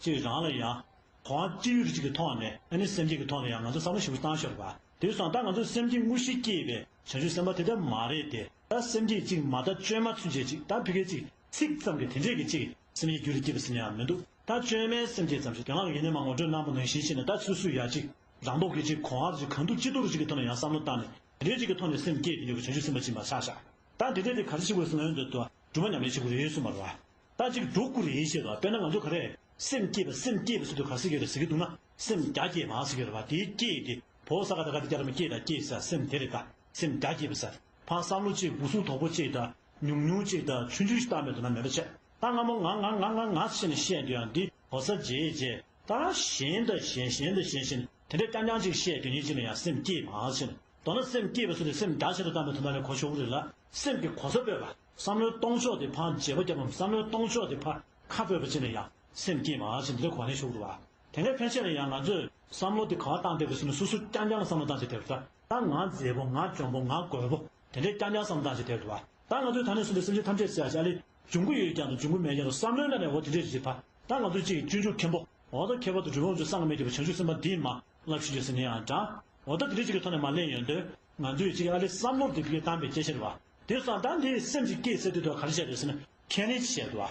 གཅིག་རང་ལ་ཡང་། གོ་བ་སྐྱེ་ཡུལ་གཅིག་གི་ཐོག་ནས་ཨ་ནི་སེམས་བསྐྱེད་ཀྱི་ཐོག་ནས་ཡང་ང་ཚོ་བསམ་བློ་ཞིབ་པོ་བཏང་ཤོར་བ། དེ་སོང་ད་ང་ཚོ་སེམས་བསྐྱེད་དངོས་གཞི་སྐྱེས་པའི་བྱང་ཆུབ་སེམས་དཔའ་དེ་ལྟ་མ་རེད་དེ། ད་སེམས་བསྐྱེད་གཅིག་མ་ད་བཅོས་མ་ཚུན་ཆད་གཅིག་ད་ཕ་གི་གཅིག་ཚིག་ཙམ་གྱི་དེ་འདྲས་ཀྱི་གཅིག་སེམས་བསྐྱེད་རྒྱུད་ལ་སྐྱེས་པ་ཟེར་ནས་ཡང་མི་འདུག་ད་བཅོས་མའི་སེམས་བསྐྱེད་ཙམ་ཞིག་རྒན་ལགས་ཀྱིས་ཡིན་ནའི་མ་ངོ་སྤྲོད་གནང་པ་ནང་བཞིན་བྱས་ནས་ད་སོ་སོས་ཡ་གཅིག་རང་རྟོགས་ཀྱི་གཅིག་གོང་འོག་གཅིག་གང་ཐུབ་ཅི་ཐུབ་རུ་གཅིག་གི་ཐོག་ནས་ཡང་བསམ་བློ་བཏང་ནས་དེ་འདྲས་གཅིག་གི་ཐོག་ནས་སེམས་བསྐྱེད་དེ་འདྲས་ཀྱི་བྱང་ཆུབ་སེམས་དཔའ་ཅིག་མ་ཆགས་ཤག་ད་འདི་འདྲས་དེ་ག་རེ་བྱེད་དགོས་ཟེར་ན་ཡོང་དུས་ད་སྒྲུབ་པ་ཉམས་ལེན་བྱེད་དགོས་རེད་གསུངས་པ་རེད་བ། ད་ཅིག་སྒྲུབ་དགོས་རེད་ཤེས་དང་དཔེར་ན་ང་ཚོ་ག་རེ། སེམས་བསྐྱེད་པ་སེམས་བསྐྱེད་པ་ཟེར་དུས་ག་ཟེར་གྱི་རེད་ཟེར་གྱི་འདུག་ན། སེམས་རྒྱ་བསྐྱེད་མ་ཟེར་གྱི་རེད་བ། དེའི་བསྐྱེད་དེ་བོད་ས་ག་ད་ག་དེ་རྒྱ་ར་མ་སྐྱེད་དང་སྐྱེད་ཟེར་སེམས་དེ་རེད་ད། སེམས་རྒྱ་བསྐྱེད་པ་ཟེར། ཕར་བསམ་བློ་གཅིག་འབུ་སུག་དོག་པོ་གཅིག་དང་ཉུང་ཉུང་གཅིག་དང་ཆུང་ཆུང་ཞིག་བཏང་མེད་དུ་ན་མེད་པ་བྱས། ད་སྔ་མོ་ང་ང་ང་ང་ང་ཟེར་ནས་བཤད་དུས་ཡང་འདི་གོ་ས་རྗེས་རྗེས་ད་གཞན་དང་གཞན་གཞན་དང་གཞན་གཞན་དེ་འདྲའི་རྐྱང་རྐྱང་གཅིག་བཤད་དུས་ཉིད་གཅིག་ལ་ཡང་སེམས་བསྐྱེད་མ་ཟེར་ནས། མདོར་ན་སེམས་བསྐྱེད་པ་ཟེར་དུས་སེམས་རྒྱ་ཆེ་རུ་བཏང་པའི་དོན་དག་ལས་གོ་ཆོག་གི་རེད་ལ། སེམས་ཀྱི་གོ་ས་སྤོས་པ། བསམ་བློའི་གཏོང་ཕྱོགས་དེ་ཕར་བརྗེ་པོ་བརྒྱབ་པ། བསམ་བློའི་གཏོང་ཕྱོགས་དེ་ཕར་ཁ་སྤོས་པ་བྱས་ནས་ཡང་སེམས་བསྐྱེད་མ་བྱས་འདི་འདྲ་གོ་ནས་ཤོག་རུ་བ། དེ་འདྲའི་ཕན་ཆད་ལ་ཡང་ང་ཚོས་བསམ་བློ་དེ་ག་བ་བཏང་བསྡད་པ་ཟེར་ན་སོ་སོ་རྐྱང་རྐྱང་ལ་བསམ་བློ་བཏང་བྱས་བསྡད་པ་ད། ད་ང་མཛེས་པོ་ང་འཇོན་པོ་ང་རྒོད་པོ་དེ་འདྲའི་རྐྱང་རྐྱང་བསམ་བློ་བཏང་བྱས་བསྡད་པ། ད་ང་ཚོས་ད་ནས་བཟུང་སྟེ་སེམས་ཅན་ཐམས་ཅད་ཟེར་ཡ་ཞིག་ཨ་ལེ། འབྱུང་པོ་ཡོད་ཀྱང་དང་འབྱུང་པོ་མེད་ཀྱང་དང་བསམ་བློའི་ནང་ནས་འོ་དེ་འདྲས་ཞིག་ཕ། ད་ང་ཚོས་ཅིག་སྤྱོད་འཇུག་མཁན་པོ། འོ་ད་མཁས་པ་དང་གྲུབ་པ་དབང་ཕྱུག་གསང་སྔགས་མའི་རྒྱལ་པོ་བྱང་ཆུབ་སེམས་དཔའ་འདིས་མ་བསླབ་བྱ་བྱོས་ཟེར་ནས་ཡང་འདྲ། འོ་ད་དེ་འདྲས་ཅིག་གི་ཐོག་ནས་མ་གླེང་ཡོང་དུས་ང་ཚོས་ཅིག་ཨ་ལེ་བསམ་བློ་དེ་ཕ་གིར་བཏང་པའི་སྐད་ཆ་རེད་བ། དེ་སོང་ད་འདིས་སེམས་ཅིག་སྐྱེས་ཟེར་དུས་ད་ག་རེ་བྱས་རེད་ཟེར་ན་ཁས་ལེན་ཅིག་བྱས་འདུག་བ།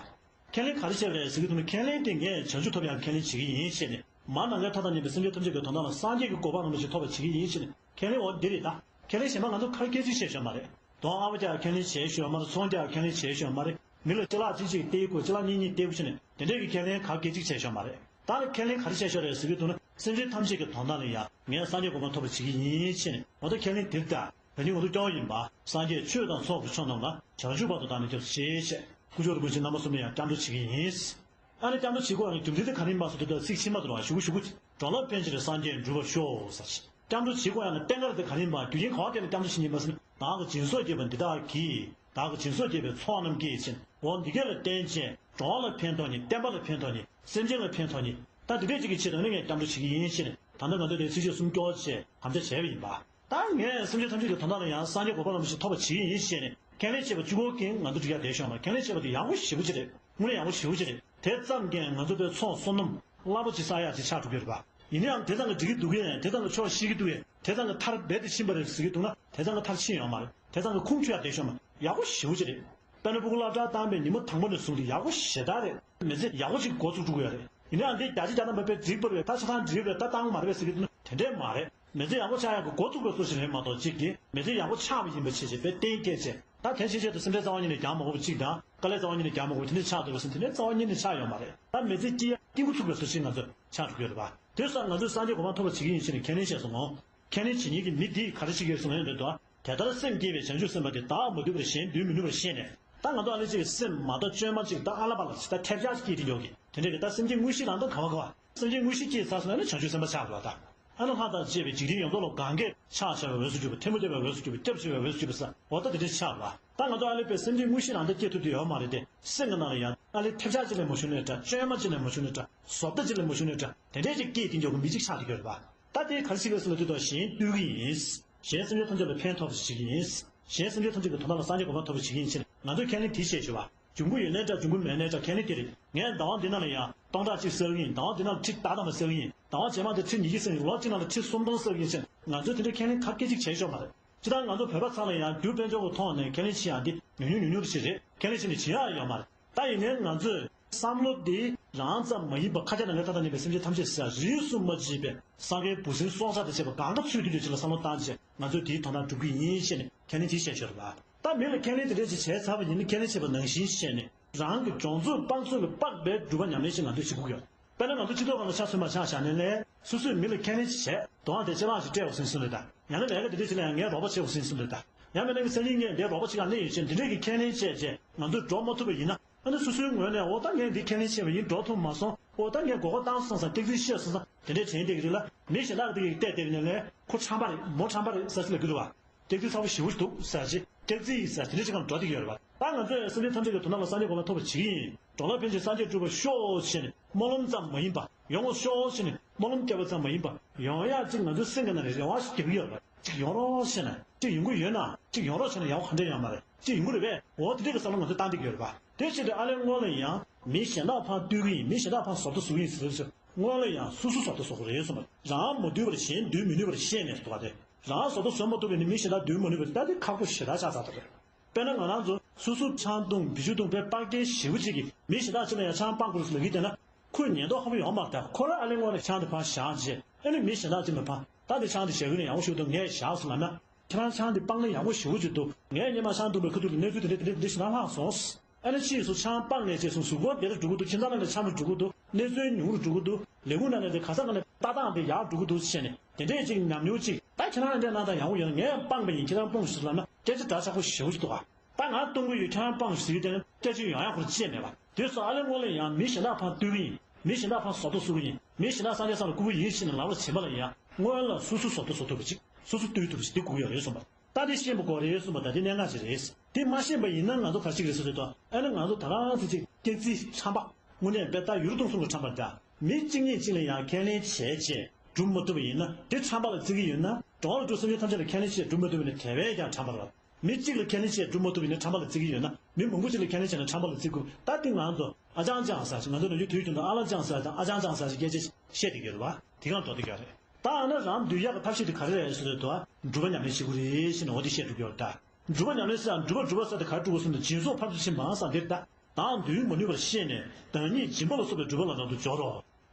ཁས་ལེན་ག་རེ་བྱས་པ་རེད་ཟེར་གྱི་འདུག་ན་ཁས་ལེན་དེ་ངས་བྱང་ཆུབ་ཐོབ་ཡག་ཁས་ལེན་བྱེད་ཀྱི་ཡིན་ཞེས་ནས། མ་ནམ་མཁའི་མཐའ་དང་མཉམ་པའི་སེམས་ཅན་ཐམས་ཅད་ཀྱི་དོན་དག་ལ་སངས་རྒྱས་ཀྱི་གོ་འཕང་རིན་པོ་ཆེ་ཐོབ་པར་བྱེད་ཀྱི་ཡིན་ཞེས་ནས་ཁས་ལེན་འོ་འདི་རེད་ད། ཁས་ལེན་གཞན་པ་ང་ཚོ་ཁ་སྐད་ཅིག་བཤད་ཤོག་མ་རེད། དོན་ཨ་བ་ཀྱག་ཁས་ལེན་བྱས་ཤོག་མ་རེད། ཚོང་ཀྱག་ཁས་ལེན་བྱས་ཤོག་མ་རེད། མི་ལ་ཅི་ལག་ཅིག་ཅིག་སྟེར་དགོས་ཅི་ལག་གཉིས་གཉིས་སྟེར་དགོས་ཞེས་ནས་དེ་འདྲས་ཀྱི་ཁས་ལེན་ཁ་སྐད་ཅིག་བྱས་ཤོག་མ་རེད། ད་ནི་ཁས་ལེན་ག་རེ་བྱས་ཤོག་རེད་ཟེར་གྱི་འདུག་ན་སེམས་ཅན་ཐམས་ཅད་ཀྱི་དོན་དག་ལ་ཡང་ངས་སངས་རྒྱས་གོ་འཕང་ཐོབ་པར་བྱེད་ཀྱི་ཡིན་ཞེས་ནས་འོ་ད་ཁས་ལེན་འདིར་ད། ད་ནི་ང་ཚོ་སྐྱོ་བ་ཡིན་པ། སངས་རྒྱས་ཆོས་དང་ཚོགས་ཀྱི་མཆོག་རྣམས་ལ། བྱང་ཆུབ་བར་དུ་བདག་ནི་སྐྱབས་སུ་མཆི་ཞེས། སྐུ་ཞབས་རིན་པོ་ཆེ་རྣམ་པ་གསུམ་ལ་ཡང་སྐྱབས་འགྲོ་བྱེད་ཀྱི་ཡིན། ཨ་ནི་སྐྱབས་འགྲོ་བྱེད་དགོས་ཡག་གི་རྒྱུ་མཚན་དེ་ག་རེ་ཡིན་པ་ཟེར་དུས་ད་ཚིག་ཕྱི་མ་དུ་རང་ཞུ་གི་ཞུ་གི། འགྲོ་ལ་ཕན་ཕྱིར་སངས་རྒྱས་འགྲུབ་པར་ཤོག་ཟེར། སྐྱབས་འགྲོ་བྱེད་དགོས་ཡག་གི་རྟེན་འབྲེལ་དེ་ག་རེ་ཡིན་པ་རྒྱུ་རྐྱེན་ག་བ་བརྟེན་ནས་སྐྱབས་འགྲོ་བྱེད་ཀྱི་ཡིན་པ་ཟེར་ན་བདག་གིས་སྦྱིན་སོགས་བགྱིས་པ་འདི་དག་གིས། བདག་གིས་སྦྱིན་སོགས་བགྱིས་པའི་ཚོགས་རྣམས་ཀྱིས་ཟེར། འོ་འདི་སྐད་ལ་བརྟེན་བྱས་འགྲོ་བ་ལ་ཕན་ཐོགས་ནས་བསྟན་པ་ལ་ཕན་ཐོགས་ནས་སེམས་ཅན་ལ་ཕན་ཐོགས་ནས་ད་འདི་འདྲས་ཅིག་གི་ཆེད་དུ་ནི་ངས་སྐྱབས་འགྲོ་བྱེད་ཀྱི་ཡིན་ཞེས་ནས་ད་ལྟ་ང་ཚོས་དེ་ཚིགས་བཅད་གསུམ་སྐྱོར་བྱས་དམ་བཅའ་བྱས་པ་ཡིན་པ། ད་ངས་སེམས་ཅན་ཐམས་ཅད་ཀྱི་དོན་དག་ལ་ཡང་སངས་རྒྱས་གོ་འཕང་རིན་པོ་ཆེ་ཐོབ་པར་བྱེད་ཀྱི་ཡིན་ཞེས་ནས་ཁས་ལེན་བྱས་པ་གཅིག་པོ་གིས་ང་ཚོ་འགྲིག་ཡག་བསྡད་ཤོག་མ་རེད། ཁས་ལེན་བྱས་པ་དེ་ཡག་པོ་ཞེ་པོ་ཅིག་རེད། དངོས་གནས་ཡག་པོ་ཞེ་པོ་ཅིག་རེད། དེ་ཙམ་གྱིས་ང་ཚོ་པའི་ཚོགས་བསོད་ནམས་རླབས་པོ་ཆེ་བསགས་ཡག་ཅིག་ཆགས་འགྲོ་གི་རེད་པ། ཡིན་ན་ཡང་དེ་ཙམ་གྱིས་འགྲིག་གི་འདུག་གས། དེ་ཙམ་གྱིས་ཆོག་ཤེས་ཀྱི་འདུག་གས། དེ་ཙམ་གྱིས་མཐར་རྦད་དེ་ཕྱིན་པ་རེད་ཟེར་གྱི་འདུག་ན་དེ་ཙམ་གྱིས་མཐར་ཕྱིན་ཡོད་མ་རེད། དེ་ཙམ་གྱིས་ཁུངས་འཁྱོལ་ཡག་བསྡད་ཤོག་མ་རེད། ཡག་པོ་ཞེ་པོ་ཅིག་རེད། དཔེར་ན་སྤུ་གུ་སློབ་གྲྭ་བཏང་པའི་ཉིན་མོ་དང་པོ་ནས་བཟུང་སྟེ་ཡག་པོ་ཞེ་དྲག་རེད། མི་ཚེ་ཡག་པོ་ཅིག་འགོ་བཙུགས་འགྲོ་གི་ཡོད་རེད། ཡིན་ན་ཡང་འདི་བརྒྱ་ཆ་བརྒྱ་ཐམ་པ་དཔེ་འགྲིག་པ་རེད། ད་ཆ་ཚང་འགྲིག་པ་རེད། ད་བཏང་མ་རེད་པས་ཟེར་གྱི་འདུག་ན་དེ་འདྲས་མ་རེད། མི་ཚེ་ཡག་པོ་ཆགས་ཡག་གི་འགོ་བཙུགས་པའི་བཟོ་ཞིག་རེད་མ་གཏོགས་གཅིག་གིས་མི་ཚེ་ཡག་པོ་ཆགས་པ་ཡིན་པ་བྱས་བྱས་དཔེ་གཏན་འཁེལ་བྱས། ད་དེ་ཕྱིན་ཆད་དུ་སེམས་ཁྲལ་རྩ་བ་ཉིད་ནས་རྒྱག་མ་དགོས་པ་གཅིག་དང་དཀའ་ལས་རྩ་བ་ཉིད་ནས་རྒྱག་མ་དགོས་པ་དེ་འདྲས་ཆགས་འདུག་པ་ཟེར་དེ་འདྲས་རྩ་བ་ཉིད་ནས་ཆགས་ཡོད་མ་རེད། ད་མི་ཚེ་སྐྱིད་ཡག་སྐྱིད་པོ་ཚུགས་པའི་བཟོ་ཞིག་ང་ཚོ་ཆགས་འགྲོ་གི་ཡོད་རེད་པ། དེ་སོགས་ང་ཚོས་སངས་རྒྱས་གོ་འཕང་ཐོབ་པར་བྱེད་ཀྱི་ཡིན་ཞེས་ནས་ཁས་ལེན་བྱས་སོང་ངོ་། ཁས་ལེན་བྱེད་མཁན་གྱི་མི་འདིས་ག་རེ་བྱེད་ཀྱི་ཡོད་ཟེར་ན་ཡོད་འདོད་དོ། དེ་ལྟར་སེམས་བསྐྱེད་པའི་བྱང་ཆུབ་སེམས་དཔའ་དེ་བདག་མ་དུལ་བར་གཞན་འདུལ་མི་ནུས་པར་ཤེས་ནས། ད་ང་ཚོ་ཨ་ལེ་ཅིག་སེམས་མ་དག་བཅོས་མ་ཅིག་ད་ཨ་ལ་པ་ལ་ཅིག་ད་ཐེབས་ཆག་ཅིག་སྐྱེས་དེ་འཇོག་གི་དེ་འདྲས་ཀྱི་ད་སེམས་ཅན་དངོས་གཞི་ལ་ད་ག་བ་ག་བ། སེམས་ཅན་དངོས་གཞི་སྐྱེས་ཚར་སོང་ན་ནི་བྱང་ཆུབ་སེམས་དཔའ་ཆགས་འགྲོ་བ་ད། ཨ་ནི་ལྷ་དང་བཅས་པའི་འཇིག་རྟེན་ཡོངས་རྫོགས་ལ་གང་གས་ཕྱག་བྱ་བའི་འོས་སུ་གྱུར་པ། ཐལ་མོ་སྦྱར་བའི་འོས་སུ་གྱུར་པ། སྐྱབས་བྱེད་པའི་འོས་སུ་གྱུར་པ་ཟེར་འོ་ད་དེ་འདྲས་ཆགས་འགྲོ་བ། ད་ང་ཚོ་ཨ་ལེ་པའི་སེམས་ཅན་དངོས་གཞི་ལ་ད་སྐྱེ་ཐུབ་དུ་ཡོད་མ་རེད་དེ། སེམས་ཀྱི་ནང་ལ་ཡང་ཨ་ལེ་ཐེབས་ཆག་ཅིག་ལས་མ་བྱུང་ནའི་འདྲ། བཅོས་མ་ཅིག་ལས་མ་བྱུང་ནའི་འདྲ། བཟོ་ལྟ་ཅིག་ལས་མ་བྱུང་ནའི་འདྲ། དེ་འདྲས་ཅིག་སྐྱེས་དེ་འཇོག་གི་མི་གཅིག་ཆགས་ཀྱི་ཡོད་རེད་པ། ད་དེ་ག་རེ་བྱེད་ཀྱི་ཡོད་ཟེར་ན་དེ་དང་གཞན་བསྟུན་གྱི་ཡིན། གཞན་སེམས་ཅན་ཐམས་ཅད་ལ་ཕན་ཐོགས་པ་ཞིག་ཡིན། གཞན་སེམས་ཅན་ཐམས་ཅད་ཀྱི་དོན་དག་ལ་སངས་རྒྱས་གོ་འཕང་ཐོབ་པ་ཞིག་ཡིན་ཕྱིར་ང་ཚོས་ཁས་ལེན་དེ་བྱས་ཞུ་བ། འབྱུང་པོ་ཡོད་ནའི་འདྲ། འབྱུང་པོ་མེད་ནའི་འདྲ། ཁས་ལེན་དེ་རེད། ངས་ཟླ་བ་འདི་ནང་ལ་ཡང་སྟོང་ཕྲག་གཅིག་བསགས་ཡིན། ཟླ་བ་འདི་ནང་ལ་ཁྲི་ལྟ་ལྟ་མ་བསགས་ཡིན། ཟླ་བ་རྗེས་མ་དེ་ཁྲི་ཉི་ཤུ་བསགས་ཡིན། ལོ་གཅིག་ནང་ལ་ཁྲི་སུམ་སྟོང་བསགས་ཡིན་ཕྱིར་ང་ཚོས་དེ་འདྲའི་ཁས་ལེན་ཁ་སྐད་ཅིག་བྱས་ཆོག་མ་རེད། སྤྱིར་བཏང་ང་ཚོ་བོད་པ་ཚང་ལ་ཡང་རྒྱུ་དཔལ་འབྱོར་གྱི་ཐོག་ནས་ཁས་ལེན་བྱེད་ཡག་འདི་ཉུང་ཉུང་ཉུང་ཉུང་ཞིག་རེད། ཁས་ལེན་བྱས་ནས་བྱེད་ཡག་ཡོད་མ་རེད། ད་ཡིན་ནའི་ང་ཚོས་ བསམ་བློ་དེ་རང་ཙམ་མ་ཡིན་པར་ཁ་ཁྱབ་ནང་ལས་མཐའ་དང་མཉམ་པའི་སེམས་ཅན་ཐམས་ཅད་ཟེར་རིས་སུ་མ་ཆད་པའི་སངས་རྒྱས་འབུ་སྲིན་སྲོག་ཆགས་དང་བཅས་པ་གང་ག་ཚུད་ཐུབ་ཀྱི་ཆེད་ལ་བསམ་བློ་བཏང་བྱས་ང་ཚོས་དེའི་དོན་དག་སྒྲུབ་ཀྱི་ཡིན་ཞེས་ནས་ཁས་ལེན་བྱེད་བཤད་ཤོར་བ། ད་མི་ལ་ཁས་ལེན་དེ་འདྲས་ཅིག་བྱས་ཚར་བ་ཡིན་ན་ཁས་ལེན་བྱས་པ་ནང་བཞིན་བྱས་ནས་རང་གི་སྦྱོང་ཚུལ་སྤང་ཚུལ་ལ་དཔག་པའི་སྒྲུབ་པ་ཉམས་ལེན་ཞིག་ང་ཚོས་བྱེད་དགོས་ཀྱི་ཡོད། དཔེར་ན་ང་ཚོ་སྤྱི་ཚོགས་ཁག་ལ་ཆ་མཚོན་པར་ཆ་བཞག་ནས་ལས་སོ་སོས་མི་ལ་ཁས་ལེན་ཅིག་བྱས་དོ་དགོང་དེ་ཅ་ལག་ཅིག་སྤྲད་འོང་ཟིན་གསུངས་རེད་ད། ཡང་ན་ལས་ཀ་དེ་འདྲས་ཅིག་ལ་ཡང་ངས་རོགས་པ་བྱེད་འོང་ཟིན་གསུངས་རེད་ད། ཡང་མིན་ན་ངའི་སང་ཉིན་ངས་འདིར་རོགས་པ་བྱེད་ག་སླེབས་ཡོད་ཅེས་འདི་འདྲས་ཀྱི་ཁས་ལེན་བྱས་རྗེས་ང་ཚོས་འགྲོ་མ་ཐུབ་པ་ཡིན་ན། ཨ་ནི་སོ་སོའི་ངོས་ནས་འོ་ད་ངས་འདི་ཁས་ལེན་བྱས་པ་ཡིན། འགྲོ་ཐུབ་མ་སོང་། འོ་ད་ངས་མགོ་སྐོར་བཏང་སོང་ཟེར་སྐྱག་རྫུན་བཤད་སོང་ཟེར་དེ་འདྲས་དྲན་བསྡད་ཀྱི་རེད་ལ། མི་གཞན་དག་དེ་གིས་བལྟས་བསྡད་ནས་ལས་ཁོ་ཁྲམ་པ་རེད། མོ་ཁྲམ་པ་རེད་ཟེར་ཅིག་ལབ་ཀྱི་འདུག་བ། སྐྱག་རྫུན་ཚ་པོ་ཞེ་པོ་ཞིག་འདུག་ཟེར་ཅིག་སྐྱག་རྫུན་ཡིན་ཟེར་དེ་འདྲས་ཅིག་གང་འགྲོ་བསྡད་ཀྱི་ཡོད་རེད་བ། ད་ང་ཚོས་སེམས་ཅན་ཐམས་ཅད་ཀྱི་དོན་དག་ལ་སངས་རྒྱས་གོ་འཕང་ཐོབ་པ་བྱེད་ཀྱི་ཡིན། འགྲོ་ལ་ཕན་ཕྱིར་སངས་རྒྱས་སྒྲུབ་པར་ཤོག་ཅེས་ནས་སྨོན་ལམ་ཙམ་མ་ཡིན་པ། ཡོང་བར་ཤོག་ཅེས་ནས་སྨོན་ལམ་བརྒྱབ་པ་ཙམ་མ་ཡིན་པ། ཡོང་ཡག་ཅིག་ང་ཚོའི་སེམས་ཀྱི་ནང་ནས་རེ་བ་ཞིག་རྒྱག་གི་ཡོད་རེད་བ། ཅིག་ཡོང་རོགས་བྱས་ན། ཅིག་ཡོང་གི་ཡོད་ན། ཅིག་ཡོང་རོགས་བྱས་ན་ཡག་པོ་ག་འདྲས་ཡོང་མ་རེད། ཅིག་ཡོང་གི་རེད་པས། འོ་དེ་འདྲས་ཀྱི་བསམ་བློ་ང་ཚོས་བཏང་བསྡད་ཀྱི་ཡོད་རེད་བ། དེ་བྱས་ཏེ་ཨ་ལས་སྔོན་ལ་ཡང་མི་གཞན་དག་ཕར་བཏུལ་གྱི་ཡིན། མི་གཞན་དག་ཕར་བཟོ་ལྟ་བཟོ་གི་ཡིན་ཟེར་ཟེར། སྔོན་ལ་ཡང་སོ་སོ་བཟོ་ལྟ་བཟོ་དགོས་རེད་གསུངས་པ། རང་མ་བཏུལ་བར་གཞན་འདུལ་མི་ནུས་པར་ཤེས་ནས་འདུག་ག་དེ། རང་བཟོ་ལྟ་བཟོ་མ་ཐུབ་པ་ཡིན་ན་མི་གཞན་དག་འདུལ་མ་ནུས་པ་ད་དེ་ཁག་པོ་ཞེ་དྲག་ཆགས་ཚར་འདུག་གས། དཔེར་ན་ང་རང་ཚོ་སོ་སོ་ཆང་འཐུང་། བི་ཤུ་འཐུང་། དཔེ་སྤགས་རྒྱན་ཞེ་པོ་ཅིག་གིས་མི་གཞན་དག་ཅིག་ལ་ཡང་ཆང་སྤངས་དགོས་ཟེར་ལབ་ཀྱི་བསྡད་ན། ཁོས་ཉན་མདོག་ཁ་པོ་ཡོད་མ་རེད་ད། ཁོ་རང་ཨ་ལས་སྔོན་ལ་ཆང་དེ་ཕར་བཞག་རྗེས་ཨ་ནི་མི་གཞན་དག་ཅིག་ལ་ཕར་ད་དེ་ཆང་དེ་བཞག་གི་ནས་ཡག་པོ་ཞིག་འདུག་ངས་བཞག་སོང་ལབ་ན། ཁྱེད་རང་ཆང་དེ་སྤངས་ན་ཡག་པོ་ཞེ་པོ་ཅིག་འདུག་ངས་སྔོན་མ་ཆང་འཐུང་པའི་ཁ་ཐུག་ལ་གནས་ཚུལ་དེ་འདྲ་དེ་འདྲ་དེ་འདྲ་ཞིག་ལངས་ལངས་སོང་། ཨ་ནི་ཕྱིས་སུ་ཆང་སྤངས་ནས་རྗེས་སུ་གཟུགས་པོ་བདེ་རུ་འགྲོ་གི་འདུག་ཁྱིམ་ཚང་ནང་ནས་འཆམ་རུ་འགྲོ་གི་འདུག་གནས་ཚུལ་ཉུང་རུ་འགྲོ་གི་འདུག་ལས་ཁུངས་ནང་ནས་དེ་ག་ས་ག་ནས་ལྟ་སྟངས་དེ་ཡག་འགྲོ་གི་འདུག་བྱས་ནས་དེ་འདྲས་ཅིག་ཉམས་མྱོང་ཅིག་ད་ཁྱེད་རང་འདྲས་གནང་སྟངས་ཡག་པོ་ཡོད་ན་ངས་སྤངས་པ་ཡིན། ཁྱེད་རང་སྤོངས་ཤིག་ལབ་ན་སྐད་ཆ་འདྲ་ཆགས་པོ་ཞེ་པོ་ཅིག་འདུག་ག་ད་ང་གཏོང་གི་ཡོད། ཁྱེད་རང་སྤངས་ཤིག་ཟེར་གྱི་དེ་ནི་སྐད་ཆ་ཡོང་ཡག་ཁོ་རང་ཅི་ཡང་མེད་པ། དེ་སོགས་ཨ་ལས་སྔོན་ལ་ཡང་མི་གཞན་དག་ཕར་བཏུལ་གི་ཡིན། མི་གཞན་དག་ཕར་བཟོ་ལྟ་བཟོ་གི་ཡིན། མི་གཞན་དག་སངས་རྒྱས་ས་ལ་བཀུར་གི་ཡིན་ཞེས་ནས་ལབ་པ་བྱེད་པ་ལ་ཡང་སྔོན་ལ་སོ་སོ་བཟོ་ལྟ་བཟོ་ཐུབ་པ་ཅིག་སོ་སོ་བཏུལ་ཐུབ་པ་ཅིག་དེ་དགོས་ཀྱི་ཡོད་རེད་གསུངས་པ། ད་དེ་ཤེས་པ་དགོས་རེད་གསུངས་པ། ད་དེ་གནད་འགག་ཅིག་རེད། དེ་མ་ཤེས་པ་ཡིན་ན་ང་ཚོ་ག་རེ་བྱེད་ཀྱི་རེད་ཟེར་དུས་ད་ཨ་ནི་ང་ཚོ་ད་རང་ཚོ་ཅིག་སྐྱག་རྫུན་ཁྲམ་པ། དངོས་གནས་དཔེ་ལྟ་ཡུལ་སྟོང་གསུམ་གྱི་ཁྲམ་པ་འདྲ། མི་གཅིག་གཉིས་གཅིག་ལ་ཡང་ཁས་ལེན་བྱས་རྗེས་སྒྲུབ་མ་ཐུབ་པ་ཡིན་ན་དེ་ཁྲམ་པ་ལ་བརྩི་གི་ཡོད་ན། འགྲོ་བ་རིགས་དྲུག་སེམས་ཅན་ཐམས་ཅད་ལ་ཁས་ལེན་བྱས་སྒྲུབ་མ་ཐུབ་པ་ཡིན་ན་དེ་བས་ཀྱང་ཁྲམ་པ་རེད། མི་གཅིག་ལ་ཁས་ལེན་བྱས་སྒྲུབ་མ་ཐུབ་པ་ཡིན་ན་ཁྲམ་པ་ལ་བརྩི་གི་ཡོད་ན། མི་མང་པོ་གཅིག་ལ་ཁས་ལེན་བྱས་ན་ཁྲམ་པ་ལ་བརྩི་དགོས། ད་དེ་ང་ཚོ་ཨ་ཅང་ཅང་ཟེར་ཞིག་ང་ཚོ་ནམ་རྒྱུན་དུས་རྒྱུན་དུ་ཨ་ལ་ཅང་ཟེར་དང་ཨ་ཅང་ཅང་ཟེར་ཞིག་སྐད་ཆ་བཤད་བསྡད་ཀྱི་ཡོད་རེད་བ། དེ་གང་འགྲོ་བསྡད་ཀྱི་ཡོད་རེད། ད་ཨ་ན་རང་འདུལ་ཡག་གི་ཐབས་ཤེས་དེ་ག་རེ་རེད་ཟེར་དུས་སྒྲུབ་པ་ཉམས་ལེན་བྱེད་དགོས་རེད་ཟེར་ནས་འོ་དེ་བཤད་འགྲོ་གི་ཡོད་རེད་ད། སྒྲུབ་པ་ཉམས་ལེན་ཟེར་ཡང་སྒྲུབ་པ་སྒྲུབ་པ་ཟེར་དེ་ག་རེ་སྒྲུབ་དགོས་ཟེར་ན་སྦྱིན་སོགས་ཕར་ཚུར་ཕྱིན་མ་ཟེར་འདིར་ད། བདག་འདུལ་མ་ནུས་པར་ཤེས་ནས་བདག་ཉིད་སྦྱིན་པ་ལ་སོགས་པའི་སྒྲུབ་པ་ལ་རབ་ཏུ་སྦྱོར་རོ།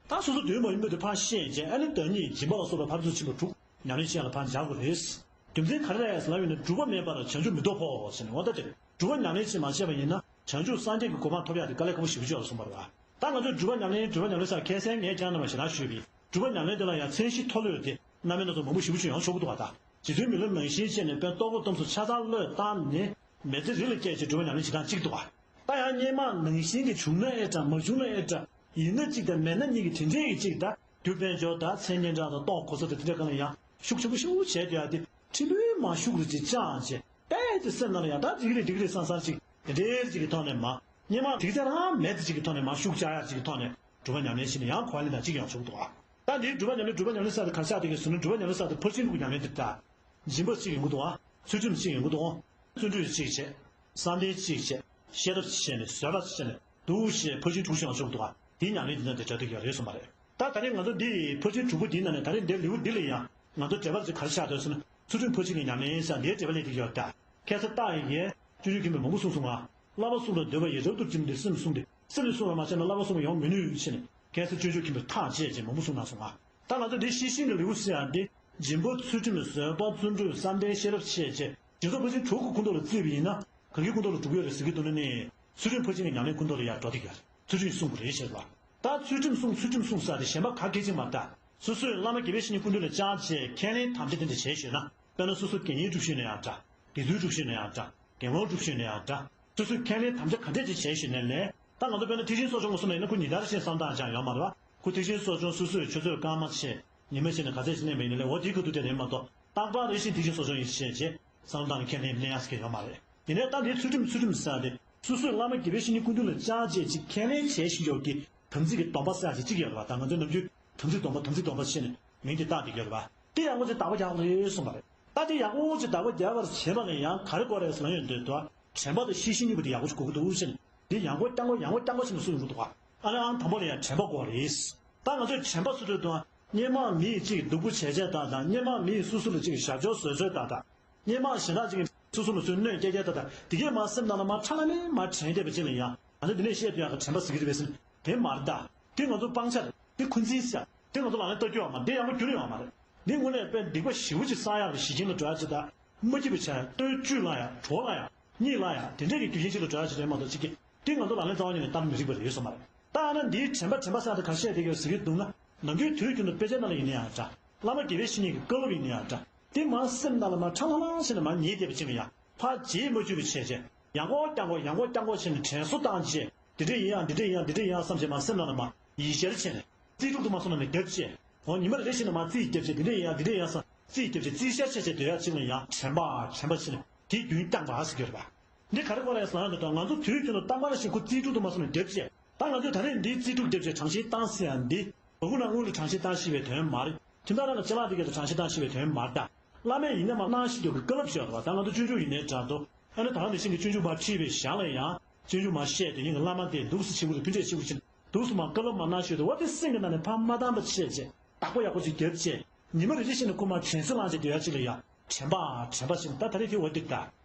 ད་སོ་སོ་འདུལ་མ་ནུས་པ་དེ་ཕར་ཤེས་བྱས་ཨ་ནི་བདག་ཉིད་སྦྱིན་པ་ལ་སོགས་པའི་ཕར་ཚུར་ཕྱིན་པ་དྲུག་ཉམས་ལེན་བྱེད་ཡག་ལ་ཕར་སྦྱར་དགོས་རེད། རྒྱུ་མཚན་ག་རེ་རེད་ཟེར་ལབ་ཡོད་ན་སྒྲུབ་པ་མེད་པར་བྱང་ཆུབ་མི་ཐོབ་བོ་ཟེར་ནས་འོ་ད་དེ་སྒྲུབ་པ་ཉམས་ལེན་བྱེད་མ་བྱས་པ་ཡིན་ན་བྱང་ཆུབ་སངས་རྒྱས་ཀྱི་གོ་འཕང་ཐོབ་ཡག་དེ་དཀའ་ལས་ཁག་པོ་ཞེ་པོ་ཅིག་ཡོད་རེད་གསུངས་པ་རེད་བ། ད་ང་ཚོས་སྒྲུབ་པ་ཉམས་ལེན་སྒྲུབ་པ་ཉམས་ལེན་ཟེར་ཁ་སང་ངས་ཁྱེད་རང་རྣམས་ལ་ཞེ་དྲག་ཞུས་པའི་སྒྲུབ་པ་ཉམས་ལེན་དེ་ལ་ཡང་མཚན་གཞི་མཐོ་ལོས་དེ་རྣམ་པའི་སྣ་ཚོགས་མང་པོ་ཞེ་པོ་ཅིག་ཡོང་ཆོག་གི་འདུག་བ། ད་རྗེ་བཙུན་མི་ལ་ནང་བཞིན་བྱས་ནས་དཔལ་ཏོག་ཀོ་གཏུམ་སོགས་ཆ་ཚང་བློས་བཏང་ནས་མི་ཚེ་རི་ལ་བསྐྱལ་བྱས་སྒྲུབ་པ་ཉམས་ལེན་བྱེད་སྟངས་གཅིག་འདུག་བ། ད་ཡང་སྔོན་མ་ནང་བཞིན་གྱི་བྱུང་ན་ཨེ་འདྲ་མ་བྱུང་ན་ཨེ་འདྲ། ཡིན་ན་གཅིག་དང་མེད་ན་གཉིས་ཀྱི་དེ་འདྲའི་གཅིག་ད་རྒྱུ་དཔལ་འབྱོར་དང་མཚན་སྙན་གྲགས་དང་ཏོག་གོ་ས་དང་དེ་འདྲ་གང་ལ་ཡང་ཤུགས་ཆེན་པོ་ཞེ་པོ་བྱས་བསྡད་ཡ་དེ་ཕྲན་བུའི་མར་ཤུགས་རེ་ཅིག་བཅངས་བྱས་རྦད་དེ་སེམས་ནང་ལ་ཡང་ད་འགྲིག་གི་རེད་འགྲིག་གི་རེད་བསམ་བསམ་ཅིག་དེ་འདྲའི་ཅིག་གི་ཐོག་ནས་མར་སྔོན་མ་དེ་ཚེ་རང་མེད་དེ་ཅིག་གི་ཐོག་ནས་མར་ཤུགས་བཅག་ཡ་ཅིག་གི་ཐོག་ནས་སྒྲུབ་པ་ཉམས་ལེན་བྱས་ནས་ཡང་གོ་བ་ལེན་སྟངས་ཅིག་ཡོང་ཆོག་གི་འདུག་ཨ། ད་འདིའི་སྒྲུབ་པ་ཉམས་ལེན་སྒྲུབ་པ་ཉམས་ལེན་ཟེར་དེ་ག་རེ་ཆགས་བསྡད་ཀྱི་ཟེར་ན་སྒྲུབ་པ་ཉམས་ལེན་ཟེར་དེ་ཕར་ཕྱིན་དྲུག་གི་ཉམས་ལེན་དེ་ད། སྦྱིན་པ་གཅིག་ཡོང་གི་འདུག་ཨ། ཚུལ་ཁྲིམས་གཅིག་བྱས། བསམ་གཏན་གཅིག་བྱས། བསམ་གཏན་གཅིག་བྱས་ནས་བཟོད་པ་གཅིག་བྱས་ནས་འདུག་ཞེས་ཕར་ཕྱིན་དྲུག་ཞིག་ཡོང་ཆོག་གི་འདུག་ཨ། དེའི་ཉམས་ལེན་འདི་ནང་དེ་འདྲ་འདུག་ཡོད་རེད་གསུངས་པ་རེད། ད་ད་རེས་ང་ཚོ་འདི་ཕར་ཕྱིན་དྲུག་པོ་འདིའི་ནང་ནས་ད་རེས་འདིའི་ལེའུ་འདི་ལ་ཡང་ང་ཚོ་འགྲེལ་པ་ཅིག་ག་རེ་ཆགས་འདུག་ཟེར་ན་ཚུལ་ཁྲིམས་ཕར་ཕྱིན་གྱི་ཉམས་ལེན་ཟེར་འདིའི་འགྲེལ་པ་སླེབས་ཀྱི་ཡོད་ད། ཁ་སང་རྟགས་ཡི་གེ་སྤྱོད་འཇུག་མཁན་པོས་མང་པོ་གསུངས་སོང་ང་། བསླབ་པ་གསུམ་ལ་འདོད་པ་ཡིས་རབ་ཏུ་བཅོམ་སྟེ་སེམས་བསྲུངས་ཏེ། སེམས་ནི་བསྲུང་བར་མ་བྱས་ན་བསླབ་པ་གསུམ་ཡོང་མི་ནུས་ཞེས་ནས་ཁ་སང་སྤྱོད་འཇུག་མཁན་པོས་ཐག་བཅད་ཅེས་མང་པོ་གསུངས་གནང་སོང་ང་། ད་ང་ཚོ་འདི་ཤེས་བཞིན་གྱི་ལེའུ་ཟེར་ཡག་འདི་སྦྱིན་པ་ཚུལ་ཁྲིམས་བཟོད་པ་བརྩོན་འགྲུས་བསམ་གཏན་ཤེས་རབ་ཆེ་བཅས་སྦྱིན་སོགས་ཕར་ཕྱིན་དྲུག་གི་ཁུངས་གཏུགས་ལ་བརྩིས་པ་ཡིན་ན་གང་གི་ཁུངས་གཏུགས་ལ་འགྲོ་གི་ཡོད་རེད་ཟེར་གྱི་འདུག་ན་ནི་ཚུལ་ཁྲིམས་ཕར་ཕྱིན་གྱི་ཉམས་ལེན་ཁུངས་གཏུགས་ལ་ཡང་འགྲོ་བསྡད་ཀྱི་ཡོད་རེད། ཚུལ་ཁྲིམས་སྲུང་དགོས་རེད་ཟེར་བ། ད་ཚུལ་ཁྲིམས་སྲུང་ཚུལ་ཁྲིམས་སྲུང་ཟེར་དེ་གཞན་པ་ག་གེ་ཅིག་མ་རེད་ད། སོ་སོས་བླ་མ་དགེ་བའི་བཤེས་གཉེན་སྐུ་མདུན་ལ་བཅར་བྱས་ཁས་ལེན་དམ་བཅའ་དེ་འདྲ་བྱས་ཞུས་ན་དཔེར་ན་སོ་སོ་དགེ་བསྙེན་སྒྲུབ་ཤེས་ན་ཡང་འདྲ། དགེ་ཚུལ་སྒྲུབ་ཤེས་ན་ཡང་འདྲ། དགེ་སློང་སྒྲུབ་ཤེས་ན་ཡང་འདྲ། སོ་སོས་ཁས་ལེན་དམ་བཅའ་ག་འདྲས་ཅིག་བྱས་ཞུས་ནས་ལས། ད་ང་ཚོ་དཔེར་ན་ཐེག་ཆེན་གསོ་སྦྱོང་གི་སོ་ན་ཡིན་ན་ཁོ་ཉིན་ལྟར་བཞིན་བསམ་བློ་བཏང་ཡག་ཅང་ཡོད་མ་རེད་བ། ཁོ་ཐེག་ཆེན་གསོ་སྦྱོང་སོ་སོས་ཆུ་ཚོད་སྐར་མ་ཕྱེད། ཉི་མ་ཕྱེད་ནས་ག་ཚད་ཅིག་གནས་པ་ཡིན་ན་ལས་འོ་དེའི་ཁ་ཐུག་དེ་རེད་མ་གཏོགས་རྟག་པར་རེ་བཞིན་ཐེག་ཆེན་གསོ་སྦྱོང་ཡིན་ཞེས་བྱས་བསམ་བློ་བཏང་ནས་ཁས་ལེན་ལེན་ཡག་ཟེར་མཁན་ཡོད་མ་རེད། དེ་ནས་ད་འདིའི་ཚུལ་ཁྲིམས་ཚུལ་ཁྲིམས་ཟེར་དེ་སོ་སོས་བླ་མ་དགེ་བའི་བཤེས་གཉེན་སྐུ་མདུན་ལ་བཅར་བྱས་ཅིག་ཁས་ལེན་བྱས་ཞུ་ཡག་གི་དམ་ཚིག་གི་སྡོམ་པ་ཟེར་ཡག་ཅིག་ཅིག་ཡོད་རེད་བ། ད་ང་ཚོའི་ནམ་རྒྱུན་དམ་ཚིག་སྡོམ་པ་དམ་ཚིག་སྡོམ་པ་ཟེར་ནས་མིང་དེ་བཏགས་བསྡད་ཀྱི་ཡོད་རེད་བ། དེ་ཡག་པོ་ཅིག་བདག་པོ་རྒྱག་དགོས་རེད་གསུངས་པ་རེད། ད་དེ་ཡག་པོ་ཅིག་བདག་པོ་རྒྱག་པར་བྱེད་པ་ལ་ཡང་ག་རེ་དགོས་རེད་ཟེར་ན་ཡོད་འདོད་དོ། དྲན་པ་དང་ཤེས་བཞིན་གཉིས་པོ་དེ་ཡག་པོ་ཞིག་དགོས་ཀྱི་འདུག་ཟེར་ནས་དེ་ཡང་སྒོ་རྐྱང་སྒོ་ཡང་སྒོ་རྐྱང་སྒོ་ཞིག་ནས་གསུངས་ཡོང་གི་འདུག་ག་ཨ་ནི་ཨང་དང་པོ་ལ་ཡང་དྲན་པ་དགོས་རེད། ད་ང་ཚོས་དྲན་པ་ཟེར་དུས་དང་སྔོན་མ་མི་གཅིག་སྡུག་པོ་བྱས་བྱས་དང་དང་སྔོན་མ་མི་སོ་སོ་ལ་གཅིག་ཞབས་ཕྱོགས་བཟོས་བཟོས་དང་དང་སྔོན་མ་གཞན་དག་ཅིག་སོ་སོ་ལ་ཚུར་གནོད་སྐྱེལ་སྐྱེལ་དང་དང་དེ་གས་མ་སེམས་ནང་ལ་མ་ཁྲ་ལ་མེ་མ་དྲན་བསྡད་པ་ཅིག་ལ་ཡང་ ང་ཚོ་འདི་ནས་བཤད་དུས་ཡག་གི་དྲན་པ་ཟེར་གྱི་རེད་པས་ཟེར་ན་དེ་མ་རེད་ད། དེ་ང་ཚོ་སྤང་བྱ་རེད། དེ་འཁོན་འཛིན་ཟེར། དེ་ང་ཚོ་ལག་ལེན་བསྟར་རྒྱུ་ཡོད་མ་རེད། དེ་ཡག་པོ་འགྱུར་ཡོད་མ་རེད། འདི་དངོས་གནས་དཔེ་སྡིག་པ་ཞེ་པོ་ཅིག་བསགས་ཡག་གི་གཞི་རྐྱེན་ལ་འགྲོ་ཡག་ཅིག་ད། མ་སྐྱིད་པའི་ཆ་ཡག་སྟོན་བཅུད་ལ་ཡག་གྲོགས་ལ་ཡག་གཉིད་ལ་ཡག་དེ་འདྲས་ཀྱི་རྒྱུ་རྐྱེན་ཅིག་ལ་འགྲོ་ཡག་ཅིག་རེད་མ་གཏོགས་ཅིག་གི་དེ་ང་ཚོ་ལག་ལེན་རྩ་བ་ཉིད་ནས་བསྟར་མི་རིགས་པ་རེད་ཡོད་ས་མ་རེད། ད་ཨ་ན་འདིའི་དྲན་པ་དྲན་པ་ཟེར་ཡག་དེ་ག་རེ་བཤད་བསྡད་ཀྱི་ཡོད་ཟེར་གྱི་འདུག་ན། ནམ་རྒྱུན་དུས་རྒྱུན་དུ་དཔེ་ཆ་ནང་ལ་ཡིན་ན་ཡང་འདྲ། བླ་མ་དགེ་བའི་བཤེས་གཉེན་གྱི་བཀའ་སློབ་ཡིན་ན་ཡང་འདྲ། དེ་མར་སེམས་ནང་ལ་མར་ཁྲང་ལྷང་ལྷང་བྱས་ནས་མར་ཉལ་བསྡད་པ་ཅིག་ལ་ཡང་ཕར་བརྗེད་མ་བཅུག་པ་བྱས་བྱས་ཡང་སྐོར་བསྐྱར་སྐོར་ཡང་སྐོར་བསྐྱར་སྐོར་བྱས་ནས་དྲན་གསོ་བཏང་བྱས་འདི་འདྲས་ཡིན་ཡང་འདི་འདྲས་ཡིན་ཡང་འདི་འདྲས་ཡིན་ཡང་བསམ་བྱས་མར་སེམས་ནང་ལ་མར་ཡིད་བཤེར་བྱས་ནས་རྩིས་དྲུག་ཏུ་མ་སོང་ན་ནས་རྒྱབ་བྱས། འོ་ཉི་མ་རེ་རེ་བཞིན་དུ་མར་རྩིས་རྒྱབ་བྱས་འདི་འདྲས་ཡིན་ཡང་འདི་འདྲས་ཡིན་ཡང་བསམ་རྩིས་རྒྱབ་བྱས་རྩིས་བཤེར་བྱས་བྱས་སྡོད་ཡག་ཅིག་ལ་ཡང་དྲན་པ་དྲན་པ་བྱས་ནས་དེ་རྒྱུན་བསྐྱངས་པ་ཟེར་གྱི་ཡོད་རེད་པ། འདི་ག་རེ་སྐོར་ལ་ཡང་ཟེར་ན་འདི་དང་ང་ཚོ་དུས་རྒྱུན་དུ་བཏང་པ་ནང་བཞིན་ཁོ་རྩིས་དྲུག་ཏུ་མ་སོང་ནས་རྒྱབ་བྱས། ད་ང་ཚོས་ད་རེས་འདིའི་རྩིས་དྲུག་རྒྱབ་བྱས་གྲངས་བཤེར་བཏང་ཟེར་ཡ་འདི། མ་གུ་ན་དངུལ་ལ་གྲངས་བཤེར་བཏང་ཤེས་པའི་དོན་མ་རེད། ཁྱིམ་བདག་རང་གི་ཅ་ལག་དེ་གས་ལ་གྲངས་བཤེར་བཏང་ཤེས་པའི་དོན་མ་རེད་ད། བླ་མས་ཡིན་ན་མར་གནང་ཤེས་རྒྱུ་གི་བཀའ་སློབ་ཞིག་ཡོད་རེད་པ། ད་ང་ཚོ་སྤྱོད་འཇུག་ཡིན་ནའི་འདྲ་འདུག་ཨ་ནི་ད་ག་ནང་བཞིན་གྱི་སྤྱོད་འཇུག་མར་ཁྲིད་པའི་ཞག་ལ་ཡང་སྤྱོད་འཇུག་མར་བཤད་དེ་ཉིད་ཀྱི་བླ་མ་དེ་འདུག་སེ་བྱེད་དགོས་རེད། སྤུན་མཆེད་བྱེད་དགོས་ཕྱིན་འདུག་སེ་མར་བཀའ་སློབ་མར་གནང་ཤེས་རྒྱུ་དེ་འོ་དེ་སེམས་ཀྱི་ནང་ནས་ཕར་མ་བཏང་པ་བྱས་བྱས་བདག་པོ་ཡག་པོ་ཞིག་བརྒྱབ་བྱས་ཉི་མ་རེ་རེ་བཞིན་དུ་ཁོ་མར་དྲན་གསོ་བླངས་བྱས་སྡོད་ཡག་ཅིག་ལ་ཡང་དྲན་པ་དྲན་པ་ཞིག་ད་ད་རེས་དེ་འོ་འདུག་ད།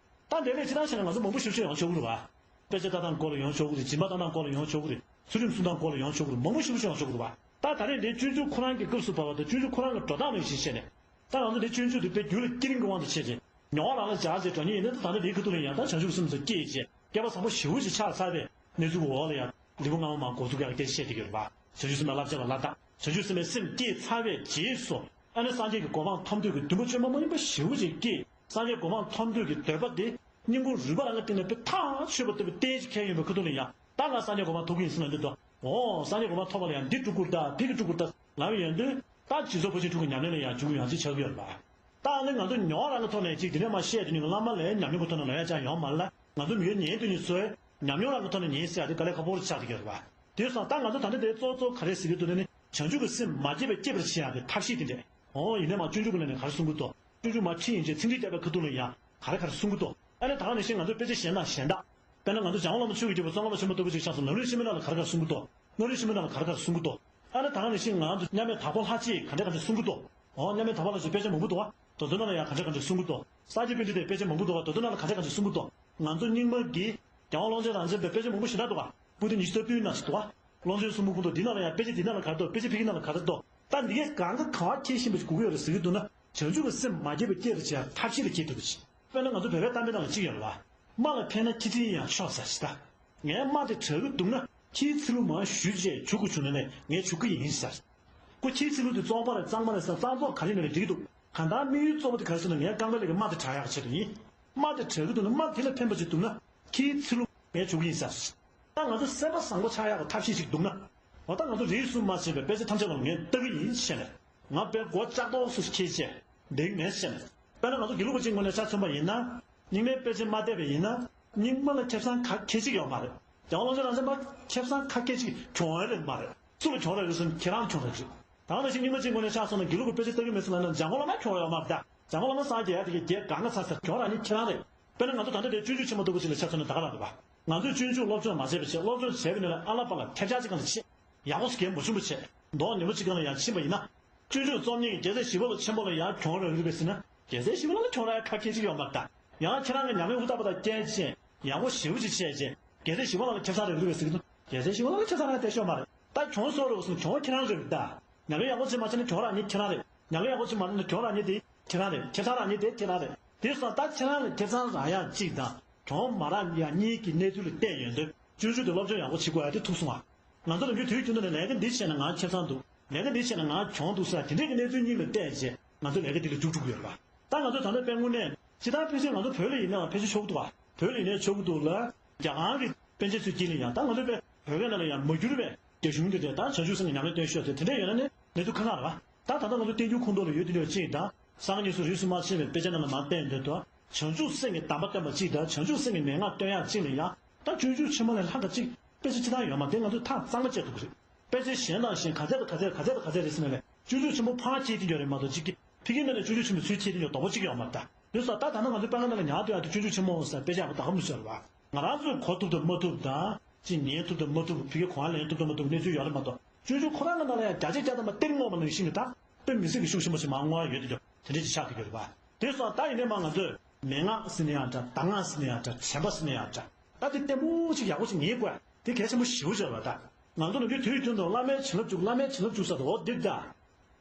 ད་འདི་ལས་ཅི་ལྟར་བྱས་ན་ང་ཚོ་མང་པོ་ཞིག་ཤོད་ཡོང་ཆོག་གི་རེད་བ། དཔེ་ཆ་ལྟ་སྟངས་སྐོར་ལ་ཡོང་ཆོག་གི་རེད། སྦྱིན་པ་གཏང་སྟངས་སྐོར་ལ་ཡོང་ཆོག་གི་རེད། ཚུལ་ཁྲིམས་སྲུང་སྟངས་སྐོར་ལ་ཡོང་ཆོག་གི་རེད། མང་པོ་ཞིག་ཤོད་ཡོང་ཆོག་གི་རེད་བ། ད་ད་རེས་འདི་སྤྱོད་འཇུག་ཁོ་རང་གི་སྐབས་སུ་བབས་པ་དང་སྤྱོད་འཇུག་ཁོ་རང་གི་འགྲོ་སྟངས་ལ་གཞི་བྱས་ནས། ད་ང་ཚོ་འདི་སྤྱོད་འཇུག་འདི་དཔེ་རྒྱུད་ལ་བསྐྱེད་རིམ་གྱི་དབང་དུ་བྱས་ཏེ། མྱོང་བ་རང་ལ་སྦྱར་བྱས་འགྲོ་ཉེན་ཡིན་ན་ད་ད་ལྟ་འདིའི་ཁ་ཐུག་ལ་ཡང་ད་བྱང་ཆུབ་སེམས་སུ་སྐྱེས་བྱས་བསྐལ་པ་བཟང་པོ་ཞེ་པོ་ཅིག་ཆགས་ཚར་བའི་གནས་ཚུལ་གྱི་འོག་ལ་ཡང་འབྲས་བུ་སྔ་མ་མར་འགོ་ཚུགས་ཀྱང་སྐད་ཆ་བཤད་བསྡད་ཀྱི་ཡོད་རེད་པ། བྱང་ཆུབ་སེམས་ལ་བསླབ་བྱ་ལ་བསླབ་སྟངས། བྱང་ཆུབ་སེམས་དཔའི་སེམས་སྐྱེས་ཚར་བའི་རྗེས་སུ་ཨ་ནི་སངས་རྒྱས་ཀྱི་གོ་འཕང་ཐོབ་འདོད་ཀྱི་འདུན་པ་བཅོས་མ་མ་ཡིན་པ་ཞེ་པོ་ཅིག་སྐྱེས། སངས་རྒྱས་གོ་འཕང་ཐོབ་འདོད་ཀྱི་འདོད་པ་དེ་སྙིང་པོ་རུས་པ་རང་གི་སྟེང་ནས་དཔེ་ཐག་ཆོད་པ་ལྟ་བུའི་རྟེན་ཅིག་འཁྱེར་ཡོད་པའི་ཁ་ཐུག་ལ་ཡང་ད་ང་སངས་རྒྱས་གོ་འཕང་ཐོབ་ཀྱི་ཡིན་ཟེར་ལབ་འདོད་དོ། འོ་སངས་རྒྱས་གོ་འཕང་ཐོབ་པ་ལ་ཡང་འདི་སྒྲུབ་དགོས་ད་འདི་གི་སྒྲུབ་དགོས་ད་ལབ་ཡོང་དུས། ད་སྦྱིན་སོགས་ཕར་ཕྱིན་དྲུག་གི་ཉམས་ལེན་ལ་ཡང་འཇུག་ཡང་ཅིག་ཆགས་ཀྱི་ཡོད་རེད་པ། ད་ཨ་ནི་ང་ཚོ་མྱོང་རང་གི་ཐོག་ནས་ཅིག་དེ་ནས་མར་བཤད་དེ་ནི་བླ་མ་ལས་ཉམས་མྱོང་གི་ཐོག་ནས་ལབ་ཡ་ཅང་ཡོད་མ་རེད་ལ། ང་ཚོ་མི་ཡོད་ཉན་དུ་ནི་ཚོས་ཉམས་མྱོང་རང་གི་ཐོག་ནས་ཉན་ཟེར་ཡ་དེ་དཀའ་ལས་ཁག་པོ་རུ་ཆགས་བསྡད་ཀྱི་ཡོད་རེད་པ། དེ་སོང་ད་ང་ཚོ་ད་ལྟ་དེ་གཙོ་གཙོ་ག་རེ་ཟེར་གྱི་འདུག་ན་ནི་བྱང་ཆུབ་ཀྱི་སེམས་མ་སྐྱེས་པ་སྐྱེད་པར་བྱེད་ཡ་གི་ཐབས་ཤེས་དེ་འདྲས། འོ་ཡིན་ནའི་མར་སྤྱོད་འཇུག་གི་ནང་ནས་ག་རེ་གསུང་གི་འདུག་སྤྱོད་འཇུག་མར་ཁྲིད་ཡིན་ཅེས་ཚིག་འགྲེལ་བསྟན་པའི་ཁ་ཐུག་ལ་ཡང་ག་རེ་ག་རེ་གསུང་གི་འདུག་ཨ་ནི་ད་ག་ནང་བཞིན་ང་ཚོ་དཔེ་ཆ་གཞན་དང་གཞན་དག་དཔེར་ན་ང་ཚོ་འཇམ་དབྱངས་བླ་མ་ཆོས་ཀྱི་རྒྱལ་པོ་ཙོང་ཁ་པ་ཆེན་པོ་ལྟ་བུ་ཅིག་ཆགས་སོང་། ལམ་རིམ་ཤེས་མི་རྣམས་ལ་ག་རེ་ག་རེ་གསུང་གི་འདུག་སྨོན་ལམ་ཤེས་མི་རྣམས་ལ་ག་རེ་ག་རེ་གསུང་གི་འདུག་ཨ་ནི་ད་ག་ནང་བཞིན་ང་ཚོ་མཉམ་མེད་དྭགས་པོ་ལྷ་གཅིག་ག་འདྲ་ག་འདྲ་གསུང་གི་འདུག་འོ་མཉམ་མེད་དྭགས་པོ་ལྷ་གཅིག་དཔེ་ཆ་མང་པོ་འདུག་ག་དོ་དོ་ན་ལ་ཡང་ག་འདྲ་ག་འདྲ་གསུང་གི་འདུག་ས་སྐྱ་པཎྜི་ཏའི་དཔེ་ཆ་མང་པོ་འདུག་ག་དོ་དོ་ན་ལ་ག་འདྲ་ག་འདྲ་གསུང་གི་འདུག་ང་ཚོ་རྙིང་མ་གི་རྒྱལ་དབང་ཀློང་ཆེན་རང་བཙན་པའི་དཔེ་ཆ་མང་པོ་ཞིག་འདུག་ག་པོ་ཏི་ཉི་ཤུ་རྩ་བདུན་ནང་ཞིག་འདུག་ག་ཀློང་ཆེན་གསུང་འབུམ་ཁོངས་གཏོགས་འདི་ནང་ལ་ཡང་དཔེ་ཆ་འདི་ནང་ལ་ག་རེ་འདུག་དཔེ་ཆ་ཕ་གི་ནང་ལ་ག་རེ་འདུག་ད་འདི་གས་གང་ག་ག་བ་ཁྱེར་བཞིན་པ་ཞིག་དགོས་ཀྱི་ཡོད་རེད་ཟེར་གྱི་འདུག་ན། བྱང་ཆུབ་ཀྱི་སེམས་མ་སྐྱེས་པ་སྐྱེད་པར་བྱེད་ཡ་ཐབས་ཤེས་ལ་འཁྱེར་ཐུབ་པ་ཞིག་དཔེར་ན་ང་ཚོ་བོད་པའི་གཏམ་དཔེ་ནང་ལ་གཅིག་ཡོད་རེད་བ། རྨ་ལ་ཕན་ན་ཁྱི་ཚིལ་ཡང་ཆོག་ཟེར་ཞིག་ད། ངའི་རྨ་དེ་དྲག་གི་འདུག་ན་ཁྱིའི་ཚིལ་ལུ་མར་བཞུས་བྱས་བྱུག་དགོས་བྱུང་ན་ནས་ངས་བྱུག་གི་ཡིན་ཟེར། ཁོ་ཁྱིའི་ཚིལ་ལུ་དེ་བཙོང་པ་རེད་གཙང་མ་རེད་ཟེར་གཙང་བཙོག་ག་རེ་ནས་རེད་འགྲིག་གི་འདུག་གང་ལྟར་དམིགས་ཡུལ་གཙོ་བོ་དེ་ག་རེ་ཟེར་ན་ངའི་རྐང་པའི་ལས་ཀྱི་རྨ་དེ་དྲག་ཡག་ཆེད་དུ་ཡིན། རྨ་དེ་དྲག་གི་འདུག་ན་རྨ་དེ་ལ་ཕན་པ་ཅིག་འདུག་ན་ཁྱིའི་ཚིལ་ལུ་ངས་བྱུག་གི་ཡིན་ཟེར། ད་ང་ཚོ་སེམས་པ་བཟང་པོ་ཆགས་ཡག་གི་ཐབས་ཤེས་ཤིག་འདུག་ན། འོ་ད་ང་ཚོ་རིས་སུ་མ་ཆད་པའི་དཔེ་ཆ་ཐམས་ཅད་ལ་ངས་ལྟ་གི་ཡིན་ཞེས་ནས། ང་དཔེ་མགོ་ལྕགས་ཏོག་སུ་འཁྱེར་བྱས་འདེགས་མེད་ཞེས་ནས། དཔེར་ན་ང་ཚོ་དགེ་ལུགས་པ་གཅིག་ངོས་ནས་ཆ་མཚོན་པ་ཡིན་ན། རྙིང་མའི་དཔེ་ཆ་མ་བལྟས་པ་ཡིན་ན། རྙིང་མ་ལ་ཁེ་བཟང་ག་ཁེ་གཅིག་ཡོད་མ་རེད། རྒྱལ་བ་ཀློང་ཆེན་རང་བཙན་པ་ཁེ་བཟང་ག་ཁེ་གཅིག་གྱོང་ཡ་རེད་མ་རེད། སུ་ལ་གྱོང་ར་རེད་ཟེར་ན་ཁྱེད་རང་གྱོང་ར་རེད། ད་ནང་བཞིན་རྙིང་མ་གཅིག་ངོས་ནས་ཆ་མཚོན་ན་དགེ་ལུགས་པ་དཔེ་ཆ་ལྟ་གི་མེད་ཟེར་ལབ་ན་འཇམ་མགོན་བླ་མ་གྱོང་ཡོད་མ་རེད་ད། འཇམ་མགོན་བླ་མ་སངས་རྒྱས་ཡ་དེ་གའི་རྒྱལ་གང་ག་ཚ་ཚ་གྱོང་ར་ནི་ཁྱེད་རང་རེད། དཔེར་ན་ང་ཚོ་ད་ལྟ་དེ་སྤྱོད་འཇུག་ཆེན་མོ་ལྟ་བུ་ཅིག་ལ་ཆ་མཚོན་ན་ད་ག་རང་རེད་པ། ང་ཚོས་སྤྱོད་འཇུག་སློབ་སྦྱོང་མ་བྱས་པ་བྱས་སློབ་སྦྱོང་བྱས་པའི་ནང་ལ་ཨ་ལ་པ་ལ་ཐེབས་ཆག་ཅིག་གང་ལ་ཆེ། ཡག་པོ་སུ་གལ་མ་བྱུང་བ་བྱས། མདོག་ཉེས་པོ་ཅིག་གང་ལ་ཡང་ཕྱིན་པ་ཡིན་ན། སྤྱོད་འཇུག་རྩོམ་མཁན་གྱི་རྒྱལ་སྲས་ཞི་བ་ལྷ་ཆེན་པོ་ལ་ཡང་གྱོང་རག་གི་རེད་པས་ཟེར་ན། རྒྱལ་སྲས་ཞི་བ་ལྷ་ལ་གྱོང་རག་ཡ་ཁ་ཁེ་ཅིག་ཡོད་མ་རེད་ད། ཡང་ཁྱེད་རང་གི་ཉམས་ལེན་ཧུར་ཐག་པ་དང་རྐྱེན་བྱས་ཡག་པོ་ཞེ་པོ་ཅིག་བྱས་རྗེས་རྒྱལ་སྲས་ཞི་བ་ལྷ་ལ་ཁེ་བཟང་རག་གི་རེད་པས་ཟེར་གྱི་འདུག་རྒྱལ་སྲས་ཞི་བ་ལྷ་ལ་ཁེ་བཟང་རག་བསྡད་ཤོག་མ་རེད། ད་གྱོང་གསོག་རོགས་ཟེར་ན་གྱོང་ཁྱེད་རང་རག་གི་ད། ཉམས་ལེན་ཡག་པོ་ཅིག་མ་བྱས་ན་གྱོང་རག་མཁན་ཁྱེད་རང་རེད། ཉམས་ལེན་ཡག་པོ་ཅིག་མ་རག་ན་གྱོང་རག་མཁན་དེ་ཁྱེད་རང་རེད། ཁེ་བཟང་རག་མཁན་དེ་ཁྱེད་རང་རེད། དེ་སོང་ད་ཁྱེད་རང་ལ་ཁེ་བཟང་རག་ཡག་གཅིག་དང་གྱོང་མ་རག་ཡག་གཉིས་ཀྱི་གནས་ཚུལ་ལ་བལྟས་ཡོང་དུས་སྤྱོད་འཇུག་དེ་སློབ་སྦྱོང་ཡག་པོ་བྱེད་དགོས་ཡ་དེ་ཐུག་སོང་ང་། ང་ཚོ་ལ་རྒྱུ་དུས་རྒྱུན་དུ་ནས་ལས་ཀ་འདི་བྱས་ན་ང་ཁེ་བཟང་འདུག་ལས་ཀ་འདི་བྱས་ན་ང་གྱོང་འདུག་ཟེར་དེ་འདྲས་ཀྱི་གནས་ཚུལ་གཉིས་ལ་བལྟས་རྗེས་ང་ཚོ་ལས་ཀ་འདི་ལ་མཇུག་སྒྲུབ་དགོས་ཡོད་རེད་པ། ད་ང་ཚོ་ད་ལྟ་དཔེ་དངོས་གནས་ཇི་ལྟར་ཕལ་ཆེར་ང་ཚོ་བོད་ལ་ཡིན་ནའང་ཕལ་ཆེར་ཆོག་གི་འདུག་བ། བོད་ལ་ཡིན་ནའི་ཆོག་གི་འདུག་ལ། རྒྱ་གར་གྱི་པཎ་ཆེན་ཚོའི་དཀྱིལ་ལ་ཡང་ད་ང་ཚོ་དཔེ་བོད་སྐད་ནང་ལ་ཡང་མ་གྱུར་པའི་རྒྱ་གཞུང་དེ་འདྲས་ད་བྱང་ཆུབ་སེམས་ཀྱི་ཉམས་ལེན་སྟོན་ཤོག་དེ་དེ་འདྲས་ཡོད་ན་ནི་གནས་ཚུལ་ཁག་ཁག་རེད་པ། ད་ད་ལྟ་ང་ཚོ་བསྟན་འགྱུར་ཁུངས་གཏོགས་ལ་ཡོད་དེ་འདྲ་གཅིག་དང་། གསང་སྔགས་གཉིས་སུ་རིས་སུ་མ་ཆད་པའི་དཔེ་ཆ་རྣམས་ལ་མར་བལྟས་འདོད་དོ། བྱང་ཆུབ་སེམས་ཀྱི་གདམས་པ་བསྟན་པ་གཅིག་དང་བྱང་ཆུབ་སེམས་ཀྱི་མན་ངག་སྟོན་ཡག་གཅིག་ལ་ཡང་ད་སྤྱོད་འཇུག་ཆེན་མོ་ལས་ལྷག་ག་གཅིག་དཔེ་ཆ་ཅི་ལྟར་ཡོད་མ་དེ་ང་ཚོས་ཐག་གཙང་མ་བཅད་ཐུབ་ཀྱི་རེད། དཔེ་ཆ་གཞན་དང་གཞན་ག་ཚད་དང་ག་ཚད་ག་ཚད་དང་ག་ཚད་རེད་ཟེར་ན་ལས་སྤྱོད་འཇུག་ཆེན་མོ་ཕར་ཁྱེར་དེ་འགྱོ་རེད་མ་གཏོགས་གཅིག་གི་ཕ་གི་ནང་ནས་སྤྱོད་འཇུག་ཆེན་མོ་ཚུར་ཁྱེར་དེ་འགྱོ་དོག་པོ་གཅིག་ཡོད་མ་རེད་ད། དེ་སོགས་ད་ད་ནང་ང་ཚོའི་དཔེ་ཁང་ནང་ལ་ཉར་སྡོད་ཡག་དེ་སྤྱོད་འཇུག་ཆེན་མོ་ཟེར་དཔེ་ཆ་ཡག་པོ་ད་ག་མི་བཟོས་རེད་བ། ང་རང་ཚོས་གོ་ཐུབ་དང་མ་ཐུབ་དང་ཅིག་ཉན་ཐུབ་དང་མ་ཐུབ་ཕ་གི་གོ་བ་ལེན་ཐུབ་དང་མ་ཐུབ་གནས་ཚུལ་ཡོད་རེད་མ་གཏོགས། སྤྱོད་འཇུག་ཁོ་རང་གི་ནང་ལ་ཡང་བརྒྱ་ཆ་བརྒྱ་ཐམ་པ་གཏེར་སྔོག་པ་ནང་བཞིན་གྱི་ད་དཔེ་མི་སྲིད་ཀྱི་ཤུགས་ཆེན་པོ་ཞིག་མར་བསྔོ་ཡ་ཡོད་དེ་འདྲ་དེ་འདྲ་ཅིག་ཆགས་བསྡད་ཀྱི་ཡོད་རེད་པ། དེ་སོང་ད་ཡིན་ནའི་མ་ང་ཚོས་མན་ངག་ཟེར་ན་ཡང་འདྲ། གདམས་ངག་ཟེར་ན་ཡང་འདྲ། དྲན་པ་ཟེར་ན་ཡང་འདྲ། ད་དེ་བརྟན་པོ་ཅིག་ཡག་པོ་ཅིག་ངེས་དགོས། དེ་གལ་ཆེན་པོ་ཞེ་པོ་ཅིག་རེད་པ་ད། ང་ཚོ་ནམ་རྒྱུན་དུས་རྒྱུན་དུ་བླ་མའི་བྱིན་རླབས་འཇུག་བླ་མའི་བྱིན་རླབས་འཇུག་ཟེར་དུས་འོ་འདི་ད།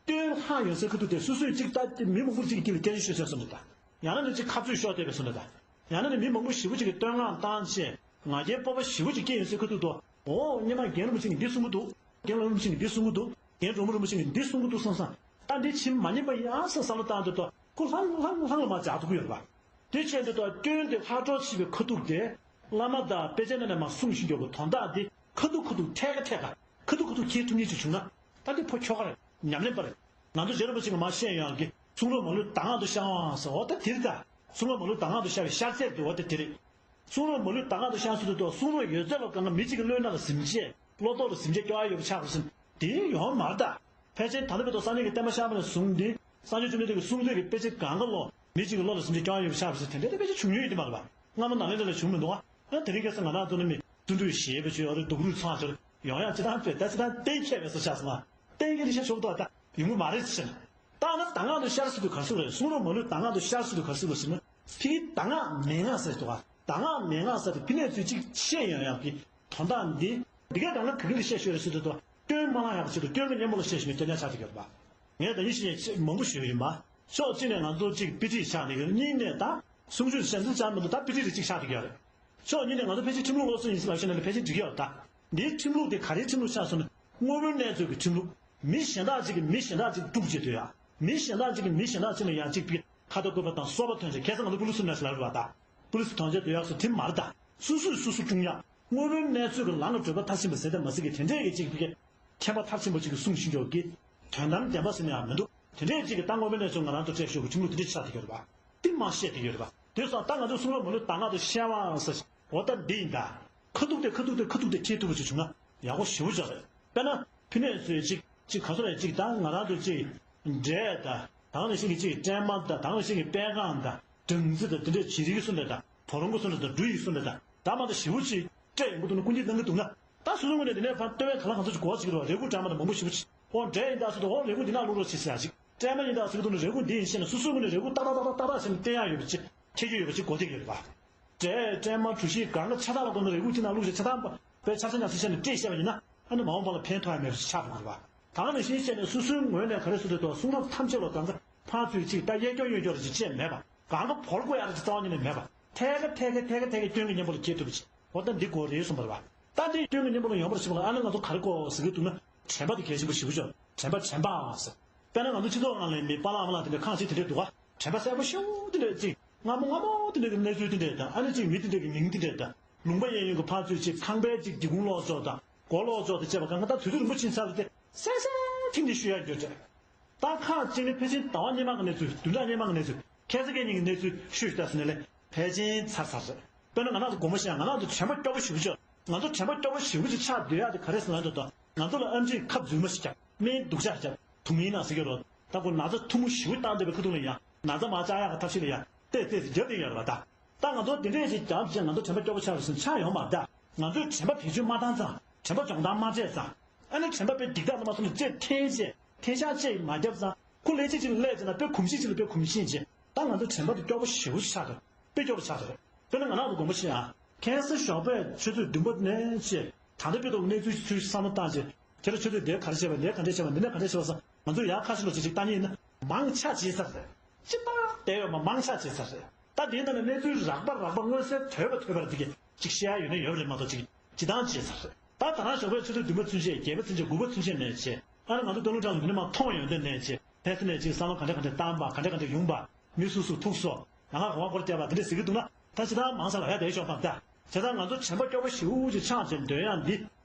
སྟོན་ལྷག་ཡོད་སའི་ཁ་ཐུག་དེ་སོ་སོས་གཅིག་ད་མི་མང་པོ་གཅིག་གི་སྐད་ཆ་ཤོད་ཟེར་སོང་འདུག་ད། ཡང་ན་ནི་གཅིག་ཁ་རྩོད་ཤོར་བསྡད་པའི་བཟོ་འདྲ་ད། ཡང་ན་ནི་མི་མང་པོ་ཞེ་པོ་ཅིག་གིས་བསྟོད་བསྔགས་བཏང་བྱས་ང་རྒྱལ་སྤོབས་པ་ཞེ་པོ་ཅིག་སྐྱེས་ཡོད་སའི་ཁ་ཐུག་ཏུ། འོ་སྔོན་མ་རྒན་རིན་པོ་ཆེ་གིས་འདི་གསུང་གི་འདུག་རྒན་ལགས་རིན་པོ་ཆེ་གིས་འདི་གསུང་གི་འདུག་རྒན་འབྲོང་མོ་རིན་པོ་ཆེ་གིས་འདི་གསུང་གི་འདུག་བསམ་བསམ། ད་འདི་ཕྱིན་མ་ཉན་པ་ཡིན་ཨ་བསམ་བསམ་བློ་བཏང་དུས་ད་ཁོ་ལྷང་ལྷང་ལྷང་ལ་མར་འཇགས་ཐུབ་ཀྱི་ཡོད་རེད་པ། དེ་བྱས་འདི་ད་སྐྱོན་དེ་ལྷག་འཕྲོ་བྱེད་པའི་ཁ་ཐུག་དེ། བླ་མ་དང་དཔེ་ཆ་ནང་ནས་མར་གསུང་བཞིན་ཡོད་པ་དོན་དག་འདི་ཁ་ཐུག་ཁ་ཐུག་ཐད་ཀ་ཐད་ཀ་ཁ་ཐུག་ཁ་ཐུག་འཁྱེར་ཐུབ་མཁན་ཅིག་བྱུང་ན། ད་འདི་ཕོ་ཁྱོ་ག་རེད། ཉམས་ལེན་པ་རེད། ང་ཚོ་རྗེ་རིན་པོ་ཆེ་གིས་མར་བཤད་ཡོང་གི་གསུང་རབ་མ་ལུས་གདམས་ངག་ཏུ་ཤར་བའང་ཟེར། འོ་ད་དེ་རེད་ད། གསུང་རབ་མ་ལུས་གདམས་ངག་ཏུ་ཤར་བའི་ཤར་ཚད་དེ་འོ་ད་དེ་རེད། གསུང་རབ་མ་ལུས་གདམས་ངག་ཏུ་ཤར་ཟེར་དུས་ད་གསུང་རབ་ཡོད་ཚད་ལ་གང་ག་མི་གཅིག་གི་བློའི་ནང་ལ་ཟིན་བྱས་བློ་ཐོག་ལ་ཟིན་བྱས་སྐྱོ་བ་ཡོད་པ་ཆགས་པ་ཟིན། དེ་ཡོང་མ་རེད་ད། ཕལ་ཆེར་ད་ལྟ་བར་དུ་སངས་རྒྱས་ཀྱི་བསྟན་པ་ཤར་བ་ནས་བཟུང་སྟེ་སངས་རྒྱས་བཅོམ་ལྡན་འདས་ཀྱི་གསུང་ཐོས་ཀྱི་དཔེ་ཆ་གང་ག་ལོ་མི་གཅིག་གི་བློ་ལ་ཟིན་བྱས་སྐྱོ་བ་ཡོད་པ་ཆགས་པ་ཟིན། དེ་འདྲའི་དཔེ་ཆ་བྱུང་མྱོང་ཡོད་ཀྱི་མ་རེད་པ། སྔ་མ་ནཱ་ལེནྡྲ་ལ་བྱུང་མི་འདུག་ཨ། ཡང་དེ་རིང་ཁ་སང་ང་རང་ཚོ་ནི་མི་བརྩོན་འགྲུས་ཞེ་པོ་ཅིག་ཡོད་རེད། སྡུག་རུས་ཚང་ཞོར་ཡོང་ཡག་ཅི་ཐང་བས་ད་ཅི་ཐང་གཏན་འཁེལ་བས་སོ་ཆགས་སོང་ང་། གཏན་འཁེལ་ནི་ཤ་ཤོག་ཏོ་ད་ཡོང་གི་མ་རེད་ཟེར། ད་ན་གདམས་ངག་ཏུ་ཤར་ཟེར་དུས་ག་རེ་ཟེར་དགོས་རེད། གསུང་རབ་མ་ལུས་གདམས་ངག་ཏུ་ཤར་ཟེར་དུས་ག་རེ་ཟེར་དགོས་ཟེར་ན། ཕ་གིའི་གདམས་ངག་མན་ངག་ཟེར་འདུག་ག་གདམས་ངག་མན་ངག་ཟེར་དུས་ཕ་ནས་ཚུལ་གཅིག་ཤེས་ཡོང་ཡག་གི་དོན་དག་འདི། འདི་ག་གང་ལ་ག་གི་ལ་བཤད་ཤོད་རེད་ཟེར་དུས་དོ། སྐྱོན་མ་ལྷག་ཡག་ཆེད་དུ་སྐྱོན་གྱི་གཉེན་པོ་ལ་བཤད་ཤོད་སྐྱོན་ཉག་ཆགས་ཀྱི་ཡོད་རེད་པ། ངས་ད་ཡིན་ཞིག་མང་པོ་ཞུས་ཡིན་པ། ཕྱོགས་གཅིག་ནས་ང་ཚོ་གཅིག་དཔེ་ཁྲིད་ཆགས་ནས་ཡོད། གཉིས་ནས་ད་གསུང་ཆོས་གཞན་འཛིན་ཆགས་མི་འདུག་ད་དཔེ་ཁྲིད་རེ་གཅིག་ཆགས་ཀྱི་ཡོད་རེད། ཕྱོགས་གཉིས་ནས་ང་ཚོ་ཕལ་ཆེར་ཁྲིམས་ལུགས་སློབ་གསོ་ཡིན་ཟེར་ལབ་ཤེས་ན་ལས་ཕལ་ཆེར་འགྲིག་གི་ཡོད་རེད་ད། འདིའི་ཁྲིམས་ལུགས་དེ་ག་རེའི་ཁྲིམས་ལུགས་ཆགས་སོང་ན་དངོས་པོའི་གནས་ཚུལ་གྱི་ཁྲིམས་ལུགས། མི་གཞན་དག་ཅིག་གིས་མི་གཞན་དག་ཅིག་དཀྲུག་བྱེད་འདོད་ཡ། མི་གཞན་དག་ཅིག་གིས་མི་གཞན་དག་ཅིག་ལ་ཡང་ཅིག་པའི་ཁ་ཏ་བཀོད་པ་དང་སོ་པ་ཐོན་བྱེད། ཁ་སང་ང་ཚོ་པུ་ལི་སི་ནས་ལབ་རེད་པ་ད། པུ་ལི་སི་དོན་རྐྱེན་འདོད་ཡག་སུ་དེ་མ་རེད་ད། སོ་སོས་སོ་སོ་དཀྲུག་ཡག་དངོས་པོའི་གནས་ཚུལ་གྱི་ལམ་ལ་བགྲོད་པ་མཐར་ཕྱིན་པ་ཟེར་དེ་མ་ཟེར་གི་དེ་འདྲས་ཀྱི་ཅིག་པའི་མཁྱེན་པ་མཐར་ཕྱིན་པ་ཅིག་གིས་གསུངས་བཞིན་འཇོག་གི་དོན་དམ་བདེན་པ་ཟེར་ནས་ཡང་མི་འདུག་དེ་འདྲས་ཅིག་གི་ད་དངོས་པོའི་གནས་ཚུལ་ང་རང་ཚོ་འཕྲད་ཤོག་གི་ཁྲིམས་ལུགས་དེ་འདྲས་ཆགས་བསྡད་ཡོད་རེད་པ། དེ་མ་བཤད་བསྡད་ཡོད་རེད་པ། དེ་སོང་ད་ང་ཚོ་གསུང་རབ་མ་ལུས་གདམས་ངག་ཏུ་ཤར་བའང་ཟེར། འོ་ད་འདི་ཡིན་ད། ཁ་ཐུག་དེ་ཁ་ཐུག་དེ་ཁ་ཐུག་དེ་འཁྱེར་ཐུབ་པ་ཅིག་བྱུང་ན་ཡག་པོ་ཞེ་པོ་ཅིག་རེད། དཔེར་ན་ཕི་ནས་ཚོས་ཅིག་ཅིག་ག་ཚོད་རེད་ཅིག་ད་ང་རང་ཚོ་ཅིག་འབྲས་ད་ད་ག་ནང་བཞིན་གྱི་ཅིག་སྲན་མ་ད་ད་ག་ནང་བཞིན་གྱི་པད་ཁང་ད་སྦྲང་རྩི་ད་དེ་འདྲས་བྱི་རིལ་གྱི་སོ་འདྲ་ད་བ་རུང་གི་སོ་འདྲ་ད་འབྲུ་ཡི་སོ་འདྲ་ད་ད་མ་ད་ཞེ་པོ་ཅིག་སྤྲད་ཡོང་གི་འདུག་ན་ཀུན་གྱིས་གནང་གི་འདུག་ན། ད་སོ་སོའི་ངོས་ནས་དེ་ནས་ཕར་ལྟོས་པའི་ག་ལ་ང་ཚོ་ཅིག་གོ་བ་ཅིག་རེད་བ། རས་ཁུག་སྲན་མ་ད་མང་པོ་ཞེ་པོ་ཅིག་ཨོ་འབྲས་ཡིན་ད་ཟེར་དུས་ཨོ་རས་ཁུག་འདི་ན་བླུག་རོགས་བྱེད་ཟེར་ཡ་ཅིག་སྲན་མ་ཡིན་ད་ཟེར་གི་འདུག་ན་རས་ཁུག་འདི་ཡིན་ཤེས་ན་སོ་སོའི་ངོས་ནས་རས་ཁུག་ཏག་ཏག་ཏག་ཏག་ཏག་ཏག་བྱས་ནས་བསྟན་ཡག་ཡོད་པ་ཅིག་འཁྱེར་གྱི་ཡོད་པ་ཅིག་གོ་བསྡད་ཀྱི་ཡོད་རེད་པ། འབྲས་སྲན་མ་གྲོ་ཞིབ་གང་ག་ཆ་ཚང་ལ་གཏོང་ན་རས་ཁུག་དེ་ནང་བླུགས་བྱས་ཆ་ཚང་པ་པའི་ཆ་ཚང་ཉག་ཚང་བྱས་ནས་སྤྲད་བཞག་པ་ཡིན་ན་ཨ་ནི་མ་འོངས་པ་ལ་ཕན་ཐོགས་ཡ་མེད་པ་ཞིག་ཆགས་འགྲོ་གི་རེད་པ། ད་ག་ནང་བཞིན་བཤད་ནས་སོ་སོའི་ངོས་ནས་ག་རེ་ཟེར་དུས་ད་གསུང་རབ་ཐམས་ཅད་ལ་གང་ག་ཕར་ཚུར་ཅིག་ད་གཡས་སྐྱོར་གཡོན་སྐྱོར་རེ་ཅིག་བྱས་མེད་པ། གང་ག་བོར་དགོས་ཡ་རེ་ཅིག་རྩ་བ་ཉིད་ནས་མེད་པ། ཐད་ཀ་ཐད་ཀ་ཐད་ཀ་ཐད་ཀ་སྐྱོན་གྱི་གཉེན་པོ་ལ་འཁྱེར་ཐུབ་པ་ཅིག་འོ་ད་འདི་དགོས་རེད་གསུངས་པ་རེད་པ། ད་འདི་སྐྱོན་གྱི་གཉེན་པོ་ལ་ཡོང་བར་བྱེད་པ་ལ་ཨ་ནི་ང་ཚོ་ག་རེ་དགོས་ཟེར་གི་འདུག་ན་དྲན་པ་དེ་གལ་ཆེན་པོ་ཞེ་པོ་ཅིག་དྲན་པ་དྲན་པའང་ཟེར། དཔེར་ན་ང་ཚོ་སྤྱི་ཚོགས་ནང་ལ་མི་པཱ་ལགས་ཨ་མ་ལགས་དེ་འདྲ་ཁག་ཅིག་དེ་འདྲ་འདུག་ག་དྲན་པ་གསལ་པོ་ཞེ་པོ་དེ་འདྲ་ཅིག་སྔ་མོ་སྔ་མོ་དེ་འདྲ་གི་གནས་ཚུལ་དེ་འདྲ་དང་ཨ་ནི་ཅིག་མི་དེ་འདྲ་གི་མིང་དེ་འདྲ་དང་ལུང་པ་གཡས་གཡོན་གྱི་ཕར་ཚུར་ཅིག་ཁང་པའི་ཅིག་སྒེའུ་ཁུང་ལོག་ཕྱོགས་དང་སྒོ་ལོག་ཕྱོགས་དེ་བཅས་པ་གང་ག་ད་དུས་ཚོད་རིང་པོ་ཕྱིན་ཚར་ཏེ་གསལ་གསལ་ཐིང་ཐིང་ཞུ་ཡག་འགྱུར་ཏེ། ད་ཁག་ཅིག་ནི་ཕལ་ཆེར་ཟླ་བ་སྔོན་མ་གི་གནས་ཚུལ་བདུན་ཕྲག་སྔོན་མ་གི་གནས་ཚུལ་ཁ་སང་ཁ་ཉིན་གྱི་གནས་ཚུལ་ཤོད་ཤིག་ད་ཟེར་ནས་ལས་ཕལ་ཆེར་ཚར་ཚར་རེད། དཔེར་ན་ང་རང་ཚོ་དགོངས་པ་བཞེས་ཡ་ང་རང་ཚོ་དྲན་པ་སྐྱོ་པོ་ཞེ་པོ་ཅིག་ང་ཚོ་དྲན་པ་སྐྱོ་པོ་ཞེ་པོ་ཅིག་ཆགས་སྡོད་ཡག་དེ་ག་རེ་ཟེར་ན་འདོད་དོ། ང་ཚོ་ལ་ཨེམ་ཆི་ཁབ་རྫུན་མ་ཞིག་བརྒྱབ། སྨན་སྡུག་ཅག་བརྒྱབ། དུག་སྨན་ན་ཟེར་གྱི་རོ། ད་ཁོ་ན་ཚ་ཐུང་ངུ་ཞེ་པོ་བཏང་བསྡད་པའི་ཁ་ཐུག་ལ་ཡང་ན་ཚ་མར་བཅག་ཡག་གི་ཐབས་ཤེས་ལ་ཡང་ཏོག་ཙམ་བརྒྱབ་བསྡད་ཡོད་རེད་པ་ད། ད་ང་ཚོ་དེ་འདྲས་ཞིག་བརྒྱབ་བྱས་ང་ཚོ་དྲན་པ་སྐྱོ་པོ་ཆགས་པ་ཞིག་ཆགས་ཡོང་མ་རེད་ད། ང་ཚོས་དྲན་པ་བེད་སྤྱོད་མ་བཏང་ཙང་དྲན་པ་སྦྱོང་བརྡར་མ་བྱས་ཙང་། ཨ་ནི་དྲན་པ་དཔེ་སྡིག་ཐག་ལ་མ་སོང་ནས་ཅེས་འཐེན་བྱས་འཐེན་ཤག་ཅེས་མ་བརྒྱབ་ཙང་ཁོ་ལས་ཅིག་ཅིག་ལ་སླེབས་ཙང་ན་དཔེ་གོམས་གཤིས་ཅིག་ལ་དཔེ་གོམས་གཤིས་བྱས་ད་ང་ཚོ་དྲན་པ་དེ་སྐྱོ་པོ་ཞེ་པོ་ཆགས་འདུག་དཔེ་སྐྱོ་པོ་ཆགས་འདུག་དཔེར་ན་ང་རང་ཚོ་དགོངས་པ་བཞེས་ཨ། ཁ་སང་ཞོགས་པའི་ཆུ་ཚོད་བདུན་པ་ནས་བྱས་ད་ལྟ་དཔེ་ཐོག་གནས་ཚུལ་ཚུལ་བསམ་བློ་བཏང་བྱས་ཁྱེད་རང་ཆུ་ཚོད་འདིར་ག་རེ་བྱས་པ་འདིར་ག་འདྲས་བྱས་པ་འདི་ནས་ག་འདྲས་བྱས་པ་སོགས་ང་ཚོ་ཡར་ཁ་ཕྱི་ལོགས་བྱས་ཅིག་ལྟ་མཁན་ཡིན་ན་མང་ཆ་བྱས་ཚར་རེད། ཅི་ལྟར་བསྡད་ཡོད་མ་མང་ཆ་བྱས་ཚར་རེད། ད་དེའི་ནང་ནས་གནས་ཚུལ་རགས་པ་རགས་པ་མངོན་གསལ་དོད་པ་དོད་པར་འདི་གས་ཅིག་བཤད་ཡ་ཡོད་ན་ཡོད་རེད་མ་གཏོགས་ཅིག་ཅི་ལྟར་བྱས་ཚར་རེད། ད་ད་རང་ཞོགས་པའི་ཆུ་ཚོད་བདུན་པ་ཚུན་ཆད་བརྒྱད་པ་ཚུན་ཆད་དགུ་པ་ཚུན་ཆད་ནས་བྱས་ཨ་ནི་ང་ཚོ་སྟོད་ལུང་འགྲམ་ལ་མི་ནི་མ་མཐོང་ཡོང་དུས་ནས་བྱས་ཕན་ཚུན་ནས་ཅིག་བསམ་བློ་ག་འདྲ་ག་འདྲ་བཏང་པ་ག་འདྲ་ག་འདྲ་ཡོང་པ་མི་སུ་སུ་ཐུག་སོ་ཡང་ང་ག་བ་སྐོར་བརྒྱབ་པ་ག་འདྲ་ཟེར་གི་འདུག་ན་ད་ཅི་ད་མང་ས་ལ་ཡ་དེ་ཤོག་པ་ད་བྱས་ཙང་ང་ཚོ་དྲན་པ་སྐྱོ་པོ་ཞེ་པོ་ཅིག་ཆགས་བྱས་འདོན་ཡ་འདི།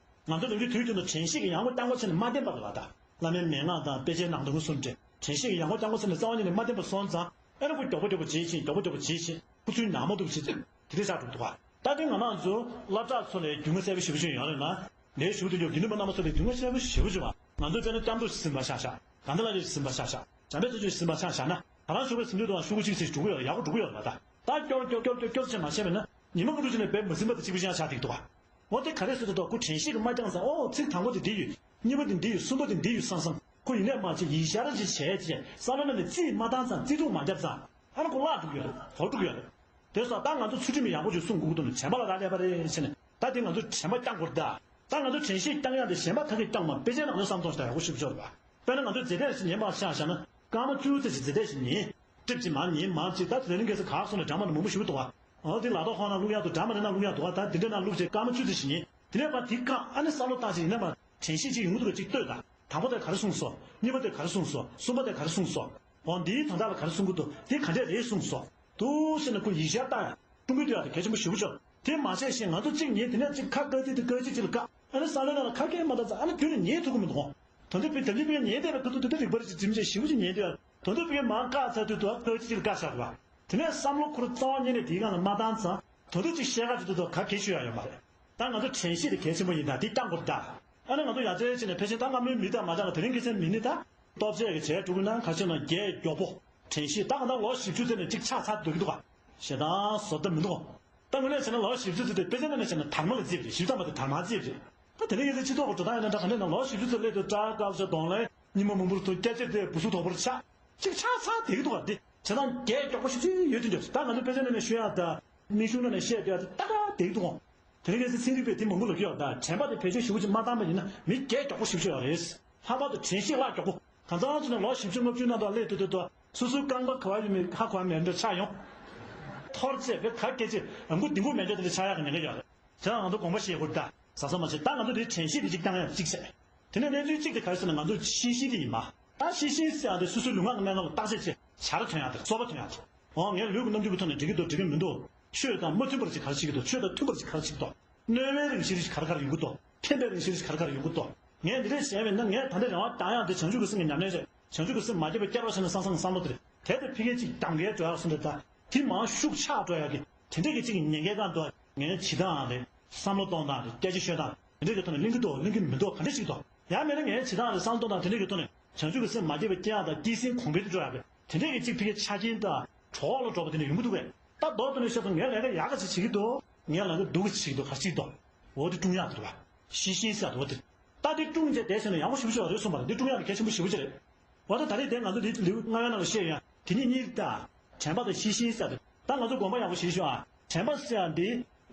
ང་ཚོ་ནམ་རྒྱུན་དུས་རྒྱུན་དུ་དྲན་ཤེས་ཀྱི་ཡང་སྒོ་རྐྱང་པ་བྱས་ནས་མ་བསྟེན་པ་རེད་པ་ད། བླ་མའི་མན་ངག་དང་དཔེ་ཆའི་ནང་དུ་གསུངས་ཏེ་དྲན་ཤེས་ཀྱི་ཡང་སྒོ་རྐྱང་པ་བྱས་ནས་རྩ་བ་ཉིད་ནས་མ་བསྟེན་པ་སོང་ཙང་ཨེ་ན་ཁོ་མགྱོགས་པོ་མགྱོགས་པོ་བྱེད་ཕྱིན་མགྱོགས་པོ་མགྱོགས་པོ་བྱེད་ཕྱིན་ཁོ་ཚོའི་ནང་མ་འདུག་བྱེད་ཚེ་དེ་འདྲ་ཆགས་འགྲོ་འདུག་ག་ད་དེ་ང་རང་ཚོ་སློབ་གྲྭ་ཚོ་ལས་རྒྱུས་མངའ་གསལ་པོ་ཞེ་པོ་ཅིག་ཡོད་རེད་ལ་ལས་ཞུ་དུ་ཡོད་དགེ་འདུན་པ་རྣམ་པ་ཚོ་ལས་རྒྱུས་མངའ་གསལ་པོ་ཞེ་པོ་ཅིག་བ་ང་ཚོའི་དཔེར་ན་སྐྱབས་མགོན་ཟིན་པ་ཆགས་ཤག་དགའ་ལྡན་ལྷ་རྗེ་ཟིན་པ་ཆགས་ཤག་བྱམས་པའི་མཚོ་ཆོས་ཟིན་པ་ཆགས་ཤག་ན་ད་རང་ཞུ་བའི་ཟིན་དུས་དང་ཤུ་གུ་གཅིག་ཟིན་འགྲོ་གི་ཡོད་ཡག་པོ་འགྲོ་གི་ཡོད་རེད་ད། ད་སྐྱོར་སྐྱོར་སྐྱོར་སྐྱོར་སྐྱོར་བྱས་མ་བྱས་པས་ན་ཉི་མ་ལྔ་དྲུག་ཅིག་ནས་དཔེ་མ་ཟིན་པ་དེ་གཅིག་པུ་ཅང་ཆགས་འདུག་ག་འོ་དེ་ག་རེ་ཟེར་དུས་ད་ཁོ་དྲན་ཤེས་ཀྱི་མ་བསྐྱངས་ཙང་ཨོ་ཚིག་དང་པོ་དེ་འདི་ཡོད། གཉིས་པ་དེ་འདི་ཡོད། གསུམ་པ་དེ་འདི་ཡོད་བསམ་བསམ་ཁོ་ཡིན་ནས་མ་བྱས་ཡིན་ཤར་ཅིག་བྱས་བྱས་བསམ་བློ་ནང་ནས་རྩིས་མ་བཏང་ཙང་རྩིས་ཐུག་མ་བརྒྱབ་ཙང་ཨ་ནི་ཁོ་བརླག་འགྲོ་གི་ཡོད་རེད། བོར་འགྲོ་གི་ཡོད་རེད། དེ་སོགས་ད་ང་ཚོ་ཚུལ་ཁྲིམས་ཡག་པོ་ཅིག་སྲུང་དགོས་ཀྱི་འདུག་ན་དྲན་པ་ལ་རག་ལས་པ་རེད་ཟེར་ནས་ ད་དེ་ང་ཚོས་དྲན་པ་བསྐྱང་དགོས་རེད་ད། ད་ང་ཚོས་དྲན་ཤེས་བསྐྱང་ཡག་དེ་གཞན་པ་ཁ་སྐད་བསྐྱང་མ་དཔེ་ཆའི་ནང་ནས་བསམ་བློ་གཏོང་ཞིག་ད་ཡག་པོ་ཞིག་ཤོར་བ། དཔེར་ན་ང་ཚོས་རྫས་དེ་ཞིག་ཉན་པ་ཆ་བཞག་ན་སྐར་མ་བཅུ་ཙམ་ཞིག་རྫས་དེ་ཞིག་ཉན། ཏིབ་ཅིག་མར་ཉན་མར་ཅིག་ད་དེ་རིང་ཁ་སང་ག་སོང་ནས་འདྲ་མ་འདྲ་མང་པོ་ཞིག་འདུག་བ། འོ་དེ་ལག་ཐོག་ཁོག་ནང་བླུག་ཡག་འདུག་འདྲ་མ་འདྲ་ནང་བླུག་ཡག་འདུག་བ། ད་དེ་འདྲ་ནང་བླུགས་བྱས་སྐར་མ་བཅུ་ཙམ་ཞིག་ཉན། དེ་ནས་ཕར་དེ་བཀག་ཨ་ནི་བསམ་བློ་བཏང་ཞིག་ཡིན་ན་མ་དྲན་ཤེས་ཅིག་ཡོང་གི་འདུག་ག་ཅིག་ལྟོས་དང་། དང་པོ་དེ་ག་རེ་གསུངས་སོང་། གཉིས་པ་དེ་ག་རེ་གསུངས་སོང་། གསུམ་པ་དེ་ག་རེ་གསུངས་སོང་། འོ་འདིའི་དོན་དག་ལ་ག་རེ་གསུང་གི་འདུག་དེ་ག་འདྲས་རེད་གསུངས་སོང་། འདུག་ཟེར་ནས་ཁོ་ཡིད་ཆེས་བཏང་ཡ། སྤྲོ་སྐྱིད་སྟེར་ཡ་དེ་གལ་ཆེན་པོ་ཞེ་པོ་ཅིག་དེ་མ་བྱས་ཤིང་ང་ཚོ་གཅིག་ཉིད་དེ་ནས་གཅིག་ཁ་བཀག་དུས་དེ་བཀག་ཅིག་ཅིག་ལ་བཀག་ཨ་ནི་བསམ་བློའི་ནང་ལ་ཁ་སྐད་མ་བཏང་ཙང་ཨ་ནི་རྒྱུན་ནས་ཉན་ཐུབ་ཀྱི་མི་འདུག་དོན་དུ་བོད་དེ་འདྲའི་བོད་ཉན་བསྡད་པའི་ཁ་ཐུག་དེ་འདྲ་རིག་པ་རེ་ཅིག་འཛིན་བྱས་ཞེ་པོ་ཅིག་ཉན་དུས་དོན་དུ་བོད་མང་བཀག་ཚར་དུས་དུ་བཀག་ཅིག་ཅིག་ལ་བཀག་བཞག་པ། དེ་ནས་བསམ་བློ་ཁོ་རང་རྩ་བ་ཉིད་ནས་དེའི་སྒང་ལ་མ་བཏང་ཙང་དོན་དུ་ཅིག་བཤད་ག་ཅིག་དུས་དུ་ག་གེ་ཤོད་ཡ་ཡོད་མ་རེད། ད་ང་ཚོ་དྲན་ཤེས་དེ་གལ་ཆེན་པོ་ཡིན་ད་དེ་བསྐྱང་དགོས་ད། ཨ་ནི་ང་ཚོ་ཡ་རྩེ་བྱས་ནས་ཕལ་ཆེར་ད་སྔ་མོའི་མི་དང་མ་འདྲ་བ་དེ་རིང་ཁ་སང་མི་ནི་ད། ལྟོ་ཆས་ཀྱི་བྱས་འགྲོ་གི་ན་ཁ་ཤས་ན་རྒྱས་མགྱོགས་པོ། དྲན་ཤེས་ད་ག་ད་ལོ་བཞི་བཅུ་ཙམ་ནས་གཅིག་ཆགས་ཚར་འདུག་གི་འདུག་ག་ཞེ་སྡང་བཟོ་ལྟ་མི་འདུག་ད་ངོས་ལས་བྱས་ན་ལོ་བཞི་བཅུ་ཙམ་དེ་དཔེ་ཆ་ནང་ནས་བྱས་ན་དར་མ་ལ་བརྩིས་པ་རེད། བཞི་བཅུ་ཐམ་པ་དེ་དར་མ་བརྩིས་པ་རེད། ད་དེ་རིང་ཡིན་ཚེ་སྤྱི་ཚོགས་ཀྱི་འགྲོ་སྟངས་ཡིན་ན་འདྲ་ག་འདྲས་ན་ལོ་བཞི་བཅུ་ཙམ་སླེབས་དུས་སྐྲ་དཀར་ཚོ་གདོང་ལེན་གཉིད་མ་མང་པོར་ཐུག་སྐྱ་ཅིག་དེ་སྦུ་སུ་དོག་པོར་ཆགས། གཅིག་ཆགས་ཚར་བསྡད་ཀྱི་འདུག་ག་དེ་བྱས་ན་རྒྱས་མགྱོགས་པོ་ཞིག་ཅིག་ཡོད་དུས་འདུག་ད་ང་ཚོ་དཔེ་ཆ་ནང་ནས་ཤོད་ཡག་ད། མིག་ཤུགས་ནང་ནས་བཤད་བསྡད་ཡག་དེ་ཏག་ཏག་བསྡད་ཀྱི་འདུག་ག་དེ་རིང་ཁ་སང་ཚན་རིག་པས་དེ་མང་པོ་ལབ་ཀྱི་ཡོད་ད། དྲན་པ་དེ་བེད་སྤྱོད་ཞེ་པོ་ཅིག་མ་བཏང་པ་ཡིན་ན་མི་རྒྱས་མགྱོགས་པོ་ཞེ་པོ་ཅིག་ཡོད་རེད། ལྷག་པར་དུ་དྲན་ཤེས་བརླག་མགྱོགས་པོ། གང་ཟག་ཅིག་ནི་ལོ་བཞི་བཅུ་ལྔ་བཅུ་ནང་དུ་སླེབས་དུས་དུས་དུ་སོ་སོའི་རྐང་པ་ག་བ་ཡོད་མེད་ཧ་གོ་བ་མེད་འདྲ་ཆགས་ཡོང་། ཐོར་རྗེས་བེད་ག་སྐད་ཅིག་རང་མགོ་ལྡིང་པོ་མེད་འདྲ་དེ་འདྲ་ཆགས་ཡག་གི་ཉེན་ཁ་ཡོད་རེད། བྱས་ཙང་ང་ཚོ་དགོངས་པ་བཞེས་དགོས་རེད་ད། ཟ་ས་མ་བྱེད་ད་ང་ཚོ་དེ་དྲན་ཤེས་དེ་གཅིག་བཏང་ཡག་གཅིག་བྱས། དེ་ནས་གནས་ཚུལ་གཅིག་དེ་ག་རེ་ཟེར་ན་ང་ཚོ་ཤེས་བཞིན་དེ་ཡིན་པ། ད་ཤེས་བཞིན་ཟེར་ཡག་དེ་སོ་སོའི་ལུས་ངག་གི་རྣམ་གཞག་ལ་བརྟག་དཔྱད་བྱས་བྱ་ར་ཐོན་ཡག་དེ་རེད། གསོལ་བ་ཐོན་ཡག་དེ་རེད། འོ་ངའི་ལུས་ཀྱི་རྣམ་འགྱུར་གྱི་ཐོག་ནས་འགྲིག་གི་འདུག་འགྲིག་གི་མི་འདུག་ཆོས་དང་མ་མཐུན་པར་ཅིག་ག་རེ་བྱེད་ཀྱི་འདུག་ཆོས་དང་མཐུན་པར་ཅིག་ག་རེ་བྱེད་ཀྱི་འདུག་གནོད་པའི་རང་བཞིན་རེ་ཞིག་ག་རེ་ག་རེ་ཡོང་གི་འདུག་འཕེན་པའི་རང་བཞིན་རེ་ཞིག་ག་རེ་ག་རེ་ཡོང་གི་འདུག་ངས་འདི་འདྲ་བྱས་པས་ན་ངས་ད་ལྟ་རང་དབང་བཏང་ཡག་དེ་བྱང་ཆུབ་ཀྱི་སེམས་ཀྱི་ཉམས་ལེན་རེད། བྱང་ཆུབ་ཀྱི་སེམས་མ་སྐྱེས་པ་སྐྱེ་རོགས་བྱས་ན་བསམ་བསམ་གྱི་བསམ་བློ་དེ་རེད། དེ་ལྟར་ཕ་གིར་ཅིག་གདམ་གའི་འགྲོ་ཡག་སོང་འདྲ་ད། དེ་མང་ཤུགས་ཆག་འགྲོ་ཡག་གི་དེ་འདྲས་ཀྱི་ཅིག་ཉེན་ཁའི་སྒང་དུ་ངས་བྱེད་སྟངས་རེད། བསམ་བློ་གཏོང་སྟངས་རེད། སྐད་ཆ་ཤོད་སྟངས་དེ་འདྲས་ཀྱི་ཐོག་ནས་གླེང་གི་འདུག་གླེང་གི་མི་འདུག་ག་འདྲས་ཤིག་འདུག་ཡང་མིན་ན་ངས་བྱེད་སྟངས་རེད། བསམ་བློ་གཏོང་སྟངས་དེ་འདྲས་ཀྱི་ཐོག་ནས་བྱང་ཆུབ་ཀྱི་སེམས་མ་སྐྱེས་པ་སྐྱེ་ཡག་དང་སྐྱེས་ཟིན་གོང་འཕེལ་དུ་འགྲོ་ཡག་གི་དེ་འདྲས་ཀྱི་ཅིག་ཕ་གིའི་ཆ་རྐྱེན་དང་གྲོགས་ལ་འགྲོ་བ་དེ་འདྲ་ཡོང་གི་འདུག་གས། ད་མདོར་བསྡུས་ནས་བཤད་ཚེ་ངས་ལས་ཀ་ཡག་ག་ཅིག་བྱེད་ཀྱི་འདུག་ངས་ལས་ཀ་སྡུག་ག་ཅིག་བྱེད་ཀྱི་འདུག་ག་ཅིག་འདུག་འོ་དེ་སྲུང་ཡག་དེ་རེད་བ། ཤེས་བཞིན་ཟེར་ཡག་དེ་འོ་དེ། ད་དེ་སྲུང་བྱས་བསྡད་བྱས་ན་ཡག་པོ་ཞེ་པོ་ཅིག་རེད་གསུངས་པ་རེད། འདི་སྲུང་ཡག་དེ་གལ་ཆེན་པོ་ཞེ་པོ་ཅིག་རེད། འོ་ད་ད་རེས་དེ་ང་ཚོ་འདི་ལེའུ་ལྔ་པའི་ནང་ལ་བཤད་ཡོད། དེ་གཉིས་གཉིས་ད། དྲན་པ་དང་ཤེས་བཞིན་ཟེར་ཡག་དེ། ད་ང་ཚོ་དགོངས་པ་ཡག་པོ་བཞེས་ཤོག་ཨ། དྲན་པ་ཟེར་ཡག་འདི་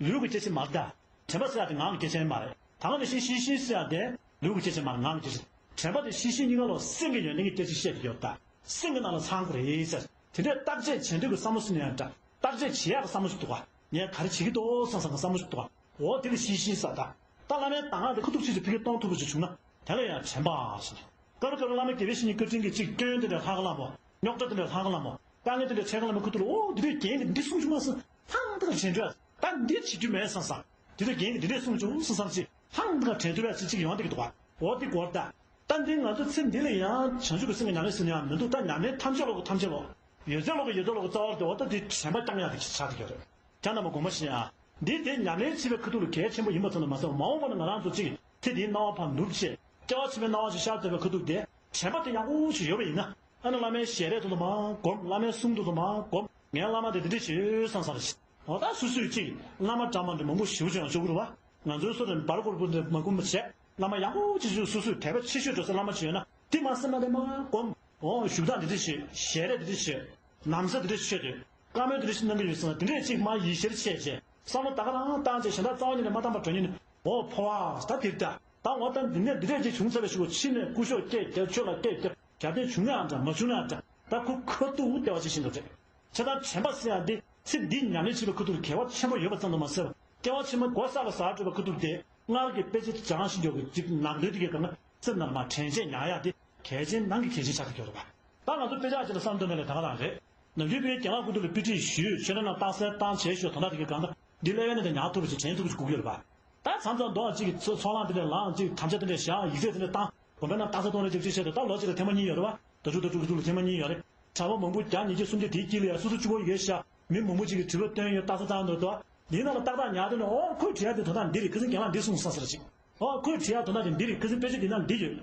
ལུས་ཀྱི་སྐྱེ་མཆེད་མ་རེད་ད། དྲན་པ་ཟེར་ཡག་དེ་ངག་གི་སྐྱེ་མཆེད་མ་རེད། ད་ག་ནང་བཞིན་ཤེས་བཞིན་ཟེར་ཡག་དེ་ལུས་ཀྱི་སྐྱེ་མཆེད་མ་རེད། ངག་གི་སྐྱེ་མཆེད། དྲན་པ་དང་ཤེས་བཞིན་གཉིས་ཀ་ལ་སེམས་ཀྱི་ཡོན་ཏན་གྱི་སྐྱེ་མཆེད་བཤད་ཀྱི་ཡོད་ད། སེམས་ཀྱི་ནང་ལ་ཚང་དགོས་རེད་ཟེར། དེ་འདྲའི་བརྟག་དཔྱད་བྱེད་འདོད་ཀྱི་བསམ་བློ་ཟེར་ན་ཡང་འདྲ། བརྟག་དཔྱད་བྱེད་ཡག་གི་བསམ་བློ་ཞིག་འདུག་ག་ངས་ག་རེ་བྱེད་ཀྱི་འདུག་བསམ་བསམ་གྱི་བསམ་བློ་ཞིག་འདུག་ག་འོ་དེ་ལ་ཤེས་བཞིན་ཟེར་ད། ད་བླ་མའི་གདམས་ངག་དེ་ཁ་ཐུག་ཅིག་ཅིག་ཕ་གིར་གཏོང་ཐུབ་པ་ཞིག་བྱུང་ན། དེ་ལ་ཡང་དྲན་པ་ཟེར། སྐབས་རེ་སྐབས་རེ་བླ་མ་དགེ་བའི་བཤེས་གཉེན་བཀའ་དྲིན་གྱིས་ཅིག་སྐྱོན་དེ་འདྲ་ལྷག་གི་ལ་མོ། རྙོག་དྲ་དེ་འདྲ་ལྷག་གི་ལ་མོ། དཀའ་ངལ་དེ་འདྲ་འཕྲད་གི་ལ་མོ། ཁ་ཐུག་ལ་འོ་འདི་འདྲའི་རྒན་གྱིས་འདི་གསུངས་བྱུང་མ་སོང་། ཧང་ད་ག་དྲན་འདོད། ད་འདི་བྱེད་རྒྱུ་མེད་བསམ་བསམ། འདི་འདྲའི་རྒན་གྱིས་འདི་འདྲའི་གསུངས་བྱུང་བསམ་བསམ་ཅིག་ཧང་ད་ག་དྲན་འདོད་པ་ཅིག་ཅིག་ཡོང་བསྡད་ཀྱི་འདུག་ག་འོ་འདི་སྐོར་ད། ད་འདི་ང་ཚོ་ཚེ་འདི་ལ་ཡང་བྱང་ཆུབ་ཀྱི་སེམས་ཀྱི་ཉམས་ལེན་ཟེར་ན་ཡང་མི་འདུག་ད་ཉམས་ལེན་ཐམས་ཅད་ལོག་གི་ཐམས་ཅད་ལོག་ཡོད་ཚད་ལོག་གི་ཡོད་ཚད་ལོག་གི་རྩ་བ་རེད་དེ། འོ་ད་འདི་དྲན་པ་བསྐྱང་ཡག་དེ་ཆགས་བསྡད་ཀྱི་ཡོད་རེད། ཁྱེད་རྣམ་པ་དགོངས་པ་བཞེས་ཨ། འདི་དེ་ཉམས་ལེན་བྱེད་པའི་ཁ་ཐུག་ལ་གལ་ཆེན་པོ་ཡིན་པ་ཙམ་དུ་མ་ཟད། མ་འོངས་པ་ན་ང་རང་ཚོ་གཅིག་ཚེ་འདིའི་སྣང་བ་ཕར་ནུབ་བྱས། སྐྱེ་བ་ཕྱི་མའི་སྣང་བ་ཞིག་ཤར་བསྡད་པའི་ཁ་ཐུག་དེ་དྲན་པ་དེ་ཡག་པོ་ཞིག་ཡོད་པ་ཡིན་ན། ཨ་ནི་བླ་མའི་ཞལ་རས་དེ་ཚོ་མར་སྒོམ། བླ་མའི་གསུང་དེ་ཚོ་མར་སྒོམ། ངའི་བླ་མ་དེ་འདི་འདྲ་བྱོས་བསམ་བསམ་རེད། འོ་ད་སོ་སོས་གཅིག་བླ་མ་འདྲ་མ་འདྲ་མང་པོ་ཞེ་པོ་ཅིག་ཡང་ཆོག་གི་རེད་བ། ང་ཚོའི་སོ་དེ་བར་སྐོར་པོ་འདི་མ་སྒོམ་པ་བྱས། བླ་མ་ཡག་པོ་ཅིག་ཅིག་སོ་སོས་དད་པ་ཆེ་ཤོས་འགྲོ་སའི་བླ་མ་ཅིག་ཡོད་ན་དེ་མར་སེམས་ནང་དེ་མར་སྒོམ། འོ་བཞུགས་སྟངས་འདི་འདྲ་བྱོས། ཞལ་རས་འདི་འདྲ་བྱོས། ན་བཟའ་འདི་འདྲ་བྱོས་དུས། བཀའ་མོལ་འདི་འདྲ་ཞིག་གནང་གི་ཡོད་ཟེར་ན་དེ་འདྲས་ཅིག་མར་ཡིད་ཆེས་བྱས་བྱས། བསམ་བློ་ད་ག་རང་བཏང་བྱས་གཞན་དག་རྩ་བ་ཉིད་ནས་མ་བཏང་བར་དོན་ཉིད་ནས། འོ་འཕོ་བ་ད་འདིར་ད། ད་འོ་ད་འདི་ནས་འདི་འདྲས་ཅིག་བྱུང་ཚར་བའི་གཞུག་གུ་ཕྱི་ནས་སྐུ་གཞོགས་སྐད་རྒྱབ། ཆོས་ལ་སྐད་རྒྱབ། རྒྱབ་རྟེན་བྱུང་ན་ཡང་འདྲ་མ་བྱུང་ན་ཡང་འདྲ། ད་ཁོ་ཁ་ཐུག་ལྟེ་བ་ཅིག་བཞིན་དུ་རེད། བྱས་ཙང་དྲན་པ་ཟེར་ཡག་འདི་ཚེ་འདི་ཉམས་ལེན་བྱེད་པའི་ཁ་ཐུག་ལ་གལ་བ་ཆེན་པོ་ཡོད་པ་ཙམ་དུ་མ་ཟད། སྐྱེ་བ་ཕྱི་མ་སྒོ་གསར་ལ་ཟ་སྤྲོད་པའི་ཁ་ཐུག་དེ། སྔར་གྱི་དཔེ་ཆ་སྦྱང་ཞིག་འཇོག་གི་ཅིག་ནང་དོན་དེ་གའི་སྒང་ན་སེམས་ནང་ལ་མར་དྲན་ཤེས་ཉར་ཡག་དེ་གལ་ཆེན་ནང་གི་གལ་ཆེན་ཆགས་ཀྱི་ཡོད་རེད་པ། ད་ང་ཚོ་དཔེ་ཆ་ཅིག་ལ་བསམ་དོན་མེད་ལ་ད་ག་རང་རེད། ནམ་རྒྱུན་དཔེ་རྒན་ལགས་སྐུ་མདུན་ལ་དཔེ་ཁྲིད་ཞུས། ཆོས་ལས་ནང་རྟགས་གསལ་བཏང་བྱས་ཞུས། དོན་དག་དེ་གའི་སྒང་ད་འདི་ཀླད་པའི་ནང་དུ་ཉར་ཐུབ་པ་ཅིག་དྲན་ཐུབ་པ་ཅིག་དགོས་ཀྱི་ཡོད་རེད་པ། ད་མཚམས་མཚམས་མདོ་ཅིག་ཚོ་ཚོགས་ལངས་དེ་འདྲས་ལངས་ཅིག་དམ་བཅའ་དེ་འདྲས་བཞག་ཡིག་ཚད་དེ་འདྲས་བཏང་། དགོན་པའི་ནང་རྟགས་གསལ་གཏོང་རེས་ཅིག་ཅིག་བྱས་དུས་ད་ལོ་གཅིག་ལ་ཐེངས་མ་གཉིས་ཡོད་རེད་པ། ཟླ་དྲུག་ཟླ་དྲུག་གི་དུས་ལ་ཐེངས་མ་གཉིས་ཡོད་རེད། གྲྭ་པ་མང་པོ་བརྒྱ་ཉིས་བརྒྱ་སུམ་བརྒྱ་དེའི་དཀྱིལ་ལ་ཡང་སོ་སོ་གཅིག་པོ་ཡོད་ཤག་མི་མང་པོ་ཅིག་གིས་དྲི་བ་བཏོན་ཡོད། རྟགས་གསལ་བཏང་འདུག་དོ། འདིའི་ནང་ལ་ཏག་ཏག་ཉར་དུས་ནི་ཨོ་ཁོས་དྲི་ཡག་དེ་དོན་དག་འདི་རེད། ཁ་སང་རྒན་ལགས་འདི་གསུངས་ས་ཟེར་ཅིག་ཨོ་ཁོས་དྲི་ཡག་དོན་དག་དེ་འདི་རེད། ཁ་སང་དཔེ་ཆ་འདི་ནང་འདི་ཡོད།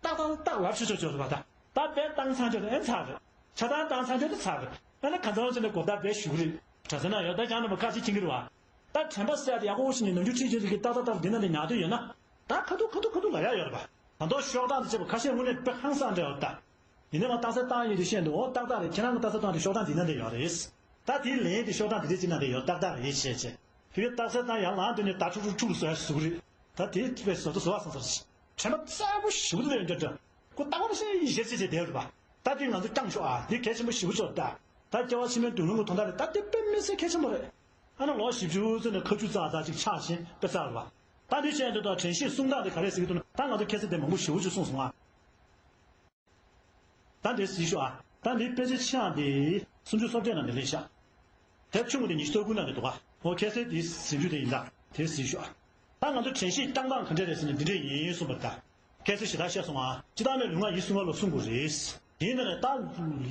ཏག་ཏག་ཏག་ལབ་ཆོག་ཆོག་ཆོག་རེད་པ། ད་ད་དཔེ་བཏང་ཚར་ཆོག་ཨེ་ཚར་རེད། ཆ་ཚང་བཏང་ཚར་ཆོག་དེ་ཚར་རེད། ཨ་ནི་གང་ཚང་ཅིག་ནས་གོ་བརྡ་དཔེ་ཞུ་གི་རེད། གྲྭ་ས་ན་ཡོད་ད་ཅང་ནས་པ་ཁ་ཤས་མཁྱེན་གྱི་རེད་པ། ད་དྲན་པ་ཟེར་ཡག་དེ་ཡག་པོ་ཞིག་ནས་ནམ་རྒྱུན་ཁྲིད་ཆོག་ཆོག་གི་ཏག་ཏག་ཏག་འདི་ནང་ལ་ཉར་དུས་ཡོད་ན། ད་ཁ་ཐུག་ཁ་ཐུག་ཁ་ཐུག་ལབ་ཡག་ཡོད་རེད་པ། ད་མདོ་ཤོག་གྲངས་དེ་བྱས་པ་ཁ་ཤས་དངོས་གནས་དཔེ་ཧང་སང་འདྲ་ཡོད་ད། ཡིན་ནའི་མ་རྟགས་གསལ་བཏང་ཡོད་དེ་བཤད་འདུག་ཨོ་ཏག་ཏག་རེད། ཁྱེད་རང་གི་རྟགས་གསལ་བཏང་དེ་ཤོག་གྲངས་འདི་ན་འདི་ཡོད་རེད། ད་དེའི་ལན་དེ་ཤོག་གྲངས་འདི་འདྲས་ཅིག་ན་འདི་ཡོད་ཏག་ཏག་རེད་བཤད་བྱས། ཕ་གིར་རྟགས་གསལ་བཏང་ཡར་ལངས་དུས་ནས་ད་ཁྲུག་ཁྲུག་ཁྲུག་བཟོ་ཡ་བཟོ་གི་རེད། ད་དེ་དཔེ་བཟོ་ད་བཟོ་བ་བསམ་ས་རེད། དྲན་པ་གསལ་པོ་ཞེ་པོ་ཅིག་སླེབས་འདྲ་འདྲ། ཁོ་ལྟ་བ་ཤེས་ཡིན་ཞེ་ཅིག་བྱས་བསྡད་ཡོད་རེད་པ། ད་དེ་ང་ཚོ་བསྐྱངས་ཤོག་ཨ། དེ་གལ་ཆེན་པོ་ཞེ་པོ་ཅིག་རེད་ད། ད་སྐྱེ་བ་ཕྱི་མའི་མདུན་ལམ་གྱི་དོན་དག་རེད། ད་དེ་དཔེ་མི་སྲིད་གལ་ཆེན་པོ་རེད། ཨ་ནི་ལོ་བཞི་བཅུ་ཙམ་ནས་ཁ་མཆུ་ཙག་ཙག་ཅིག་ཆགས་བཞིན་དཔེ་ཚར་བ། ད་འདི་བཤད་འདི་དང་དྲན་ཤེས་གསུང་སྟངས་དེ་ག་རེ་ཟེར་གྱི་འདུག་ན། ད་ང་ཚོ་ཁ་སང་དེ་མང་པོ་ཞེ་པོ་ཅིག་གསུངས་སོང་ཨ། ད་འདི་གཟིགས་ཤོག་ཨ། ད་འདི་དཔེ་ཆ་ཆེ་ཡང་དེ་སུམ་ཅུ་སོ་བརྒྱད་ནང་ནས་སླེབས་ཤག་དེབ་ཆུང་ངུ་དེ་ཉི་ཤུ་རྩ་དགུ་ནང་ནས་འདུག་ག་འོ་ཁ་སང་དེའི་ཟིན་བྲིས་དེ་ཡིན་ད། དེ་གཟིགས་ཤོག་ཨ། ད་ང་ཚོ་དྲན་ཤེས་བསྐྱང་སྟངས་ག་འདྲས་རེད་ཟེར་ན་འདི་འདྲས་ཡིན་གསུངས་པ་རེད་ད། ཁ་སང་ཞེ་དྲག་བཤད་སོང་ཨ། སྤྱིར་བཏང་ནས་ལུས་ངག་ཡིད་གསུམ་ཀ་ལ་སྲུང་དགོས་རེད། ཡིན་ན་ནས་ད་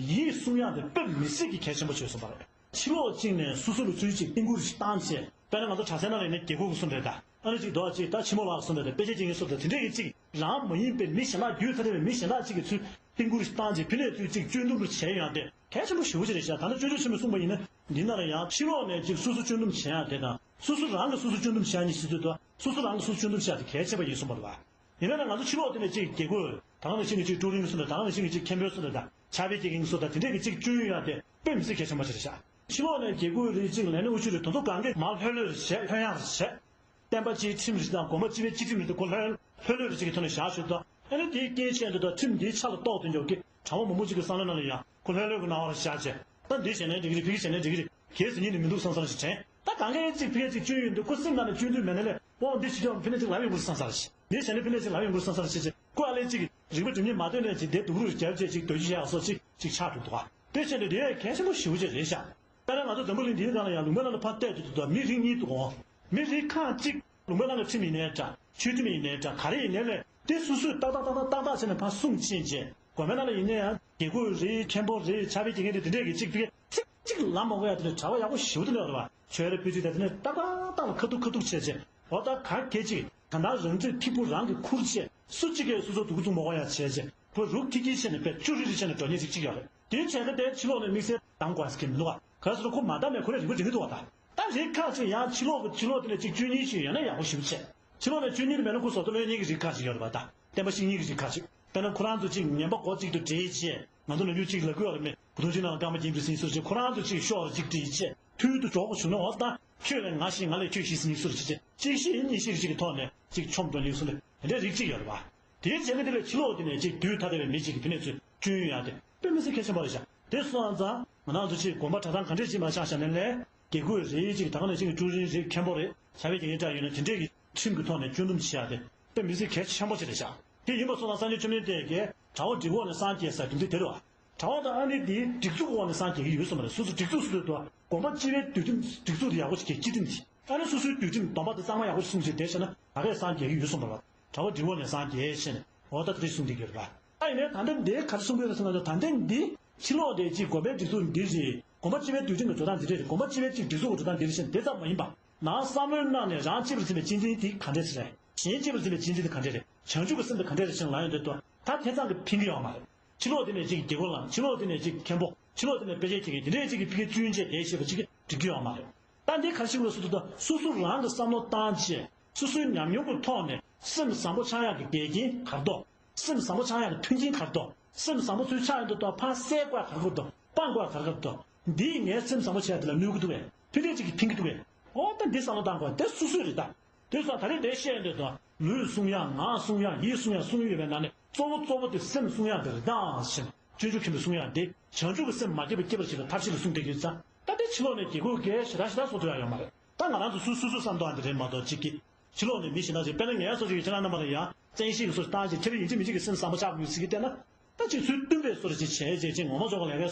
ཡིད་གསུང་ཡག་དེ་དཔེ་མི་སྲིད་ཀྱི་གལ་ཆེན་པོ་བྱས་སོང་བ་རེད། ཕྱི་ལོགས་གཅིག་ནས་སོ་སོ་ལ་ཚུར་གཅིག་རྟིང་སྐུར་ཞིག་བཏང་བྱས། དཔེར་ན་ང་ཚོ་གྲྭ་སའི་ནང་ལ་ཡིན་ན་དགེ་བསྐོས་ཀྱི་གསུང་རེད་ད། ཨ་ནི་གཅིག་རྡོ་གཅིག་ད་ཕྱི་མོ་ལགས་གསུང་རེད་ད། དཔེ་ཆ་ཁྱེར་མཁན་གསུང་རེད་ད། དེ་འདྲས་ཀྱི་གཅིག་རང་མ་ཡིན་པའི་མི་གཞན་དག་རྒྱུད་ཐ་དད་པའི་མི་གཞན་དག་གཅིག་གིས་ཚུར་རྟིང་སྐུར་ཞིག་བཏང་བྱས་ཕི་ནས་ཚུར་གཅིག་གཅུན་སྡོམ་རུ་བྱས་ཡོང་དེ་གལ་ཆེན་པོ་ཞེ་པོ་ཅིག་རེད་ཤག་ད་ལྟ་ཅོ་ཅོ་ཆེན་མོས་གསུངས་པ་ཡིན་ན་འདི་ནང་ལ་ཡང་ཕྱི་ལོགས་ནས་གཅིག་སོ་སོ་གཅུན་སྡོམ་བྱེད་ཡག་དེ་དང་སོ་སོ་རང་གིས་སོ་སོ་གཅུན་སྡོམ་བྱེད་ཡག་གཉིས་ཕྱེ་ཚུལ་དང་སོ་སོ་རང་གིས་སོ་སོ་གཅུན་སྡོམ་བྱེད་ཡག་དེ་གལ་ཆེ་བ་ཡིན་གསུངས་པ་རེད་བ། ཡིན་ན་ནི་ང་ཚོ་ཕྱི་ལོགས་དེ་ནས་གཅིག་དགེ་བསྐོས་ད་ག་ནང་བཞིན་གྱི་གཅིག་ཀྲུའུ་རིན་གསུང་རེད། ད་ག་ནང་བཞིན་གྱི་གཅིག་མཁན་པོའི་གསུང་རེད། ད་ཕྱག་དཔེ་རྒྱག་མཁན་གསུང་ད་དེ་འདྲས་ཀྱི་གཅིག་སྐྱོན་ཡོད་ཡ་དེ་དཔེ་མི་སྲིད་གལ་ཆེན་པོ་ཞིག་རེད་ཤག་ཕྱི་ལོགས་ནས་དགེ་བསྐོས་རེད་གཅིག་ལས་སྣེ་དབུ་ཆོས་རེད་དེ་ཚོ་གང་གས་མར་ལྷོད་ལྷོད་རེ་བྱས་ལྷོད་ཡངས་རེ་བྱས། བསྟན་པ་སྤྱིའི་ཁྲིམས་རེད་དང་དགོན་པ་སྤྱི་པའི་སྤྱི་ཁྲིམས་རེད་དེ་ཁོ་ལྷོད་ལྷོད་ལྷོད་རེ་གཅིག་གི་ཐོག་ནས་བཞག་ཞུས་དང་ཨ་ནི་དེའི་རྐྱེན་བྱས་འདུག་ད་ཁྲིམས་འདིའི་ཆ་ལ་གཏོགས་དེ་འཇོག་གི་གྲྭ་པ་མང་པོ་གཅིག་གི་བསམ་བློ་ནང་ལ་ཡང་ཁོ་ལྷོད་ལྷོད་ཀྱི་སྣང་བ་རེ་བཞག་བྱས་ད་འདི་བྱས་ནས་འགྲིག་གི་རེད་ཕ་གི་བྱས་ནས་འགྲིག་གི་རེད། གལ་སྲིད་ཉིད་ནས་མི་འདུག་བསམ་བསམ་ཞིག་དྲན། ད་གང་གས་གཅིག་ཕ་གས་གཅིག་སྐྱོན་ཡོད་འདུག་ཁོ་སེམས་ནང་ནས་སྐྱོན་དུས་མེད་ན་ལས་ཨོ་འདི་བྱེད་ཀྱང་ཕི་ནས་གཅིག་ལབ་ཡོང་གི་རེད་བསམ་ས་རེད། འདི་བྱས་ནས་ཕི་ནས་གཅིག་ལབ་ཡོང་གི་རེད་བསམ་ས་རེད་བྱས་བྱས་ཁོ་ཨ་ལས་གཅིག་རིག་པ་སྒྲིམ་གཉེར་མ་ཐོན་ནས་གཅིག་དེ་སྡུག་རུ་རྒྱབ་བྱས་གཅིག་དོལ་རྒྱལ་ཡག་སོགས་གཅིག་གཅིག་ཆགས་འགྲོ་འདུག་ག་དེ་བྱས་ནས་དེ་གལ་ཆེན་པོ་ཞེ་པོ་ཅིག་རེད་ཤག་དཔེར་ན་ང་ཚོ་འཛམ་བུ་གླིང་འདིའི་སྒང་ལ་ཡང་ལུང་པའི་ནང་ལ་ཕར་བལྟས་དུས་དུས་མི་རིགས་གཉིས་འདུག་ག་མི་རིགས་ཁག་གཅིག་ལུང་པའི་ནང་གི་ཁྲིམས་ཡིན་ནའི་འདྲ་ཆོས་ཁྲིམས་ཡིན་ནའི་འདྲ་ག་རེ་ཡིན་ནའི་ལས་དེ་སོ་སོས་ཏག་ཏག་ཏག་ཏག་ཏག་ཏག་བྱས་ནས་ཕར་སྲུང་ཕྱིན་བྱས། དགོན་པའི་ནང་ལ་ཡིན་ན་ཡང་དགེ་བསྐོས་རེད་མཁན་པོ་རེད་ཕྱག་དཔེ་རྒྱག་མཁན་རེད་དེ་འདྲས་ཀྱི་གཅིག་དེ་ཚིག་གཅིག་ལབ་མ་དགོས་ཡ་དེ་འདྲ་གྲྭ་པ་ཡག་པོ་ཞེ་པོ་དེ་འདྲ་རེད་བ། ཆོས་ར་སྤེལ་ཚིག་དང་དེ་འདྲས་ཏག་ཏག་ཏག་ལ་ཁ་ཐུག་ཁ་ཐུག་བྱས་བྱས་འོ་ད་ག་གེ་གཅིག་གང་ལྟར་རང་ཚོས་ཐིག་པོ་རང་གིས་ཁུར་བྱས་སུ་གཅིག་གིས་སོ་སོ་སྡུག་ཅུང་མ་དགོས་ཡ་བྱས་བྱས་ཁོ་རུག་ཐིག་ཐིག་བྱས་ནས་དཔེ་བཅུ་རི་རི་བྱས་ནས་འགྲོ་མཁན་ཅིག་གཅིག་ཡོད་རེད། དེ་བྱས་ན་དེ་ཕྱི་ལོགས་ནས་དམིགས་བསལ་གདམ་དགོས་ཟེར་གྱི་མི་འདུག་བ། ག་རེ་ཟེར་ན་ཁོ་མ་བདམས་ནས་ཁོ་རང་རིག་པ་སྒྲིམ་གྱི་འདུག་བ་ད། ད་རིགས་ཁག་ཅིག་ཡང་ཕྱི་ལོགས་ཀྱི་ཕྱི་ལོགས་དེ་ནས་ཅིག་བཅུ་གཉིས་ཤིག་ཡོད་ན་ཡག་པོ་ཞེ་པོ་བྱས། ཕྱི་ལོགས་ནས་བཅུ་གཉིས་དེ་མེད་ན་ཁོ་བཟོ་ལྟ་ལོན་གཉིས་ཀྱི་རིགས་ཁག་ཅིག་ཡོད་རེད་བ་ད། བསྟན་པ་བཤིག་གཉིས་ཀྱི་རིགས་ཁག་ཅིག་དཔེར་ན་ཁོ་རང་ཚོ་ཅིག་ངན་པ་མགོ་གཅིག་ཏུ་བྲེས་བྱས་ང་ཚོ་ནམ་རྒྱུན་ཅིག་ལབ་ཀྱི་ཡོད་རེད་མེད་བུ་ཐུང་ཅིག་ནང་ལ་རྐང་པ་འགྱིང་དུས་ཟིན་སོར་བྱས་ཁོ་རང་ཚོ་ཅིག་ཤོག་རེ་ཅིག་བྲིས་བྱས་ཐུལ་དུ་འཇོག་པ་བྱུང་ན་འོ་ད་ཁྱོད་ལས་ང་ཤེས་ང་ལས་ཁྱོད་ཤེས་ཟིན་སོར་བྱས་བྱས་གཅིག་ཤེས་གཉིས་ཤེས་ཀྱི་ཐོག་ནས་ཅིག་ཆོམ་འགྲོ་ཉེས་སོང་ལས་དེ་འདྲའི་རིགས་ཅིག་ཡོད་རེད་བ། དེའི་རྗེས་ལ་དེ་ལས་ཕྱི་ལོགས་དེ་ནས་ཅིག་དུས་ཐ་དད་པའི་མི་ཅིག་གིས་ཕི་ནས་ཚུར་སྐྱོན་ཡོང་ཡ་དེ་དཔེ་མི་སྲིད་གལ་ཆེན་པོ་རེད་ཤག་དེ་སོང་ཙང་ང་རང་ཚོ་ཅིག་དགོན་པ་གྲྭ་ཚང་ག་འདྲས་ཅིག་མ་ཆགས་ཤག་ནས་ལས་དགེ་བསྐོས་རེད་ཅིག་ད་ག་ནང་བཞིན་གྱི་ཀྲུའུ་རིན་རེད་མཁན་པོ་རེད་ཕྱག་དཔེ་རྒྱག་མཁན་འདྲ་ཡོད་ན་དེ་འདྲས་ཀྱི་ཁྲིམས་ཀྱི་ཐོག་ནས་སྐྱོན་འདུམ་བྱེད་ཡ་དེ་དཔེ་མི་སྲིད་གལ་ཆེན་པོ་ཅིག་རེད་ཤག་དེ་ཡིན་པ་སོང་ཙང་སངས་རྒྱས་བཅོམ་ལྡན་འདས་ཀྱིས་གྲྭ་པ་སྒྲིག་འོག་ནས་སངས་རྒྱས་ཟེར་རྒྱུ་མཚན་དེ་རེད་བ། གྲྭ་པ་དང་ཨ་ནི་དེའི་སྒྲིག་འཛུགས་འོག་ནས་སངས་རྒྱས་ཀྱི་ཡོད་སོང་བ་རེད། སོ་སོ་སྒྲིག་འཛུགས་སུ་ཐོན་དུས་དགོན་པ་སྤྱི་པའི་སྒྲིག་ཁྲིམས་སྒྲིག་འཛུགས་དེ་ཡག་པོ་ཞིག་གི་སྤྱི་ཁྲིམས་ཀྱི་ཨ་ནི་སོ་སོའི་སྒྲིག་ཁྲིམས་སྡོམ་པ་དེ་གཙང་མ་ཡག་པོ་ཞིག་སྲུང་བྱས་བསྡད་བྱས་ན་ད་གས་སངས་རྒྱས་ཀྱི་ཡོད་སོང་བ་རེད། གྲྭ་པ་སྒྲིག་འོག་ནས་སངས་རྒྱས་བྱས་ནས་འོ་ད་དེ་འདྲ་གསུང་བསྡད་ཀྱི་ཡོད་རེད་པ། ཨ་ཡིན་ནའི་ད་ལྟ་འདི་ག་རེ་གསུང་གི་ཡོད་རེད་ཟེར་ན་ད་ལྟ་འདི་ཕྱི་ལོགས་དེ་ཅིག་དགོན་པའི་སྒྲིག་འཛུགས་འདི་རེད། དགོན་པ་སྤྱི་པའི་སྒྲིག་ཁྲིམས་ཀྱི་འགྲོ་སྟངས་འདི་འདྲ་རེད། དགོན་པ་སྤྱི་པའི་ཅིག་སྒྲིག་འཛུགས་ཀྱི་འགྲོ་སྟངས་འདི་རེད་ཟེར་ནས་དེ་ཙམ་མ་ཡིན་པ། ནང་བསམ་བློའི་ནང་ནས་རང་གཅེས་པར་འཛིན་པའི་གཅེས་འཛིན་དེ་ག་འདྲས་རེད། གཞན་གཅེས་པར་འཛིན་པའི་གཅེས་འཛིན་དེ་ག་འདྲས་རེད། བྱང་ཆུབ་ཀྱི་སེམས་དེ་ག་འདྲས་རེད་ཟེར་ལབ་ཡོང་དུས་ད་ད་དེ་ཙམ་གྱིས་ཕན་གྱི་ཡོད་མ་རེད། ཕྱི་ལོགས་དེ་ནས་ཅིག་དགེ་བསྐོས་ལངས། ཕྱི་ལོགས་དེ་ནས་ཅིག་མཁན་པོ། ཕྱི་ལོགས་དེ་ནས་དཔེ་ཆ་ཁྱེར་མཁན་དེ་འདྲས་ཅིག་གིས་ཕ་གིར་སྐྱོན་བྱས་བསྡད་ཤེས་པ་ཅིག་གིས་འགྲིག་གི་ཡོད་མ་རེད། ད་འདི་ག་རེ་ཞིག་ལ་སོ་སོ་དང་སོ་སོ་རང་གི་བསམ་བློ་བཏང་བྱས་སོ་སོའི་ཉམས་མྱོང་གི་ཐོག་ནས་སེམས་བཟང་པོ་ཆགས་ཡག་གི་འགལ་རྐྱེན་ག་རེ་འདུག་སེམས་བཟང་པོ་ཆགས་ཡག་གི་མཐུན་རྐྱེན་ག་རེ་འདུག་སེམས་བཟང་པོ་ཚུར་ཆགས་ཡོང་དུས་ད་ཕར་སེལ་དགོས་ག་རེ་འདུག་སྤང་དགོས་ག་རེ་འདུག་འདིས་ངའི་སེམས་བཟང་པོ་བྱས་དེ་ལ་གནོད་ཀྱི་འདུག་གས། ཕན་འབྲས་ཅིག་གིས་ཕན་གྱི་འདུག་གས། འོ་ད་འདི་བསམ་བློ་བཏང་དགོས་དེ་སོ་སོའི་རེད་ད། དེ་སོང་ད་རེས་དེ་བཤད་འདོད་དོ། ལུས་བསྲུང་ཡག་ངག་བསྲུང་ཡག་ཡིད་བསྲུང་ཡག་གསུངས་ཡོད་པའི་ནང་ནས་གཙོ་བོ་གཙོ་བོ་དེ་སེམས་བསྲུང་ཡག་དེ་རེད་ད་ཟེར་ནས་སྤྱོད་འཇུག་མཁན་པོས་གསུང་ཡག་དེ་བྱང་ཆུབ་ཀྱི་སེམས་མ་སྐྱེས་པ་སྐྱེད་པར་བྱེད་པའི་ཐབས་ཤེས་ལ་གསུངས་བསྡད་ཀྱི་ཡོད་ཙང་ད་དེ་ཕྱི་ལོགས་ནས་དགེ་བསྐོས་གས་ཞེ་དྲག་ཞེ་དྲག་གསུང་ཐུབ་ཡག་ཡོད་མ་རེད། ད་ང་རང་ཚོ་སོ་སོའི་བསམ་བློ་འདི་རེད་མ་གཏོགས་གཅིག་གིས་ཕྱི་ལོགས་ནས་མི་གཞན་དག་ཅིག་དཔེར་ན་ངའི་སོ་སོ་ཡི་ཁྱེད་རང་རྣམ་པ་ལ་ཡང་བཙན་ཤེད་ཀྱི་སོ་སོ་བཏང་ཅིག་ཁྱེད་རང་ཡིན་གཅིག་མིན་གཅིག་གི་སེམས་བཟང་པོ་ཆགས་དགོས་ཟེར་གྱི་བལྟས་ན། ད་ཅིག་ཚུལ་སྟོན་པའི་སོར་ཅིག་བྱས་བྱས་ཅིག་ངོ་མ་ཆོག་པ་ལས་ཀའི་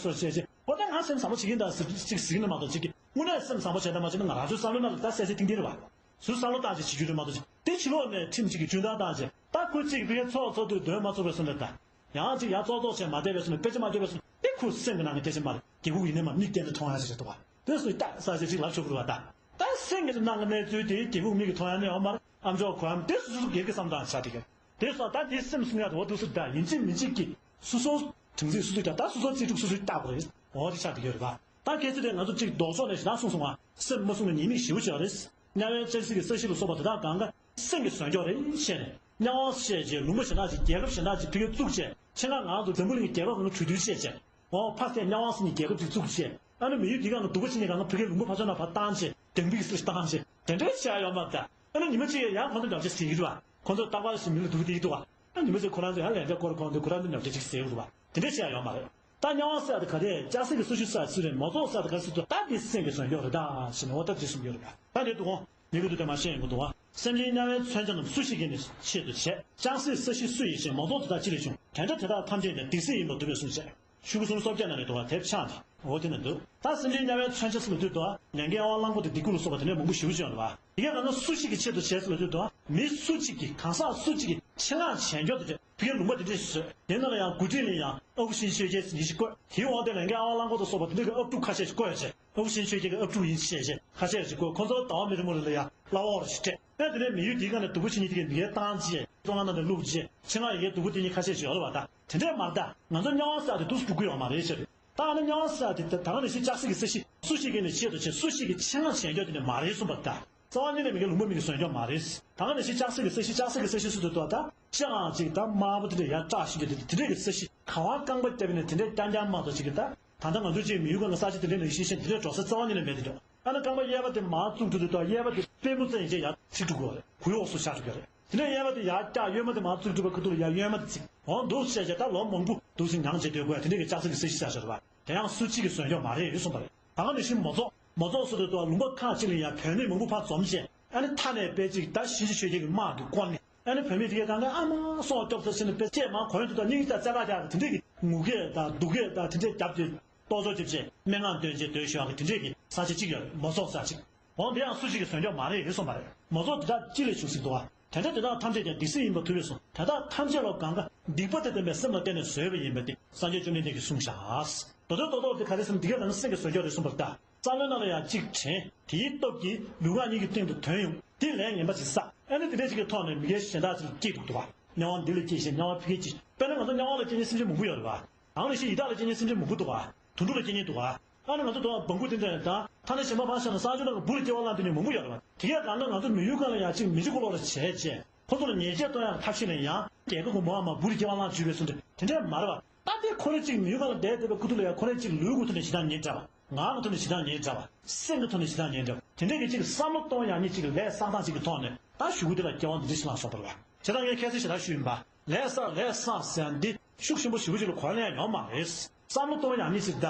སོར་བྱས་ཅིག་འོ་ད་ང་སེམས་བཟང་པོ་བྱེད་ཀྱིན་ད་ཟེར་ཅིག་ཟེར་གྱི་ནི་མ་གཏོགས་ཅིག་གིས་དངོས་གནས་སེམས་བཟང་པོ་བྱས་ད་མ་བྱས་ན་ང་རང་ཚོའི་བསམ་བློའི་ནང་ལ་ད་གསལ་གསལ་ཐིང་ཐིང་རེད་བ། ཚུལ་བསམ་བློ་བཏང་བྱས་བྱེད་རྒྱུ་རེད་མ་གཏོགས་ཅིག་དེ་ཕྱི་ལོགས་ནས་ཁྲིམས་ཅིག་གི་སྐྱོན་བརྡར་བཏང་བྱས་ད་ཁོ་ཅིག་ཕ་གིའི་ཚོགས་ཚོགས་དུས་འདོན་མ་ཚུགས་པའི་སོང་ད་ད་ཡང་ཅིག་ཡང་ཚོགས་ཚོགས་བྱས་མ་བསྡད་པའི་སོང་ནས་དཔེ་ཆ་མ་བསྐྱོད་པའི་སོང་དེ་ཁོ་སེམས་ཀྱི་ནང་གི་སྐད་ཆ་མ་རེད། དགེ་བསྐོས་ཡིན་ནས་མ་མིག་གཏན་ནས་མཐོང་ཡ་ཞིག་རེད་འདུག་བ། དེ་སོང་ད་ས་ཞིག་ཅིག་ལབ་ཆོག་གི་རེད་བ་ད། ད་སེམས་ཀྱི་ནང་གི་གནས་ཚུལ་དེ་དགེ་བསྐོས་མིག་གིས་མཐོང་ཡ་ནི་ཡོད་མ་རེད། ཨ་མཆོག་གོ་ཡ་དེ་སོ་སོ་སྒེར་གྱི་བསམ་བློ་བཏང་བྱ་དེ་ག་དེ་སོང་ད་དེ་སེམས་སྲུང་ཡ་དེ་འོ་འདུག་སེ་ད་ཡིན་གཅིག་མིན་གཅིག་གིས་སོ་སོ་དྲང་ཚིག་སོ་སོས་ད་ད་སོ་སོ་རྩིས་སྤྲུགས་སོ་སོས་བལྟ་དགོས་རེད། འོ་དེ་ཆགས་བསྡད་ཡོད་རེད་པ། ད་གལ་སྲིད་དེ་ང་ཚོ་གཅིག་ལྡོག་ཕྱོགས་ནས་ཞེ་དྲག་གསུངས་སོང་བ། སེམས་མ་བསྲུང་ན་ཉེས་དམིགས་ཞེ་པོ་ཅིག་ཡོད་རེད། དམྱལ་བའི་བཅད་བསྲེགས་ཀྱི་ས་གཞི་ལ་སོགས་པ་དེ་དག་གང་ག་སེམས་ཀྱི་ཟོལ་འཇོག་རེད་བཤད་ནས་དམྱལ་བ་བཤད་རྗེས་ལུང་པ་གཞན་དག་ཅིག་རྒྱལ་ཁབ་གཞན་དག་ཅིག་ཕ་གིར་བཙུགས་བྱས་ཆེད་མངགས་ང་ཚོ་འཛམ་བུ་གླིང་གི་རྒྱལ་ཁབ་ཁག་ལ་གྲོས་བསྡུར་བྱས་བྱས། འོ་ཕ་སའི་དམྱལ་བ་ཟེར་ནས་རྒྱལ་ཁབ་ཅིག་བཙུགས་བྱས། ཨ་ནི་མི་ཡུལ་འདི་ག་ན་སྡུག་པོ་བྱེད་མཁན་ག་ན་ཕ་གིའི་ལུང་པ་ཕར་ཕྱོགས་ན་ཕར་བཏང་བྱས་རྒྱང་འབིག་སེ་བཏང་བྱས་དེ་འདྲའི་བྱས་ཡོད་མ་རེད་ད། ཨ་ནི་ཉི་མ་གཅིག་ཡང་ཁོང་ཚོ་འདྲ་བྱེད་ཟེར་གྱི་རེད་བ། ཁོང་ཚོ་རྟག་པར་ཞིག་མི་ལ་སྡུག་པོ་སྟེར་གྱི་འདུག་བ། ཨ་ཉི་མ་གཅིག་ཁོ་རང་ཚོ་ཡང་ལན་འདྲ་སྐོར་གོང་དུ་ཁོ་རང་ཚོ་འདྲ་བྱེད་ཅིག་ཟེར་གྱི་འདུག་བ། དེ་འདྲའི་བྱས་ཡོད་མ་རེད། ད་དམྱལ་བ་ཟེར་ཡ་དེ་ག་རེ། ལྕགས་སྲེག་གི་ས་གཞི་ཟེར་ཡ་ཅིག་རེད། མོ་ཚོགས་ཟེར་ཡ་དེ་ག་རེ་ཟེར་དུས་ད་འདི་སེམས་ཀྱི་བཟོ་འཇོག་རེད་ད་ཟེར་ནས་འོ་ད་འདི་གསུང་རྒྱུ་རེད་བ། ད་འདི་འདུག་གོ། ཉེ་གི་འདུག་དེ་མ་ཤེས་ཡོང་གི་འདུག་གོ། སེམས་ཅན་དམྱལ་བའི་མཚོན་ཆ་རྣམས་སུ་ཞིག་གིས་ནི་ཆེད་དུ་བྱས། ལྕགས་སྲེག་ས་གཞི་སུ་ཡིས་བཞེངས། མོ་ཚོགས་དེ་དག་ཅི་ལས་བྱུང་། དེ་འདྲ་དེ་དག་ཐམས་ཅད་ཀྱང་སྡིག་སྲིན་ཡིན་པར་འདོད་པས་གསུངས་བྱས། ཤོག་གུ་སུམ་ཅུ་སོ་བརྒྱད་ནང་ནས་འདུག་བ། དེབ་ཆག་འདི་འོ་དེ་ན་འདུག་ད་སེམས་ཅན་དམྱལ་བའི་མཚོན་ཆ་ཟེར་ལབ་དུས་དུ་ལས་མཁན་ཨ་ཝ་གླང་པོ་དང་སྡིག་གུ་ལ་སོགས་པ་དེ་འདྲའི་མང་པོ་ཞེ་པོ་ཅིག་ཡོད་རེད་བ། དེ་གའི་ནང་ན་སུ་ཞིག་གིས་ཆེད་དུ་བྱས་ཟེར་ལབ་དུས་དུ་མི་སུ་གཅིག་གིས་གང་ཟག་སུ་གཅིག་གིས་ཆེད་མངགས་བྱས་འཇོག་དེ་འདྲ་ཕ་གིའི་ལུང་པ་དེ་འདྲས་ཤིག་བཟོས། དེ་ནང་ལ་ཡང་འགོ་ཁྲིད་ལ་ཡང་ཨ་ཁུ་ཤིན་ཆོས་རྒྱལ་ཟེར་མཁན་ཞིག་བསྐོས། དེའི་འོག་དེ་ལས་མཁན་ཨ་ཝ་གླང་པོ་དང་སོགས་པ་དེ་འདྲ་གི་ཨབ་ཕྲུག་ཁ་ཤས་ཤིག་བསྐོས་བྱས། ཨ་ཁུ་ཤིན་ཆོས་རྒྱལ་གྱི་ཨབ་ཕྲུག་ཡིན་ཞེས་བྱས་ཁ་ཤས་ཤིག་བསྐོས། ཁོ་ཚོ་ཟླ་བ་མི་རེ་མོ་རེ་ལ་ཡང་གླ་ཕོགས་རེ་ཞིག་སྤྲད། ཨེ་དེ་ནས་མི་ཡུལ་དེའི་ཁ་ནས་སྡུག་པོ་བྱེད་མཁན་དེ་གས་མི་གས་བཏང་བྱས་བཙོན་ཁང་ནང་ནས་བླུགས་བྱས་ཆེད་མངགས་ཡི་གེ་སྡུག་པོ་སྟེར་མཁན་ཁ་ཤས་ཤིག་ཡོད་རེད་བ། ད་དེ་འདྲས་མ་རེད་ད། ང་ཚོ་དམྱལ་བ་ཟེར་ཡ་དེ་འདུག་སེ་འགྲོ་གི་ཡོད་མ་རེད་ཟེར། ད་ང་ཚོ་དམྱལ་བ་ཟེར་ཡ་དེ་ད་ད་ག་ནང་བཞིན་ལྕགས་སྲེག་གི་ས་གཞི་སུ་ཞིག་གིས་ནི་ཆེད་དུ་བྱས་སུ་ཞིག་གིས་ཆེད་མངགས་བྱས་འཇོག་དེ་འདྲས་མ་རེད་གསུངས་པ་ད། རྩ་བ་ཉིད་ནས་མི་གའི་ལུང་པ་མི་གི་བཟོས་འཇོག་མ་རེད། ད་ག་ནང་བཞིན་ལྕགས་སྲེག་གི་ས་གཞི་ལྕགས་སྲེག་གི་ས་གཞི་སུ་དུ་དོ་ད་ཅང་ཅིག་ད་དམར་པོ་དེ་འདྲས་ཡར་བཀྲག་ཤིང་རྒྱུ་དེ་དེ་འདྲས་གི་ས་གཞི་ག་བ་རྐང་པ་བརྒྱབ་ནས་དེ་འདྲས་རྐྱང་རྐྱང་མ་གཏོགས་ཅིག་གི་ད། ད་ལྟ་ང་ཚོ་ཅིག་མི་ཡུལ་ཁ་ལ་ས་ཆ་དེ་འདྲས་ནང་བཞིན་ཤེས་དེ་འདྲས་འགྲོ་ས་རྩ་བ་ཉིད་ནས་མེད་དེ་འདྲ། ཨ་ན་རྐང་པ་གཡས་པ་དེ་མར་བཙུགས་འགྲོ་དུས་ད་གཡས་པ་དེ་པུས་མོ་རྩེ་ཡིན་ཅེས་ཡར་ཁྲིད་འགྲོ་དགོས་རེད། གུ་ཡོག་སུ་ཆགས་འགྲོ་གི་རེད། དེ་ནས་གཡས་པ་དེ་ཡར་བཀྱག་གཡོན་མ་དེ་མར་བཙུགས་འགྲོ་བའི་ཁ་ཐུག་ལ་ཡར་གཡོན་མ་དེ་ཚིག་འོང་འདུག་བཤད་བྱས་ད་ལོ་མང་པོ་འདུག་སེ་ངང་བྱས་སྡོད་དགོས་ཡ་དེ་འདྲས་ཀྱི་ལྕགས་སྲེག་གི་ས་གཞི་ཆགས་བཞག་རེད་བ། དེ་ཡང་སུ་གཅིག་གིས་བཟོས་འཇོག་མ་རེད་གསུངས་པ་རེད། ད་ག་ནང་བཞིན་མོ་ཚོགས་མོ་ཚོགས་སུ་དུ་དུ་ལུང་པ་ཁག་ཅིག་ལ་ཡང་བུད་མེད་མང་པོ་ཕར་འཛོམས་བྱས་ཨ་ནི་མཐའ་ནས་དཔེ་གཅིག་ད་གཤིན་རྗེ་ཆོས་རྒྱལ་གྱི་དམག་གིས་བསྐོར་ནས། ཨ་ནི་བུད་མེད་དེ་གས་གང་ག་ཨ་མ་སོགས་སྐྱོབ་ས་ཕྱིན་ནས་དཔེ་ཆས་མང་གོ་ཡོང་དུས་ད་སྙིང་རྗེ་རྩེ་ཁ་རྒྱག་གི་དེ་འདྲས་ཀྱི་ངུ་སྐད་དང་སྡུག་སྐད་དང་དེ་འདྲས་རྒྱབ་དེ་ལྟོ་ཚོགས་ཅིག་བྱས་སྨྲེ་སྔགས་འདོན་བྱས་སྡོད་ཤོག་གི་དེ་འདྲས་ཀྱི་ས་ཆ་གཅིག་ཡོད་རེད། མོ་ཚོགས་ས་གཅིག་འོང་དེ་ཡང་སུ་ཞིག་གིས་བཟོས་འཇོག་མ་རེད་གསུངས་པ་རེད། མོ་ཚོགས་དེ་དག་ཅི་ལས་བྱུང་ཟེར་འདུག་བ། དེ་འདྲ་དེ་དག་ཐམས་ཅད་ཀྱང་སྡིག་སྲིན་ཡིན་པར་ཐུབ་པས་གསུངས། དེ་དག་ཐམས་ཅད་ལ་གང་ག་སྡིག་པ་དེ་བསྟན་པའི་སེམས་ལ་བརྟེན་ནས་བཟོས་པ་ཡིན་པ་དེ་སངས་རྒྱས་བཅོམ་ལྡན་འདས་ཀྱིས་གསུངས་བཞག་མདོ་དོན་རྡོག་རྡོག་དེ་ག་རེ་ཟེར་ན་འདི་ག་ནང་སེམས་ཀྱི་བཟོས་འཇོག་རེད་གསུངས་པ་རེད་ད། རྩ་བའི་ནང་ལ་ཡང་གཅིག་དྲན། དེའི་སྟོབས་ཀྱིས་ལུས་ངག་གཉིས་ཀྱི་སྟེང་དུ་དོན་ཡོང་། དེས་ལས་ངན་པ་ཞིག་བསགས། ཨ་ནི་དེ་འདྲ་ཞིག་གི་ཐོག་ནས་མི་དགེ་གཞན་དག་ཅིག་ལ་སྐྱེས་འདུག་འདུག་བ། དམྱལ་བ་འདི་ལ་སྐྱེས་ཤིང་དམྱལ་བ་ཕ་གིར་སྐྱེས། དཔེར་ན་ང་ཚོ་དམྱལ་བ་ལ་སྐྱེས་མཁན་སེམས་ཅན་མང་པོ་ཡོད་རེད་བ། གང་ལ་ཞིག་ཡི་དྭགས་ལ་སྐྱེས་མཁན་སེམས་ཅན་མང་པོ་འདུག་བ། དུད་འགྲོ་ལ་སྐྱེས་མཁན་འདུག་བ། ཨ་ནི་ང་ཚོ་དུ་བ་བང་བུ་དེ་འདྲ་དང་ཐ་ན་གཞན་པ་ཕར་བཞག་ན་ས་ཆུ་ནང་གི་འབུ་ལ་སྐྱེ་བ་བླངས་དེ་ནི་མང་པོ་ཡོད་རེད་བ། དེ་གས་གང་ལ་ང་ཚོ་མི་ཡུལ་སྒང་ལ་ཡང་ཅིག་མི་ཆོས་གོ་ལོག་ལ་བྱས་བྱས་ཁོ་ཚོ་ལ་ཉེས་ཆད་གཏོང་ཡག་ཐབས་ཤེས་ལ་ཡང་རྒྱལ་ཁབ་ཀྱི་མོ་ཨ་མ་འབུ་ལ་སྐྱེ་བ་བླངས་བཅུག་པའི་བཟོ་འདྲ་དེ་འདྲ་མ་རེད་བ། ད་དེ་ཁོ་རང་གཅིག་མི་ཡུལ་ཁ་ལ་བསྡད་བསྡད་པའི་ཁུ་ཐུག་ལ་ཡང་ཁོ་རང་གཅིག་ལུས་ཁུ་ཐུག་ནས་ཞེ་སྡང་ཉེ་དྲགས་པ། ངག་གི་ཐོག་ནས་ཞེ་སྡང་ཉེ་དྲགས་པ། སེམས་ཀྱི་ཐོག་ནས་ཞེ་སྡང་ཉེ་དྲགས་པ། དེ་འདྲ་གི་གཅིག་བསམ་བློ་གཏོང་ཡག་ཉིད་གཅིག་ལས་བསགས་སྟངས་གཅིག་གི་ཐོག་ནས་ད་གཞུག་གུ་དེ་ལ་སྐྱེ་བ་འདི་འདྲ་ཞིག་བླངས་སོང་བ་རེད་བ། བྱས་ཙང་ངས་ཁ་སང་ཞེ་དྲགས་ཞུས་ཡིན་པ། ལས་བསགས་ལས་བསགས་ཟེར་ཡག་འདི་ཤུགས་ཆེན་པོ་ཞེ་པོ་ཅིག་ལ་གོ་ལ་ཡང་ཡོད་མ་རེད། བསམ་བློ་གཏོང་ཡག་ཉིད་ཅིག་ད།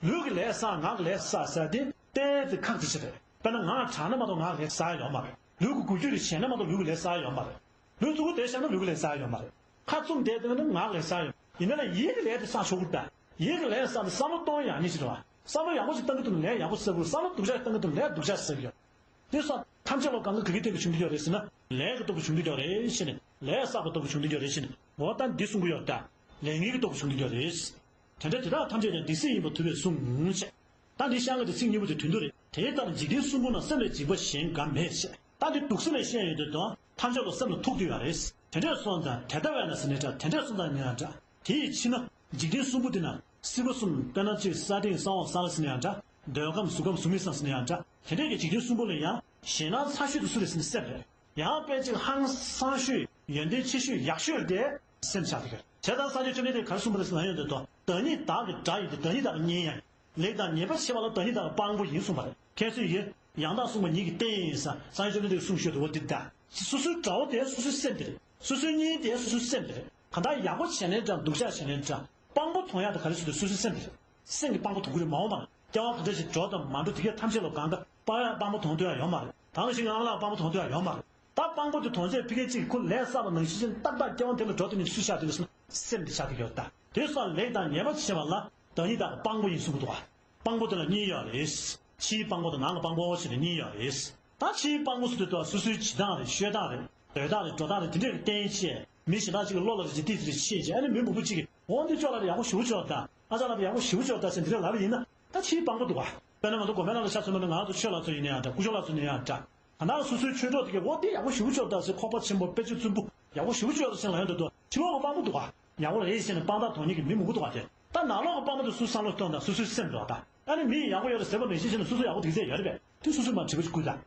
ལུས་ཀྱི་ལས་བསགས་ངག་གི་ལས་བསགས་ཟེར་ཡག་འདི་ཏོག་ཙམ་ཁག་ཅིག་ཅིག་རེད། དཔེར་ན་ངག་དྲག་ན་མ་གཏོགས་ངག་གི་ལས་བསགས་ཡག་ཡོད་མ་རེད། ལུས་ཀྱི་འགུལ་སྐྱོད་ཀྱི་བྱས་ན་མ་གཏོགས་ལུས་ཀྱི་ལས་བསགས་ཡག་ཡོད་མ་རེད། ལུས་ཐུར་ཁུར་དེ་བཞག་ན་ལུས་ཀྱི་ལས་བསགས་ཡོད་མ་རེད། ཁ་བཙུམ་བསྡད་བསྡད་ན་ངག་ལས་བསགས་ཡོད། ཡིན་ན་ལ་ཡིད་ཀྱི་ལས་དེ་བསགས་ཆོག་གི་རེད་ད། ཡིད་ཀྱི་ལས་བསགས་ཏེ་བསམ་བློ་གཏོང་ཡག་ཉིད་ཅིག་རེད་བ། བསམ་བློ་ཡག་པོ་ཞིག་བཏང་གི་འདུག་ན་ལས་ཡག་པོ་བསགས་ཀྱི་རེད། བསམ་བློ་སྡུག་ཅག་ཞིག་བཏང་གི་འདུག་ན་ལས་སྡུག་ཅག་ཞིག་བསགས་ཀྱི་ཡོད། དེ་སོགས་ཐམས་ཅད་ལ་གང་གི་ག་གི་སྟེང་དུ་བྱུང་གི་ཡོད་རེད་ཟེར་ན་ལས་ཀྱི་སྟོབས་ཀྱིས་བྱུང་གི་ཡོད་རེད་ཟེར་ནས་ལས་བསགས་པའི་སྟོབས་ཀྱིས་བྱུང་གི་ཡོད་རེད་ཟེར་ནས་འོ་ད་འདི་གསུང་གི་ཡོད་ད། ལས་ངན་གྱི་སྟོབས་ཀྱིས་བྱུང་གི་ཡོད་རེད། དེ་འདྲ་དེ་དག་ཐམས་ཅད་ཀྱང་སྡིག་སྲིན་ཡིན་པར་ཐུབ་པས་གསུངས་ཞེས། ད་འདི་ཤང་གི་དེ་ཚིག་གཉིས་པོ་དེ་དོན་དུ་རེད། དེ་ལྟར་འཇིག་རྟེན་གསུམ་པོ་ན་སེམས་ལས་འཇིགས་པ་གཞན་འགའ་མེད་ཅེས། ད་འདི་འདུག་སེ་ནས་བཤད་ཡོད་དུས་དང་ཐམས་ཅད་ལ་སེམས་ལ་ཐུག་བསྡད་ཡོད་རེད། དེ་འདྲས་སོང་ཙང་དེ་ལྟ་བས་ན་ཟེར་ནའི་འདྲ། དེ་འདྲས་སོང་ཙང་ནི་ཡང་འདྲ། དེ་ཡི་ཕྱིར་ན་འཇིག་རྟེན་གསུམ་པོ་འདི་ན་སྲིད་པ་གསུམ་དཔེར་ན་ཅིག་ས་སྟེང་ས་འོག་ས་བླ་ཟེར་ནའི་ཡང་འདྲ། འདོད་ཁམས་གཟུགས་ཁམས་གཟུགས་མེད་ས་ཟེར་ནའི་ཡང་འདྲ། དེ་འདྲས་ཀྱི་འཇིག་རྟེན་གསུམ་པོ་ལ་ཡང་ཞེད་སྣང་ཚ་ཤོས་དེ་སུ་རེད་ཟེར་ན་སེམས་རེད། ཡང་དཔེ་ཅིག་ཧང་སང་ཤོས་ཡོན་ཏན་ཆེ་ཤོས་ཡག་ཤོས་དེ་སེམས་ཆགས་ཀྱི་ཡོད། བྱས་ཙང་སངས་རྒྱས་བཅོམ་ལྡན་འདས་ཀྱིས་ག་རེ་གསུངས་པ་རེད་ཟེར་ན་ཡོད་འདོད་དོ། བདག་ཉིད་བདག་གི་དགྲ་ཡིན་ཏེ་བདག་ཉིད་བདག་གི་གཉེན་ཡང་ཡིན། ལེགས་དང་ཉེས་པ་ཕྱེ་བ་ལ་བདག་ཉིད་བདག་གི་དཔང་པོ་ཡིན་གསུངས་པ་རེད། མཁྱེན་སྲིད་ཡོད། ཡང་དག་གསུངས་པ་ཉིད་ཀྱི་རྟེན་ཡིན་ཟེར་སངས་རྒྱས་བཅོམ་ལྡན་འདས་ཀྱིས་གསུངས་ཤོད་དོ། འོ་འདི་ལྟ། སོ་སོའི་དགྲ་བོ་དེ་སོ་སོའི་སེམས་དེ་རེད། སོ་སོའི་གཉེན་དེ་སོ་སོའི་སེམས་དེ་རེད། གང་ལྟར་ཡག་པོ་བྱས་ནའི་འདྲ་སྡུག་ཅག་བྱས་ནའི་འདྲ་དཔང་པོ་ཐོང་ཡག་དེ་ག་རེ་ཟེར་དུས་སོ་སོའི་སེམས་དེ་རེད། སེམས་ཀྱི་དཔང་པོ་ཐོང་གི་རེད་མ་འོངས་པ་ན། སྐྱེ་བ་ག་འདྲ་ཞིག་འགྲོ་དང་མ་འགྲོ་དེ་གས་ཐམས་ཅད་ལ་གང་ག་དཔང་ཡག་དཔང་པོ་ཐོང་ཐུབ་ཡག་ཡོད་མ་རེད། ད་ག་ཞིག་ངང་ལ་དཔང་པོ་ཐོང་ཐུབ་ཡག་ཡོད་མ་རེད། ད་དཔང་པོ་དེ་ཐོང་ཚད་ཕ་གི་གཅིག་ཁོ་ལས་བསགས་པ་ནང་བཞིན་ཅན་ཏག་ཏག་སྐྱེ་བ་དེ་ལ་འགྲོ་ཐུབ་ནས་སུས་བཞག་དེ་ལ་སོང་ན་སེམས་དེ་བཞག་གི་ཡོད་ད། དེ་སོགས་ལེགས་དང་ཉེས་པ་ཕྱེ་བ་ལ་བདག་ཉིད་དང་དཔང་པོ་ཡིན་གསུངས་འདུག་བ། དཔང་པོ་དེ་ལ་གཉིས་ཡོད་རེད། ཕྱིའི་དཔང་པོ་དང་ནང་གི་དཔང་པོ་ཞེས་ནས་གཉིས་ཡོད་རེད། ད་ཕྱིའི་དཔང་པོ་ཟེར་དུས་ད་སོ་སོའི་བྱེད་སྟངས་རེད། ཤོད་སྟངས་རེད། སྡོད་སྟངས་རེད། འགྲོ་སྟངས་རེད། དེ་འདྲས་ཀྱི་རྟེན་ཅེས། མི་གཞན་དག་ཅིག་གི་བློ་ལ་རེ་ཅིག་ཏིག་ཙི་རེ་ཤེས་ཅེས། ཨ་ནི་མི་མང་པོ་ཅིག་གིས་འོ་འདི་ཅོག་ལ་ཡག་པོ་ཞེ་པོ་ཅིག་ཡོད་ད། ཨ་ཅག་ལ་ཡག་པོ་ཞེ་པོ་ཅིག་ཡོད་ད་ཟེར་འདི་འདྲས་ལབ་པ་ཡིན་ན་ད་ཕྱིའི་དཔང་པོ་འདུག་ག་དཔེར་ན་ང་ཚོ་དགོན་པའི་ནང་ལ་ཆ་མཚོན་པ་ན་ང་ཚོ་ཆོས་ལ་ཚོ་ཡིན་ན་ཡང་འདྲ། སྐུ་ཞབས་ལ་ཚོ་ཡིན་ན་ཡང་འདྲ། གང་ལྟར་སོ་སོའི་ཆོས་གྲོགས་དེ་གས་འོ་དེ་ཡག་པོ་ཞེ་པོ་ཅིག་ཡོད་ད་ཟེར་ཁོག་པ་ཆེན་པོ་དཔེ་ཆ་བཙུན་པོ་ཡག་པོ་ཞེ་པོ་ཅིག་ཡོད་ད་ཟེར་ལབ་ཡོང་དུས་དོ་ཕྱི་ལོགས་ཀྱི་དཔང་པོ་འདུག་ག་ཡག་པོ་རེད་ཟེར་ནས་དཔང་རྟགས་དོན་གཉེར་གྱི་མི་མང་པོ་འདུག་ག་དེ་ད་ནང་ལོགས་ཀྱི་དཔང་པོ་དེ་སུ་བསམ་བློ་གཏོང་དང་སོ་སོའི་སེམས་འགྲོ་ད། ཨ་ནི་མི་ཡག་པོ་ཡོད་རེད་ཟེར་བ་ནང་བཞིན་བྱས་ནས་སོ་སོ་ཡག་པོ་དེ་ཚད་ཡོད་རེད་པས། དེ་སོ་སོས་མར་དྲི་བ་ཅིག་བསྐུར་ད།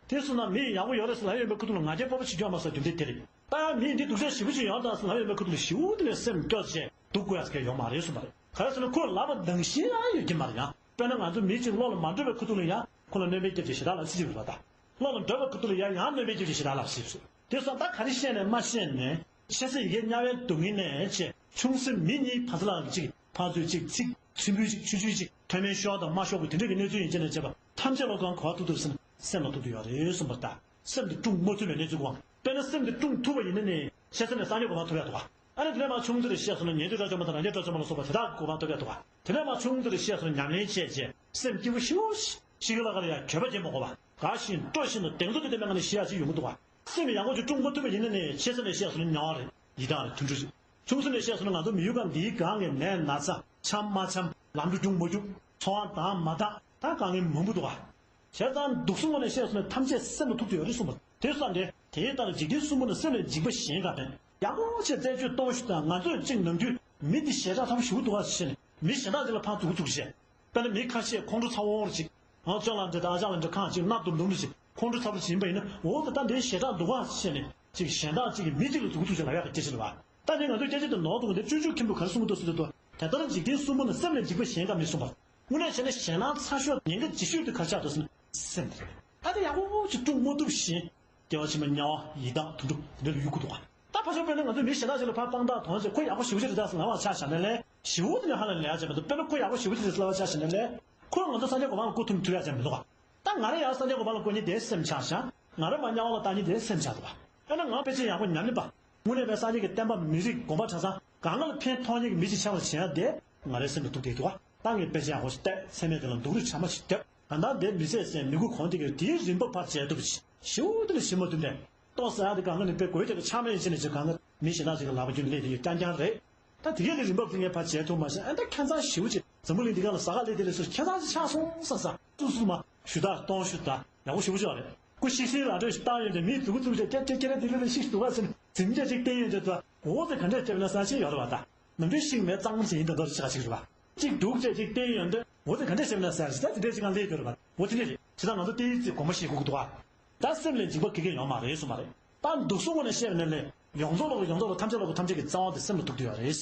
དེ་སོང་ན་མི་ཡག་པོ་ཡོད་རེད་ཟེར་ལབ་ཡོང་པའི་ཁ་ཐུག་ལ་ང་རྒྱལ་སྤོབས་པ་བྱེད་རྒྱུ་ཡོད་མ་རེད་ཟེར་རྒྱུ་འདི་དེ་རེད། ད་ཡང་མི་འདི་སྡུག་ཅག་ཞེ་པོ་ཅིག་ཡོད་རེད་ད་ཟེར་ལབ་ཡོང་པའི་ཁ་ཐུག་ལ་ཞེ་པོ་དེ་ལས་སེམས་སྐྱོ་བྱས་སྡུག་དགོས་ཡ་ཟེར་མཁན་ཡོད་མ་རེད་གསུངས་པ་རེད། ག་རེ་ཟེར་ན་ཁོས་ལབ་པ་ནང་བཞིན་ཡང་ཡོད་ཀྱི་མ་རེད་ཡང་། དཔེར་ན་ང་ཚོ་མི་གཅིག་བློ་ལ་མ་འགྲོ་བའི་ཁུ་ཐུག་ལ་ཡང་ཁོ་ལ་གནོད་པ་བསྐྱལ་བྱས་ཞེ་དྲག་ལ་སྲིད་ཅིག་རེད་པ་ད། བློ་ལ་འགྲོ་བའི་ཁུ་ཐུག་ལ་ཡང་ཡང་གནོད་པ་བསྐྱལ་བྱས་ཞེ་དྲག་ལ་སྲིད་ཅིག་དེ་སོང་ད་ག་རེ་བཤད་ནས་མ་བཤད་ནས་ཆེ་ས་ཡི་གེ་དམྱལ་བའི་སྡུག་བསྔལ་ནས་ཆེ་ཆུང་སེ་མི་གཉིས་ཕ་ཚ་ལ་གཅིག་ཕར་ཚུར་གཅིག་ཚིག་ཕྲན་བུ་གཅིག་ཆུ་ཆུ་གཅིག་ཐོན་མེད་ཤོག་དང་མ་ཤོག་གི་དེ་འདྲ་གི་གནས་ཚུལ་ཡིན་ཅེ་ནས་བྱས་པ་ཐམས་ཅད་ལ་གང་གོ་བ་ཐུག་ཐུབ་ཟིན་སེམས་ལ་ཐུག་ཐུབ་ཡོད་རེད་གསུངས་པ་ད། སེམས་དེ་དཀྲུག་མ་ཐུབ་པའི་གནས་ཚུལ་གོ་དཔེར་ན་སེམས་དེ་དཀྲུག་ཐུབ་པ་ཡིན་ན་ནི་ཆེ་ས་ནས་སངས་རྒྱས་གོ་འཕང་ཐོབ་ཡག་འདུག་ག་ཨ་ནི་དེ་ནས་མར་ཆུང་ཙེ་རེ་བཤད་སོང་ན་ཉན་ཐོས་དགྲ་བཅོམ་པ་དང་རང་རྒྱལ་དགྲ་བཅོམ་པ་ལ་སོགས་པ་དེ་དག་གི་གོ་འཕང་ཐོབ་ཡག་འདུག་ག་དེ་ནས་མར་ཆུང་ཙེ་རེ་བཤད་སོང་ན་ཉམས་ལེན་བྱས་བྱས་སེམས་སྐྱིད་པོ་ཞེ་པོ་ཞིག་ལ་ག་ལ་ཡང་འགྱོད་པ་སྐྱེ་མ་དགོས་པ་དགའ་བཞིན་སྤྲོ་བཞིན་དུ་གདེང་ཚོད་དེ་ལྟ་མེད་ངང་ནས་ཤི་ཡག་ཅིག་ཡོང་གི་འདུག་ག་སེམས་ཡག་པོ་ཅིག་དཀྲུག་མ་ཐུབ་པ་ཡིན་ན་ནི་ཆེ་ས་ནས་བཤད་སོང་ན་དམྱལ་བ་རེད། ཡི་དྭགས་རེད། དུད་འགྲོ་རེད། ཆུང་ས་ནས་བཤད་སོང་ན་ང་ཚོ་མི་ཡུལ་ཁམས་འདིའི་སྒང་གི་ནད་ན་ཚ་འཆམ་མ་འཆམ་ལམ་འགྲོ་རྒྱུག་མ་རྒྱུག་འཚོ་བ་དང་མ་དང་ད་དཀའ་ངལ་མང་པོ་འདུག་ག་བྱས་ཙང་སྡུག་གསུམ་ངོས་ནས་བཤད་སོང་ན་ཐམས་ཅད་སེམས་ལ་ཐུག་ཏུ་ཡོད་རེད་གསུངས་པ་དེ་བསམ་སྟེ་དེའི་ལྟར་འཇིག་རྟེན་གསུམ་པོ་ནི་སེམས་ལས་འཇིགས་པ་གཞན་དག་མེད། ཡག་པོ་བྱས་རྩད་གཅོད་གཏོང་ཤོག་དང་ང་ཚོས་གཅིག་ནམ་རྒྱུན་མི་འདི་ཞེ་དྲག་ཚ་པོ་ཞེ་པོ་འདུག་ག་ཟེར་ནས་མི་གཞན་དག་ཅིག་ལ་ཕར་མཛུབ་གུ་བཙུགས་བྱས། དཔེར་ན་མི་ཁ་ཤས་ཁོང་ཁྲོ་ཚ་བོ་བོ་ཅིག་ཨ་ཅག་ལགས་འདྲ་དང་ཨ་ཅག་ལགས་འདྲ་ཁང་ཅིག་སྣ་དུམ་དུམ་རེ་ཅིག་ཁོང་ཁྲོ་ཚ་པོ་ཅིག་ཡིན་པ་ཡིན་ན་འོ་ད་ལྟ་འདིའི་ཞེ་དྲག་འདུག་ག་ཟེར་ནས་ཅིག་གཞན་དག་ཅིག་གིས་མི་གཅིག་ལ་མཛུབ་གུ་བཙུགས་བྱས་ལབ་ཡག་གི་སྐད་ཆ་རེད་བ། ད་ནི་ང་ཚོས་སྐད་ཆ་དེ་ནོར་འདུག་ག་འདིར་སྤྱོད་འཇུག་མཁན་པོས་ག་རེ་གསུངས་ཀྱི་འདུག་ཟེར་དུས་དེ་ལྟར་འཇིག་རྟེན་གསུམ་པོ་ནི་སེམས་ལས་འཇིགས་པ་གཞན་དག་མེད་གསུངས་པ། དངོས་གནས་བྱས་ན་ཞེད་སྣང་ཚ་ཤོས་ཉེན་ཁ་ཆེ་ཤོས་དེ་ག་རེ་ཆགས་འདུག་ཟེར་ན་སེམས་དེ་རེད། ད་དེ་ཡག་པོ་ཅིག་དཀྲུག་མ་ཐུབ་བཞིན་སྐྱེ་བ་ཕྱི་མ་དམྱལ་བ་ཡི་དྭགས་དུད་འགྲོ་དེ་འདྲ་ལ་གཡུག་གི་འདུག་ག་ད་ཕར་ཕྱོགས་དཔེར་ན་ང་ཚོས་མི་གཞན་དག་ཅིག་ལ་ཕར་དཔང་རྟགས་མཐོང་བྱས་ཁོ་ཡག་པོ་ཞེ་པོ་ཅིག་རེད་ད་ཟེར་ལབ་པ་ཆ་བཞག་ན་ལས་ཞེ་པོ་དེ་ནས་ཧ་ལམ་ལས་ཡག་བྱས་མ་གཏོགས་དཔེར་ན་ཁོ་ཡག་པོ་ཞེ་པོ་ཅིག་རེད་ཟེར་ལབ་པ་ཆ་བཞག་ན་ལས་ཁོས་ང་ཚོ་སངས་རྒྱས་གོ་འཕང་ལ་བཀོད་ཐུབ་ཐུབ་ཡག་བྱས་མི་འདུག་ག་ད་ང་རང་ཡང་སངས་རྒྱས་གོ་འཕང་ལ་བཀོད་མཁན་དེའི་སེམས་ཆགས་ཤག་ང་རང་མར་དམྱལ་བ་ལ་བཏང་མཁན་དེའི་སེམས་ཆགས་འདུག་ག་དཔེར་ན་ང་དཔེ་ཆ་ཡག་པོ་ཉམས་ལེན་པ། དངོས་གནས་པའི་སངས་རྒྱས་ཀྱི་བསྟན་པ་མི་རིགས་དགོན་པ་གྲྭ་ཚང་གང་ག་ལ་ཕན་ཐོགས་མཁན་གྱི་མི་ཞིག་ཆགས་པར་བྱེད་ཡག་དེ་ང་རའི་སེམས་ལ་འདུག་བསྡད་འདུག་ག་ད་ངས་དཔེ་ཆ་ཡག་པོ་ཞིག་བལྟས་ཚད་མེད་དེ་ལ་འདུག་རུས་བྱ་མ་ཞིག་བརྒྱབ་གང་ལྟར་དེ་མི་ཚེ་ཟད་མི་དགོས་གོང་དེ་གའི་དེའི་རིན་པ་ཕར་འཇལ་ཐུབ་པ་ཞིག་ཞེ་པོ་དེ་ལ་ཞིབ་མ་བཏུབ་ནས་ལྟོ་ཟ་ཡག་དེ་གང་ག་ནས་དཔེ་དགོས་ཀྱི་ཆ་མེད་ཡིན་ཕྱིན་ནས་ཅིག་གང་ག་མི་གཞན་དག་ཅིག་གི་ལག་པ་རྒྱུན་སླེབས་དེ་ཡོད་རྐྱང་རྐྱང་རེད། ད་དེ་གས་ཀྱི་རིན་པ་དེ་ངས་ཕར་འཇལ་ཐུབ་མ་ཤེས་ཨ་ད་ཁྱད་མཚར་ཞེ་པོ་ཅིག་འཛམ་བུ་གླིང་འདི་ག་ལ་ཟ་ཁང་སླེབས་དེ་ལས་སུ་ཁྱད་མཚར་ཅིག་ཆགས་སོང་བསམ་ས་སུ་སུ་མ་ཞུ་དག་གཏོང་ཞུ་དག་ཡག་པོ་ཞེ་པོ་ཅིག་རེད། ཁོ་ཤིག་སེ་ལ་འགྲོ་ཞིག་བཏང་ཡོད་དེ་མིའི་མཛུ་གུ་བཙུགས་བྱས་ཀྱེ་ཀྱེ་ཀྱེ་རེ་དེ་ལས་ལ་ཤིག་འདུག་ག་ཟེར་ནས་འཛིན་བྱས་ཅིག་བསྟན་ཡོད་དེ་ད་འོ་ཟེར་ག་འདྲས་བྱས་པ་ན་ཟེར་ཞིག་ཡོད་རེད་བ། ད་ནམ་རྒྱུན་ཤིག་མེད་གཙང་མ་ཞིག་ཡིན་ད་མདོར་ཆེ་ག་ཞིག་རེད་བ། གཅིག་འདུག་བྱས་ཅིག་བསྟན་ཡོད་དེ་འོ་ཟེར་ག་འདྲས་བྱས་པ་ན་ཟེར་ཞིག་ད་དེ་འདྲས་ཅིག་གང་ལས་ཡོད་རེད་བ། འོ་དེ་འདྲས་རེད། བྱས་ཙང་ང་ཚོ་དེའི་ཚེ་དགོངས་པ་བཞེས་དགོས་ཀྱི་འདུག་བ། ད་སེམས་ལས་འཇིགས་པ་ག་གེ་ཡོད་མ་རེད་གསུངས་པ་རེད། ད་འདུག་སེ་ངོས་ནས་བཤད་པ་ན་ལས་ཡོངས་རྫོགས་ལོག་ཡོངས་རྫོགས་ལོག་ཐམས་ཅད་ལོག་གི་ཐམས་ཅད་ཀྱི་རྩ་བ་དེ་སེམས་ལ་ཐུག་བསྡད་ཡོད་རེད།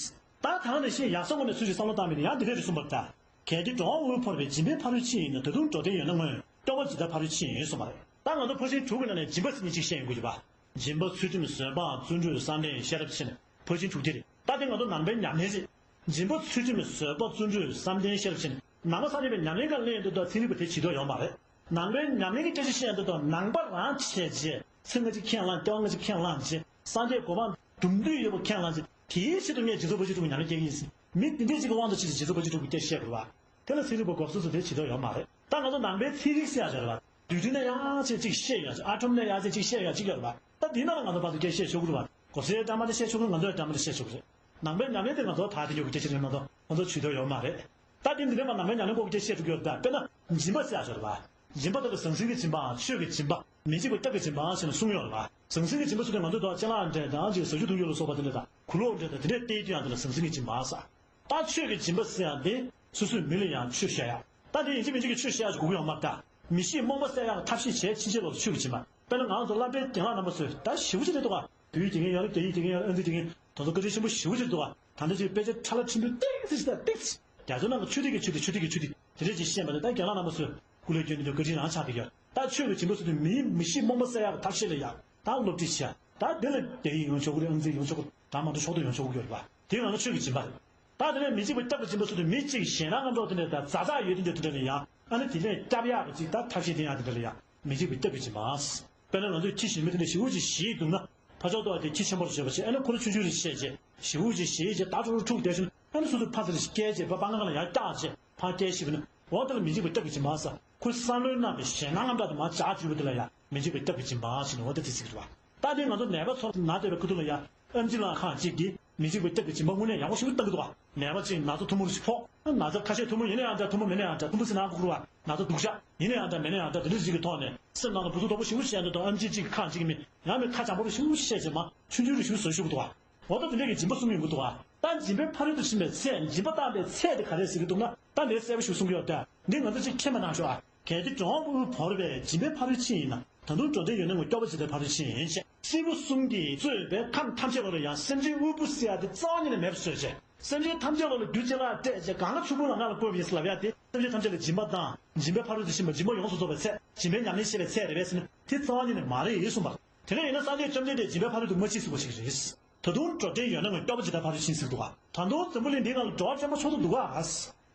ད་ད་ནས་བཤད་ཡག་ས་ངོས་ནས་ཚུལ་ཞིག་བསམ་བློ་བཏང་བ་ཡིན་ན་ཡང་འདི་འདྲས་རེད་གསུངས་པ་རེད་ད། གལ་ཏེ་འགྲོ་བ་དབུལ་ཕོངས་པའི་སྦྱིན་པའི་ཕ་རོལ་ཕྱིན་ཡིན་ན། ད་དུང་འགྲོ་དོན་ཡོད་ན་སྔོན་སྐྱོབ་པ་ཇི་ལྟར་ཕ་རོལ་ཕྱིན་ཡིན་གསུངས་པ་རེད། ད་ང་ཚོ་ཕར་ཕྱིན་དྲུག་གི་ནང་ནས་སྦྱིན་པ་ཟེར་མཁན་ཅིག་བཤད་ཡོང་གི་ཡོད་པ། སྦྱིན་པ་ཚུལ་ཁྲིམས་བཟོད་པ་བརྩོན་འགྲུས་བསམ་གཏན་ཤེས་རབ་བྱས་ནས་ཕར་ཕྱིན་དྲུག་དེ་རེད། ད་དེ་ང་ཚོ་ནང་པའི་ཉམས་ལེན་རེད། སྦྱིན་པ་ཚུལ་ཁྲིམས་བཟོད་པ་བརྩོན་འགྲུས་བསམ་གཏན་ཤེས་རབ་བྱས་ནས་ནང་པ་སངས་རྒྱས་པའི་ཉམས་ལེན་སྒང་ལེན་ཡོང་དུས་ད་ཚན་རིག་པ་དེ་བྱེད་ཐུབ་ཡོད་མ་རེད། ནང་པའི་ཉམས་ལེན་གྱི་སྐད་ཆ་བཤད་ཡོང་དུས་ད་ནང་པ་རང་བྱས་རྗེས་ཚེ་སྔ་ཕྱི་ཁས་བླངས་སྐྱེ་བ་སྔ་ཕྱི་ཁས་བླངས་རྗེས་སངས་རྒྱས་གོ་འཕང་སྒྲུབ་འདོད་ཡོད་པ་ཁས་བླངས་རྗེས་དེའི་ཆེད་དུ་ངས་སྦྱིན་སོགས་ཕར་ཕྱིན་དྲུག་གི་ཉམས་ལེན་སྐྱེལ་གྱི་ཡིན་ཟེར་མི་དེ་འདྲས་ཅིག་གི་དབང་དུ་ཕྱིན་ཏེ་སྦྱིན་སོགས་ཕར་ཕྱིན་དྲུག་གི་སྐད་ཆ་བཤད་དགོས་རེད་བ། དེ་ལ་ཚན་རིག་པ་གོ་སོ་སོ་དེ་བྱེད་ཐུབ་ཡོད་མ་རེད། ད་ང་ཚོ་ནང་པའི་ཚན་རིག་ཟེར་ཡག་ཅིག་ཡོད་རེད་བ། འདུས་འདྲིལ་ནས་ཡར་བྱས་ཅིག་བཤད་ཡག་ཅིག་ཨ་ཊོམ་ནས་ཡར་བྱས་ཅིག་བཤད་ཡག་ཅིག་ཡོད་རེད་བ། ད་དེའི་ནང་ལ་ང་ཚོ་ཕར་ཚུར་སྐད་བཤད་ཆོག་གི་རེད་བ། གོ་སའི་འདྲ་མ་འདྲ་བཤད་ཆོག་གི་རེད། ང་ཚོའི་འདྲ་མ་འདྲ་བཤད་ཆོག་གི་རེད། ནང་པའི་ཉམས་ལེན་དེ་ང་ཚོ་ད་དེ་ཡོད་ཀྱི་སྐད་ཆ་རེད་མ་གཏོགས་ང་ཚོ་བྱེད་ཐུབ་ཡོད་མ་རེད། ད་དེ་འདི་འདྲ་མ་ནང་པའི་ཉམས་ལེན་སྐོར་གྱི་སྐད་ཆ་བཤད་འགྲོ་གི་ཡོད་རེད་ད། དཔེར་ན་སྦྱིན་པ་ཟེར་ཡག་ཅིག་ཡོད་རེད་བ། སྦྱིན་པ་དེ་ལ་ཟང་ཟིང་གི་སྦྱིན་པའམ་ཆོས་ཀྱི་སྦྱིན་པ། མི་འཇིགས་པ་སྐྱབས་ཀྱི་སྦྱིན་པའམ་ཞེས་ནས་གསུངས་ཡོད་རེད་བ། ཟང་ཟིང་གི་སྦྱིན་པ་ཟེར་དུས་ང་ཚོས་ད་སྤྱན་ལམ་འདྲ་དང་ཅིག་ཟ་རྒྱུ་འཐུང་རྒྱུ་ལ་སོགས་པ་དེ་འདྲ་དང་གོས་ལོག་འདྲ་དང་དེ་འདྲས་སྟེར་དུས་ཡང་དེ་ལ་ཟང་ཟིང་གི་སྦྱིན་པ་ཟེར། ད་ཆོས་ཀྱི་སྦྱིན་པ་ཟེར་ཡག་དེ་སོ་སོས་མི་ལ་ཡང་ཆོས་བཤད་ཡག་ད་དེ་ཡིན་གཅིག་མིན་གཅིག་གི་ཆོས་བཤད་ཡག་ཅིག་དགོས་ཀྱི་ཡོད་མ་རེད་ད། མི་གཤིས་རྨོངས་པ་སེལ་ཡག་གི་ཐབས་ཤེས་བྱས་ཕྱིན་ཆད་ལོག་ཆོས་ཀྱི་སྦྱིན་པ། དཔེར་ན་ང་ཚོ་སློབ་གྲྭའི་རྒན་ལགས་རྣམ་པ་ཚོས་ད་ཞེ་པོ་ཅིག་རེད་འདུག་ག་བོད་ཡིག་དགེ་རྒན་ཡོད་རེད། རྒྱ་ཡིག་དགེ་རྒན་ཡོད་རེད། ཨ་རིའི་དགེ་རྒན། དེ་ཚོ་བཀའ་དྲིན་ཆེན་པོ་ཞེ་པོ་ཅིག་རེད་འདུག་ག་ད་ལྟ་ཅིག་དཔེ་ཆ་ཁྲ་ལ་ཁྲིམས་དུ་ཏིག་ཙི་ཞིག་ད་ཏིག་ཙི། རྒྱ་མཚོ་ནང་གི་ཆུ་ཐིགས་ཀྱི་ཆུ་ཐིགས་ཆུ་ཐིགས་ཀྱི་ཆུ་ཐིགས་དེ་འདྲས་ཅིག་བཤད་པ་རེད། ད་རྒན་ལགས་རྣམ་པ་ཚོས་སྐུ་ལས་སྐྱོན་དེ་ཚོ་བཀའ་དྲིན་རང་ཆགས་ཀྱི་ཡོད། ད་ཆོས་ཀྱི་སྦྱིན་པ་ཟེར་དུས་མིའི་མི་གཤིས་རྨོངས་པ་སེལ་ཡག་གི་ཐབས་ཤེས་ལ་ཡག་ད་སློབ་ཁྲིད་བྱས། ད་དེ་ལ་རྒྱ་ཡིག་ཡོང་ཆོག་གི་རེད། ཨང་རྩིས་ཡོང་ཆོག་གི་རེད། འདྲ་མ་འདྲ་ཕྱོགས་བསྡུས་ཡོང་ཆོག་གི་ཡོད་རེད་པ། དེ་ང་ཚོ་ཆོས་ཀྱི་སྦྱིན་པ་རེད། ད་དེ་ནས་མི་འཇིགས་པ་སྐྱབས་ཀྱི་སྦྱིན་པ་ཟེར་དུས་མི་གཅིག་ཞེད་སྣང་ངམ་འདྲ་དེ་འདྲ་དང་ཛ་དྲག་ཡོད་དེ་འདྲ་དེ་འདྲ་ལ་ཡང་ཨ་ནི་དེ་ནས་སྐྱབས་ཡག་གི་ཅིག་ད་ཐབས་ཤེས་དེ་ཡང་དེ་འདྲ་ལ་ཡང་མི་འཇིགས་པ་སྐྱབས་ཀྱི་སྦྱིན་པ། དཔེར་ན་ང་ཚོས་ཁྱི་ཞིམ་པོ་དེ་འདྲ་ཞེ་པོ་ཅིག་ཞིག་འདུག་ན་ཕར་ཕྱོགས་གཏོགས་དེ་ཁྱི་ཆེན་པོ་རེ་བྱས་པ་ཞིག་ཨ་ནི་ཁོ་ལ་ཆུང་ཆུང་རེ་བཤད་རྗེས་ཞེ་པོ་ཅིག་ཞིག་རྗེས་ད་ཁྲོ་རུ་འཁྲུག་བསྡད་བྱུང་ཨ་ནི་སོ་སོ་ཕར་ཚུར་སྐྱེལ་རྗེས་པ་པང་ཁ་ལ་ཡར་བཀྱག་རྗེས་ཕར་སྐྱེལ་ཞིག་བྱས་ན་འོ་དེ་ལ་མི་འཇིགས་པ་སྐྱབས་ཀྱི་སྦྱིན་པ་ཟེར། ཁོའི་བསམ་བློའི་ནང་གི་ཞེད་སྣང་ངམ་འདྲ་དེ་མར་འཇགས་བཅུག་པ་དེ་ལ་ཡང་མི་འཇིགས་པ་སྐྱབས་ཀྱི་སྦྱིན་པ་ཞེས་ནས་འོ་དེ་དེ་ཟེར་གྱི་རེད་བ། ད་ནི་ང་ཚོ་ནད་པ་ཚོ་ན་བསྡད་པའི་ཁུ་ཐུག་ལ་ཡང་ཨེམ་ཆི་ལགས་ཁག་ཅིག་གིས་མི་འཇིགས་པའི་སྐྱབས་ཀྱི་སྦྱིན་པ་དངོས་གནས་ཡག་པོ་ཞིག་བཏང་གི་འདུག་བ། ནད་པ་ཅིག་ན་ཚ་ཐུར་མོ་རེ་ཞིག་ཕོག་ན་ཚ་ཁ་ཤས་ཐུར་མོ་ཡིན་ན་ཡང་འདྲ་ཐུར་མོ་མིན་ན་ཡང་འདྲ་ཐུར་མོ་སེར་ནག་ཁུག་རུ་བ་ན་ཚ་སྡུག་ཅག་ཡིན་ན་ཡང་འདྲ་མིན་ན་ཡང་འདྲ་དེ་འདྲ་ཞིག་གི་ཐོག་ནས་སེམས་ནང་ལ་འབུ་ཚུགས་དོག་པོ་ཞིག་བཤད་འདུག་དང་ཨེམ་ཆི་ཅིག་ཁག་ཅིག་མི་ཡང་མི་ཁ་བྱང་པོ་རུ་ཞིག་བཤད་བྱས་མ་ཆུང་ཆུང་རུ་ཞིག་བཟོ་ཞུ་གི་འདུག་བ། འོ་ད་དེ་འདྲ་གི་སྦྱིན་པ་གསུམ་ཡོང་གི་འདུག་བ། ད་སྦྱིན་པའི་ཕ་རོལ་ཏུ་ཕྱིན་པའི་ཚད་སྦྱིན་པ་བཏང་པའི་ཚད་དེ་ག་རེ་ཟེར་གྱི་འདུག་ན་ད་འདིར་གསལ་པོ་ཞིག་གསུང་གི་ཡོད་དེ། འདི་ང་ཚོ་ཅིག་མཁྱེན་པ་གནང་ཤོག་ཨ། གལ་ཏེ་འགྲོ་བ་དབུལ་བོར་བའི་སྦྱིན་པའི་ཕ་རོལ་ཕྱིན་ཡིན་ན། ད་དུང་འགྲོ་དོན་ཡོད་ན་ངོ་སྐྱོབ་པ་ཇི་ལྟར་ཕ་རོལ་ཕྱིན་ཡིན་ཞེས། སྐྱེས་བུ་གསུམ་གྱིས་གཙོས་པའི་ཁམས་ཐམས་ཅད་ལ་ཡང་སེམས་ཅན་དབུལ་པོ་ཟེར་ཡ་དེ་རྩ་བ་ཉིད་ནས་མེད་པར་བཟོས་བྱས། སེམས་ཅན་ཐམས་ཅད་ལ་རྒྱུ་ཅི་ལ་སྤྲད་ཅེས་གང་ལ་ཕྱུག་པོ་ལ་ང་ལ་བཀོད་པ་ཡིན་ཟེར་ལབ་ཡ་དེ། སེམས་ཅན་ཐམས་ཅད་ལ་སྦྱིན་པ་དང་སྦྱིན་པའི་ཕ་རོལ་ཏུ་ཕྱིན་པ། སྦྱིན་པ་ཡོངས་སུ་རྫོགས་པའི་ཚད། སྦྱིན་པའི་ཉམས་ལེན་བྱེད་པའི་ཚད་རེད་པས་ཟེར་ན། དེ་རྩ་བ་ཉིད་ནས་མ་རེད་གསུངས་པ། དེ་འདྲ་ཡིན་ན་སངས་རྒྱས་བཅོམ་ལྡན་འདས་སྦྱིན་པའི་ཕ་རོལ་ཏུ་མ་ཕྱིན་ཟེར་བ་ཞིག་རེད། ད་དུང་འགྲོ་དྲན་ཡོད་ན་ངོ་། སྐྱོབ་པ་ཇི་ལྟར་ཕ་རོལ་ཕྱིན་ཟེར་འདུག་ག་ད་དུང་འཛམ་བུ་གླིང་འདི་ནང་ལ་འགྲོ་བ་ཕྱིན་པ་ཕྱོགས་མཐུན་འདུག་ག་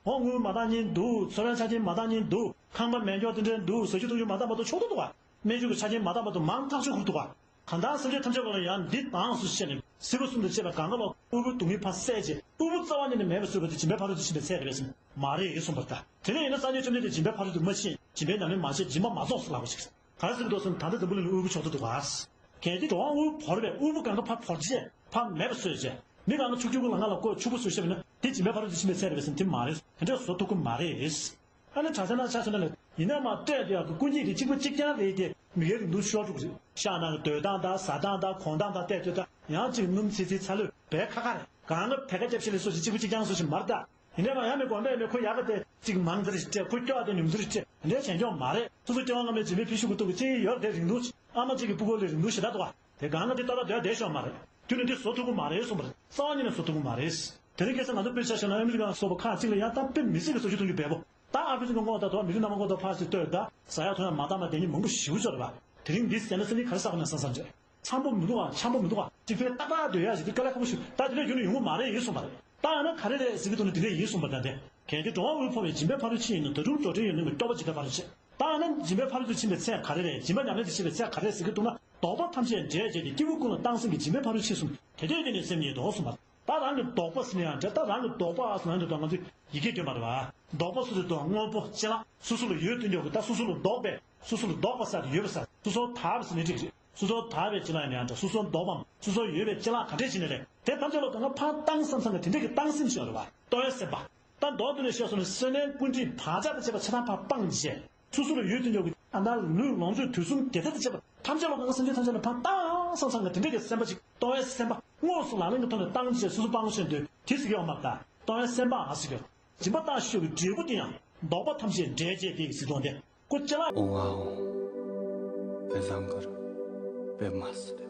ཨོ་དངུལ་མ་འདང་མཁན་འདུག་འཚོ་བའི་ཆ་རྐྱེན་མ་འདང་མཁན་འདུག་ཁང་པ་མེ་སྒྱོགས་དེ་འདྲ་འདུག་ཟ་རྒྱུ་འཐུང་རྒྱུ་མ་འདང་མ་འདང་ཕྱོགས་མཐུན་འདུག་ག་སྨན་བཅོས་ཀྱི་ཆ་རྐྱེན་མ་འདང་མ་འདང་མང་ཐག་ཆོད་ཁུར་འདུག་ག་གང་ལྟར་སེམས་ཅན་ཐམས་ཅད་ལ་ཡང་འདི་དང་སུ་བཤད་ནས་གཟིགས་པ་གསུམ་དང་བཅས་པའི་གང་ག་ལ་དབུལ་པོའི་སྡུག་བསྔལ་ཕར་བསལ་བྱས། དབུལ་པོ་རྩ་བ་ཉིད་ནས་མེད་པར་བཟོས་པ་དེ་སྦྱིན་པའི་ཕ་རོལ་ཏུ་ཕྱིན་པའི་ཚད་རེད་པས་ཟེར་ན་མ་རེད་གསུངས་པར་གདའ། དེ་ནས་ཡིན་ན་སངས་རྒྱས་བཅོམ་ལྡན་འདས་སྦྱིན་པའི་ཕ་རོལ་ཏུ་མ་ཕྱིན། སྦྱིན་པའི་ཉམས་ལེན་མ་བྱས། སྦྱིན་པ་མ་རྫོགས་ཟེར་ལབ་པ་ཞིག་ག་རེ་ཟེར་གི་འདུག་ཟེར་ན། ད་ལྟ་འཛམ་བུ་གླིང་ལ་དབུལ་པོ་ཕྱོགས་མཐུན་འདུག་ག་གལ་ཏེ་འགྲོ་བ་དབུལ་པོ་བོར་བས། དབུལ་པོ་གང་ག་ཕར་བོར་བྱས་ཕར་མེད་པར་བཟོས་བྱས། མི་གང་ག་ཕྱུག་ཕྱུག་པོ་ལ་ང་ལ་བཀོད། ཕྱུག་པོ་བཟོས་བཞག་པ་ཡིན་ན་དེ་སྦྱིན་པའི་ཕ་རོལ་ཏུ་ཕྱིན་པའི་ཚད་རེད་པས་ཟེར་ན་དེ་མ་རེད། དེ་འདྲ་བཟོ་ཐུབ་ཀྱི་མ་རེད། ཨ་ནི་དྲག་ཆ་ན་ཆ་ཆ་ན་ལ་ཡིན་ན་མ་སྤྲད་དེ་ཡག་གི། སྐུ་མཁྱེན་དེ་གཅིག་པ་གཅིག་རྐྱང་རེད་དེ། མི་ཡུལ་རིང་ཐུང་ཤོར་འགྲོ་གི་རེད། ཤ་ནང་གི་སྡོད་སྟངས་དང་ཟ་སྟངས་དང་གོན་སྟངས་དང་བལྟས་ཚོད་དང་ཡང་གཅིག་སྣུམ་ཚིལ་ཚིལ་ཚ་ལོས་བས་ཁ་ཁ་རེད། གང་ལ་བད་ཀ་རྒྱབ་ཤེས་ལས་སོ་ཞིག་གཅིག་པ་གཅིག་རྐྱང་སོ་ཞིག་མ་རེད་ད། ཡིན་ནའི་མ་ཡང་མི་དགོངས་པས་མི་ཁོ་ཡག་གི་དེ་གཅིག་མང་ཙི་རེ་ཞིག་སྤྲད། ཁོ་སྐྱོ་བ་དེ་ཉུང་ཙི་རེ་སྤྲད། དེ་འདྲའི་བྱས་འཇོག་མ་རེད། སོ་སོ་སྐྱེ་བ་སྔ་མའི་སྦྱིན་པའི་ཕི་ཤུ་གི་སྟོབས་ཀྱིས་ཅི་ཡོད་དེ་རིང་ཐུང་། ཨ་མ་གཅིག་གི་ཕྲུ་གུ་ལས་རིང་ཐུང་ཞེ་དྲག་འདུག་ག་དེ་གང་ག་དེ་ཏག་ཏག་སྡོད་བསྡད་ཤོག་མ་རེད། དུས་ནི་འདི་བཟོ་ཐུབ་ཀྱི་མ་རེད་གསུངས་པ་རེད། རྩ་བ་ཉིད་ནས་བཟོ་ཐུབ་ཀྱི་མ་རེད། དེ་རིང་ཁ་སང་ང་ཚོ་དཔེར་ཆ་བཞག་ན་ཨ་མི་རི་ཀ་སོགས་པ་ཁག་ཅིག་ལ་ཡང་ད་དཔེ་མི་སྲིད་ཀྱི་བཟོ་བཅོས་གཏོང་རྒྱུ་འབེལ་པོ། ད་ཨ་ཧྥེ་རི་ཀ་སྔོག་དང་དོ་མི་རིགས་སྣ་མང་སྔོག་དང་ཕར་ཅིག་ལྟོས། ད་ཟ་ཡག་འཐུང་ཡག་མ་འདང་མ་བསྡད་མཁན་མང་པོ་ཞེ་པོ་ཅིག་ཡོད་རེད་པ། དེ་རིང་འདི་ཟས་ན་ཟ་ནི་ག་རེ་ཟ་དགོས་ན་བསམ་བསམ་བྱས། འཚམ་པོ་མི་འདུག་ག་འཆམ་པོ་མི་འདུག་ག་གཅིག་པུའི་ཏག་ཏག་སྡོད་ཡག་ཞིག་འདི་དཀའ་ལས་ཁག་པོ་ཞིག་ད་དེ་འདྲ་ཡོང་ནི་ཡོང་གི་མ་རེད་གསུངས་པ་རེད། ད་ཡང་ན་ག་རེ་རེད་ཟེར་གྱི་འདུག་ན་དེ་འདྲ་ཡིན་གསུངས་པ་ད་དེ། གལ་ཏེ་འགྲོ་བ་དབུལ་ཕོངས་པའི་སྦྱིན་པའི་ཕ་རོལ་ཕྱིན་ཡིན་ན། ད་དུང་འགྲོ་དྲན་ཡོད་ན་ངོ་། སྐྱོབ་པ་ཇི་ལྟར་ཕ་རོལ་ཕྱིན། ད་ཡང་ན་སྦྱིན་པའི་ཕ་རོལ་ཏུ་ཕྱིན་པའི་ཚད་ག་རེ་རེད། སྦྱིན་པ་ཉམས་ལེན་དུ་ཕྱིན་པའི་ཚད་ག་རེ་རེད་ཟེར་གྱི་འདུག་ན། བདོག་པ་ཐམས་ཅད་འབྲས་བཅས་ཏེ། སྐྱེ་བོ་ཀུན་ལ་བཏང་སེམས་ཀྱིས། སྦྱིན་པའི་ཕ་རོལ་ཕྱིན་གསུངས། དེ་འདྲ་ཡིན་ནས་སེམས་ཉིད་དོ་གསུངས་པ། ད་རང་གི་བདོག་པ་ཟེར་ན་ཡང་འདྲ། ད་རང་གི་བདོག་པ་ཟེར་ན་འདི་ད་ང་ཚོས་ཡི་གེ་སྟོན་པ་རེད་པ། བདོག་པ་སུ་རེད་དོ། དངོས་པོ་ཅ་ལག་སོ་སོ་ལ་ཡོད་དུ་འཇོག་གི། ད་སོ་སོ་ལ་བདོག་པས་སོ་སོ་ལ་བདོག་པ་ཟེར་ཡོད་པ་ཟེར། སོ་སོ་དག་པ་ཟེར་ནི་འགྲིག་རེད། སོ་སོ་དག་པའི་ཅ་ལག་ཡིན་ན་ཡང་འདྲ། སོ་སོ་བདོག་པའམ་སོ་སོ་ཡོད་པའི་ཅ་ལག་ག་འདྲས་ཅིག་ནས་རེད། དེ་ཐམས་ཅད་ལ་དོན་ལ་ཕར་བཏང་བསམ་བསམ་གྱི་དེ་འདྲས་ཀྱི་བཏང་སེམས་ཤིག་ཡོད་རེད་པ། གཏོང་བའི་སེམས་པ། ད་མདོར་བསྡུས་ནས་བཤད་སོང་ན་སེམས་ལྡན་ཀུན་ཁྲིད་བག་ཆགས་དང་བཅས་པ་ཆ་ཚང་ཕར་སྤངས་བྱས། སོ་སོ་ལ་ཡོད་དུ་འཇོག་གི་ཨ་ད་ལུས་ལོངས་སྤྱོད་དུས་གསུམ་དེ་ལྟར་དང་བཅས་པ་ཐམས་ཅད་ལ་དོན་ལ་སེམས་ཅན་ཐམས་ཅད་ལ་ཕར་བཏང་བསམ་བསམ་གྱི་དེ་འདྲས་ཀྱི་སེམས་པ་ཅིག་གཏོང་བའི་སེམས་པ། དངོས་སུ་ལག་ལེན་གྱི་ཐོག་ནས་བཏང་བྱས་སོ་སོ་སྤང་བླང་བྱས་འདོད་དེ་ཟེར་གྱི་ཡོད་མ་རེད་ད། གཏོང་བའི་སེམས་པའང་ཟེར་གྱི་ཡོད། སྦྱིན་པ་བཏང་ཞེས་པའི་འབྲས་བུ་དེ་ཡང་བདོག་པ་ཐམས་ཅད་འབྲས་བཅས་ཏེ་ཟེར་དོན་དེ། ཀོ་ཅ་ལག་ཨོང་ཨ་ཨོང་། པེ་ཟང་གར་པེ་མ་སི་ཏེ།